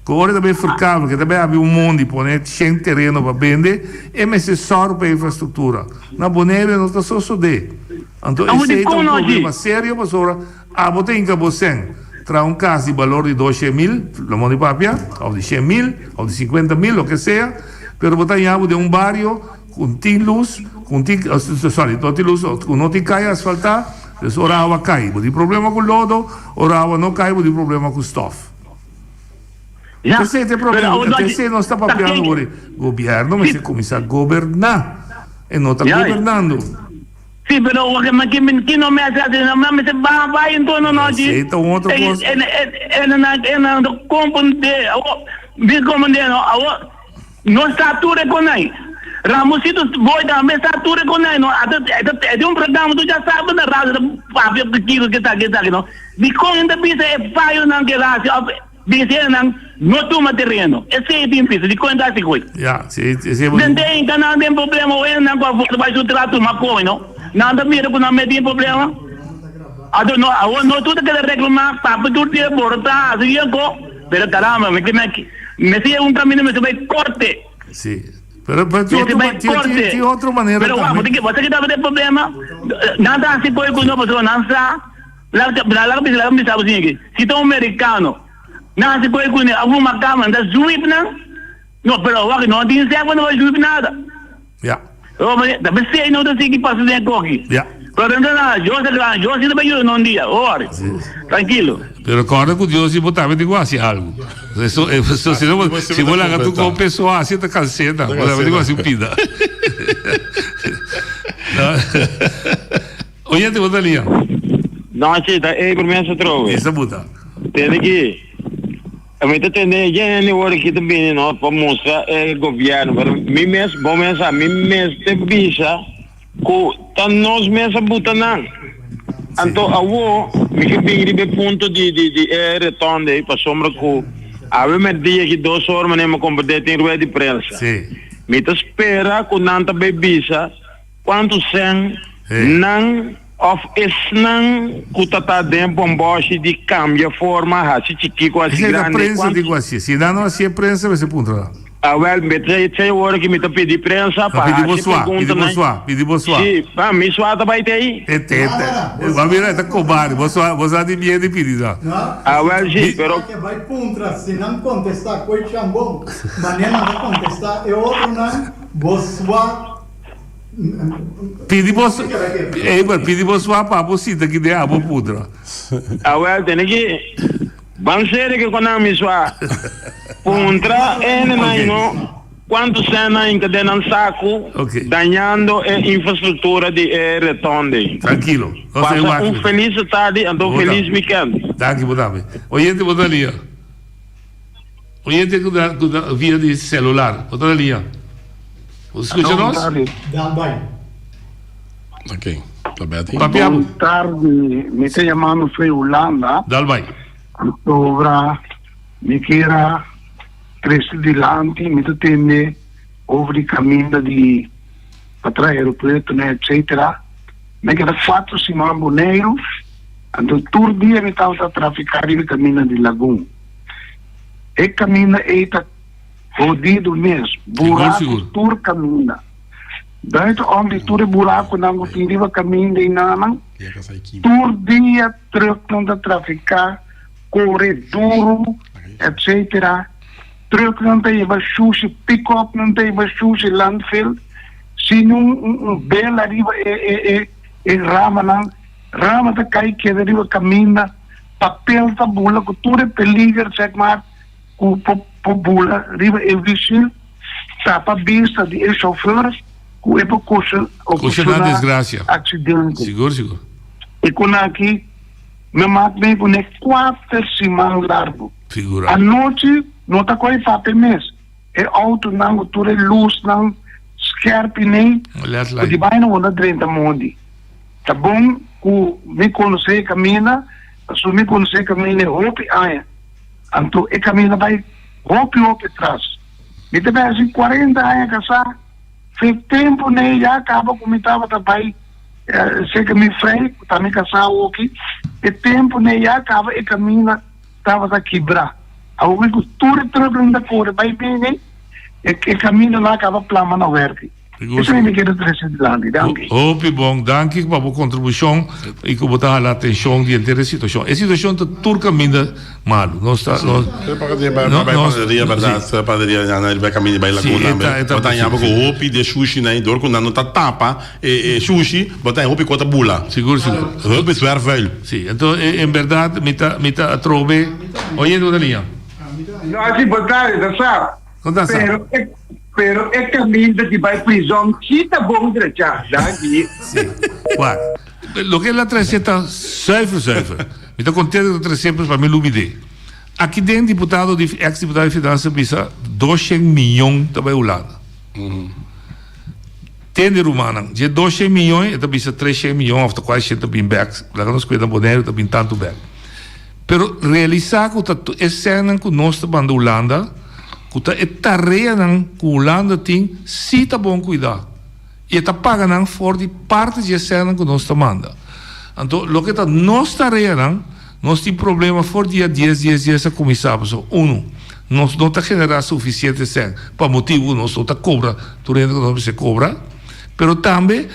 Ku ora e ta bai verkavel, ke ta bai habri un mondi, pone shen tereno pa bende, e mester sòru pa e infrastruktura. Na Boneiru e no ta sosodé. Anto esei ta un problema serio pasobra abo ta hinka bo sèn traha un kas di balor di doshe mil, lo di papia, òf di shen mil, òf di sinkuenta mil, loke sea, pero bo ta haña bo den un bario ku no tin lus, ku no tin, sorry, no tin lus, ku no tin kaya asfaltá, dus ora awa kai bo tin problema ku lodo, ora awa no kai bo tin problema ku stòf. Esei ta e problema, esei nos ta papiando awor, gobierno mester kuminsá goberná, e no ta gobernando. Sí, pero wak ma ki ki no mester hasi no mester baha bai enton no nochi. Esei ta un otro kos. E e na e na ta komprendé awo mi komprendé no awo no sa tur e konai Ramosito boy tambe sa tur e konai no a ta e ta e tin un programa tur ya sa na radio ta papia kiko esaki esaki no dikon e ta bisa e fayonan ke hasi of Bisa nan, No tuma tereno. Esei tin bisa. Di kon ta hasi koe? Ya, si, esei bo. Den den ta nan den problema oe nan ku a vota bai su tra tuma koe no. Nan ta mira ku nan mes tin problema. Ato no, awor no tur ta keda reklama, papia tur dia borota, hasi bien ko. Pero caramba, mi ke me si un kaminda mester bai korte. Si. Pero pero tin otro bai korte. Tin otro manera Pero tambe. Pero wak, bo ta kita problema? Nan ta hasi koe ku no pasobra nan sa. Laga laga bisa laga bisa bo siña si ta un mericano nan hasi koe kune a fuma kama nan ta sweep nan no pero wak no tin sèk pa no bai sweep nada Ya. Oh ma ta pesey no ta sigui pasa den koki Ya. pero den ta nada Dios ta grandi Dios si ta bai yuda no un dia ori trankilo. Pero kòrda ku Dios di bo tambe tin ku hasi algu. Eso, eso, si no, si bo laga tu kon peso hasi ta kanseta. Bo tambe tin ku hasi un pida. Oyente bo ta lia. Nochi ta Eber mes atrobe. Esa buta. Tende ki mi ta tende yen hende wor ki ta bini no pa mustra e gobierno pero mi mes bo mes sa mi mester bisa ku ta nos mes a buta nan anto awo mi ke bin riba e punto di di di e rotonde ei pasobra ku awe merdia ki dos or manera mi a komprende tin rueda di prensa mi ta spera ku nan ta bay bisa Kuantu sèn nan òf esnan ku ta ta den bòmbòshi di kambia forma, hasi chikí ku hasi Esei ta grandi, prensa kuantu. di ku hasié. Si nan no hasié prensa mester puntra nan. Awèl, mi ta esei ora ki mi ta pidi prensa No, pa pidi bo hasi swa, pidi bo preguntanan. swa, pidi bo swa. Sí, pa mi swa ta bai te ei. E te, te, bo mira e ta kobarde, bo swa, bo sa di miedu di pidi sa. Awèl, sí, Mi. pero. Ke bai puntra si nan kontestá koe chambon, manera nan ta kontestá e otronan, bo swa. Pidi bo Eber, pidi bo swa pa bo sinta ki den abo pudra. Awel, tene ki ban seri ke konan mi swa puntra ene nan no kuantu sen nan hinka den nan saku dañando e infrastruktura di e retonde. Trankilo. Pasa un felis tardi anto un felis weekend. Danki bo tambe. Oyente bo ta lia. Oyente ku ta ku ta via di celular. Bo ta na liña. Bo ta skucha nos? Dal bai. Ok, ta Betty. Papia bo. Bon tardi, mi ta yamando for Hulanda. Dal bai. Pasobra mi kier a trese dilanti, mi ta tende over di kaminda di pa traha aeropuerto ne etcetera. Mi a keda kuater siman Boneiru, anto tur dia mi tabata trafiká riba e kaminda di Lagun. E kaminda ei ta hodido mes, buraku tur kaminda. Buitenom di tur e burakunan ku tin riba kaminda ei nanan, tur dia trùknan ta trafiká, kore duru, etsetera. Trùknan ta hiba shushi, pikòpnan ta hiba shushi landfill, sin un bela riba e ramanan. Rama ta kai keda riba kaminda. Papel ta bula ku tur e peliger sek maar ku por bula riba e wisil tapa bista di e chauffeur ku e por ocasiona accidente. Sigur sigur. E kon aki mi mak mee kuné kuater siman largu. Figura. Anochi no ta kohe papia mes. E autonan ku tur e lusnan skerpi nei ku di baina bo ta drenta mondi. Ta bon ku mi konosé e kaminda, pasobra mi konosé e kaminda e hopi aña. Anto e kaminda bai hopi hopi tras. Mi ta bai hasi kuarenta aña kasá, fe tempu nei ya kaba ku mi tabata bai serka mi frei ku ta mi kasá awoki, e tempu nei ya kaba e kaminda tabata kibrá. Awoki ku tur e trùknan ta kore bai bini, e kaminda nan a kaba plama na wèrki. Esei mi kere trese dilanti. Danki. Hopi bon. Danki pa bo kontribushon i ku bo ta hala atenshon di henter e situashon. E situashon ta tur kaminda malu. Nos ta, nos, Pero pa bai bai panaderia, berdad, panaderia nan riba e kaminda bai Lagun tambe. Bo ta haña bo ku hopi di e shushinan ei dor ku nan no ta tapa e shushi, bo ta haña hopi kos ta bula. Sigur, sigur. Hopi zwerfvuil. Si, anto en berdad mi ta, mi ta atrobe. Oye, bo ta liña. No, si bo ta, ta sa. No ta sa. Pero e, pero e caminda di bai prison si ta bon drecha. Danki. Si. Wak. Loke el a trece ta zuiver zuiver. Mi ta contento cu ta trece pues pa mi lubide. Aki den diputado di ex diputado di finansa bisa doshen miyon ta bai Hulanda. Tende rumannan, dje doshen miyon e ta bisa treshen miyon of ta kuarshen ta bin bek. Laga nos cuida Boneiru ta bin tanto bek. Pero realisa cu ta e sènnan cu nos ta manda Hulanda, cu ta e tareanan cu Hulanda tin, si ta bon cuida. Y e ta paga nan for di parti di e sènnan cu nos ta manda. Anto, loke ta nos tareanan, nos tin problema for dia dies dies dies a cuminsa, pasobra uno, nos no ta genera suficiente sèn pa motibu cu nos no ta cobra tur hende cu nos mester cobra, pero tambe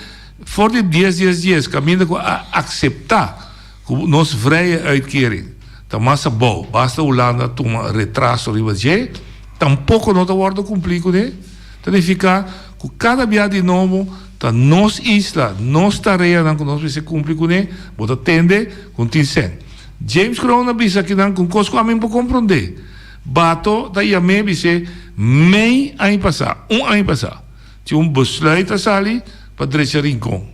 for di dies dies dies caminda cu a acepta Ku nos vrije uitkering ta mas abou, basta Hulanda tuma retraso riba dje, tampoko no ta wòrdu kumplí kuné. Ta nifiká ku kada bia di nobo ta nos isla, nos tareanan ku nos mester kumpli kuné, bo ta tende ku no tin sèn. James Kroon a bisa akinan ku un kos ku ami no por komprondé. Bato ta yam'é bis'é mei aña pasá, un aña pasá, tin un besluit a sali pa drecha Rincon.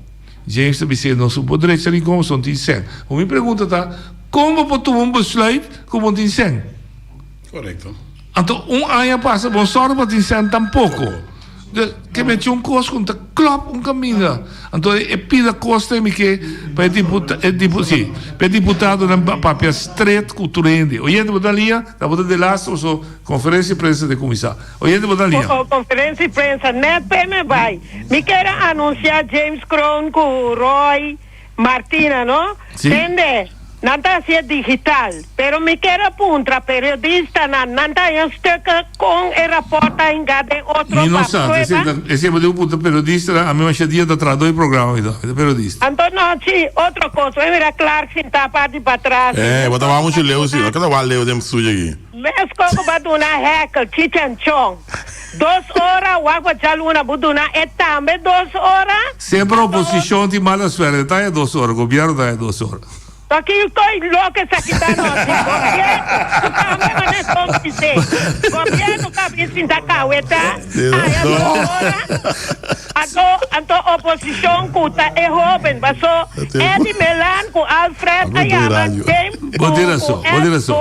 James ta bis'é, Nos no por drecha rincon pasobra no tin sèn. Bon, mi pregunta ta, kon bo por tuma un besluit ku bo no tin sèn? Korekto. Anto un aña pasa bo no sòru pa tin sèn tampoko. Dus, ke mester un kos ku no ta klòp un kaminda. Anto e pida kos ta mi ke pa e diputa, e dipu, si, pa e diputadonan papia stret ku tur hende. Oyente bo ta lia, ta bo ta delaster pasobra konferensia di prensa ta kuminsá. Oyente bo ta lia. Conferencia di prensa net pe me bay. Mi kier a anuncia James Kroon cu Roy Martina no. Si. Tende, nan ta hacié digital, pero mi kier a puntra periodistanan, nan ta haña stukken con e rapport ta hinga den otro Mi no pa sa, prueba? esei bo tin ku puntra periodistanan, ami masha dia ta traha doi programa mi ta, mi ta periodista. Anto no, si, otro cos, mi mira Clark sinta parti patras. Eh, bo ta wak muchu leu si, no keda wak leu den studio aki. Mesco cu ba duna hekel chichanchon dos ora wak pa djaluna bo duna e tambe dos ora. Semper oposicion tin mala suerte, ta haya dos ora, gobierno ta haya dos ora. Ta kico loke esaki ta nos di gobierno cu tambe mane complice gobierno ta bin sinta caweta haya dos ora anto anto oposicion cu ta e hoben paso Eddy Melan cu Alfred a yama James Bo tin razon, bo tin razon.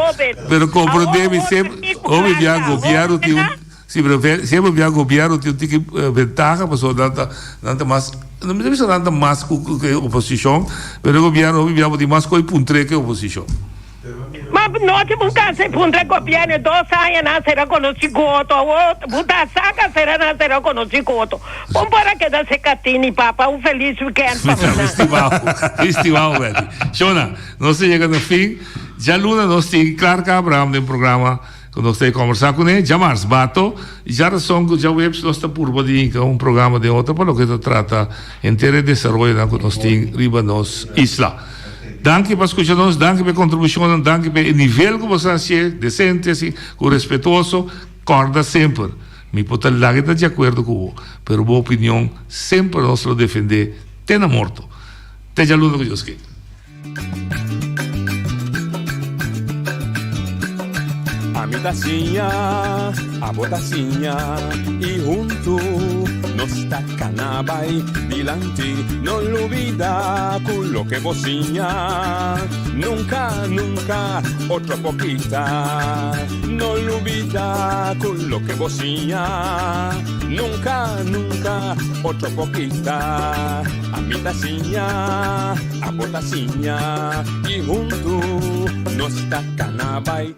Pero comprende mi semper, hopi bia gobierno tin un, si pero semper bia gobierno tin un tiki ventaha pasobra nan ta, nan ta mas, no mi ta bisa nan ta mas ku ku e oposicion, pero e gobierno hopi bia bo tin mas koe puntre ke oposicion. Ma no tin bo cansa e puntra gobierno e dos aña nan sera conoci goto awor bo ta sa ka sera nan sera conoci goto bon por a keda seca tini papa un feliz weekend pa bo nan. Estimado, estimado Betty. Shona, Nos ta yega na fin. Djaluna nos tin Clark Abraham den programa ku nos ta e kombersá kuné. Djamars bato i djarason ku djaweps nos ta purba di hinka un programa den otro pa loke ta trata henter e desaroyonan ku nos tin riba nos isla. Danki pa skucha nos, danki pa e kontribushonnan, danki pa e nivel ku boso a hasié, desente asi, ku respetuoso. Kòrda semper, mi por ta laga ta di akuerdo ku bo, pero bo opinion semper nos lo defendé te na morto. Te djaluna ku Dios ke. Ami ta siña, abo ta siña y huntu nos ta cana bay dilanti. No lubida cu loke bo siña nunca, nunca otro por kita. No lubida cu loke bo siña nunca, nunca otro por kita. Ami ta siña. Abo ta siña y huntu nos ta cana bay.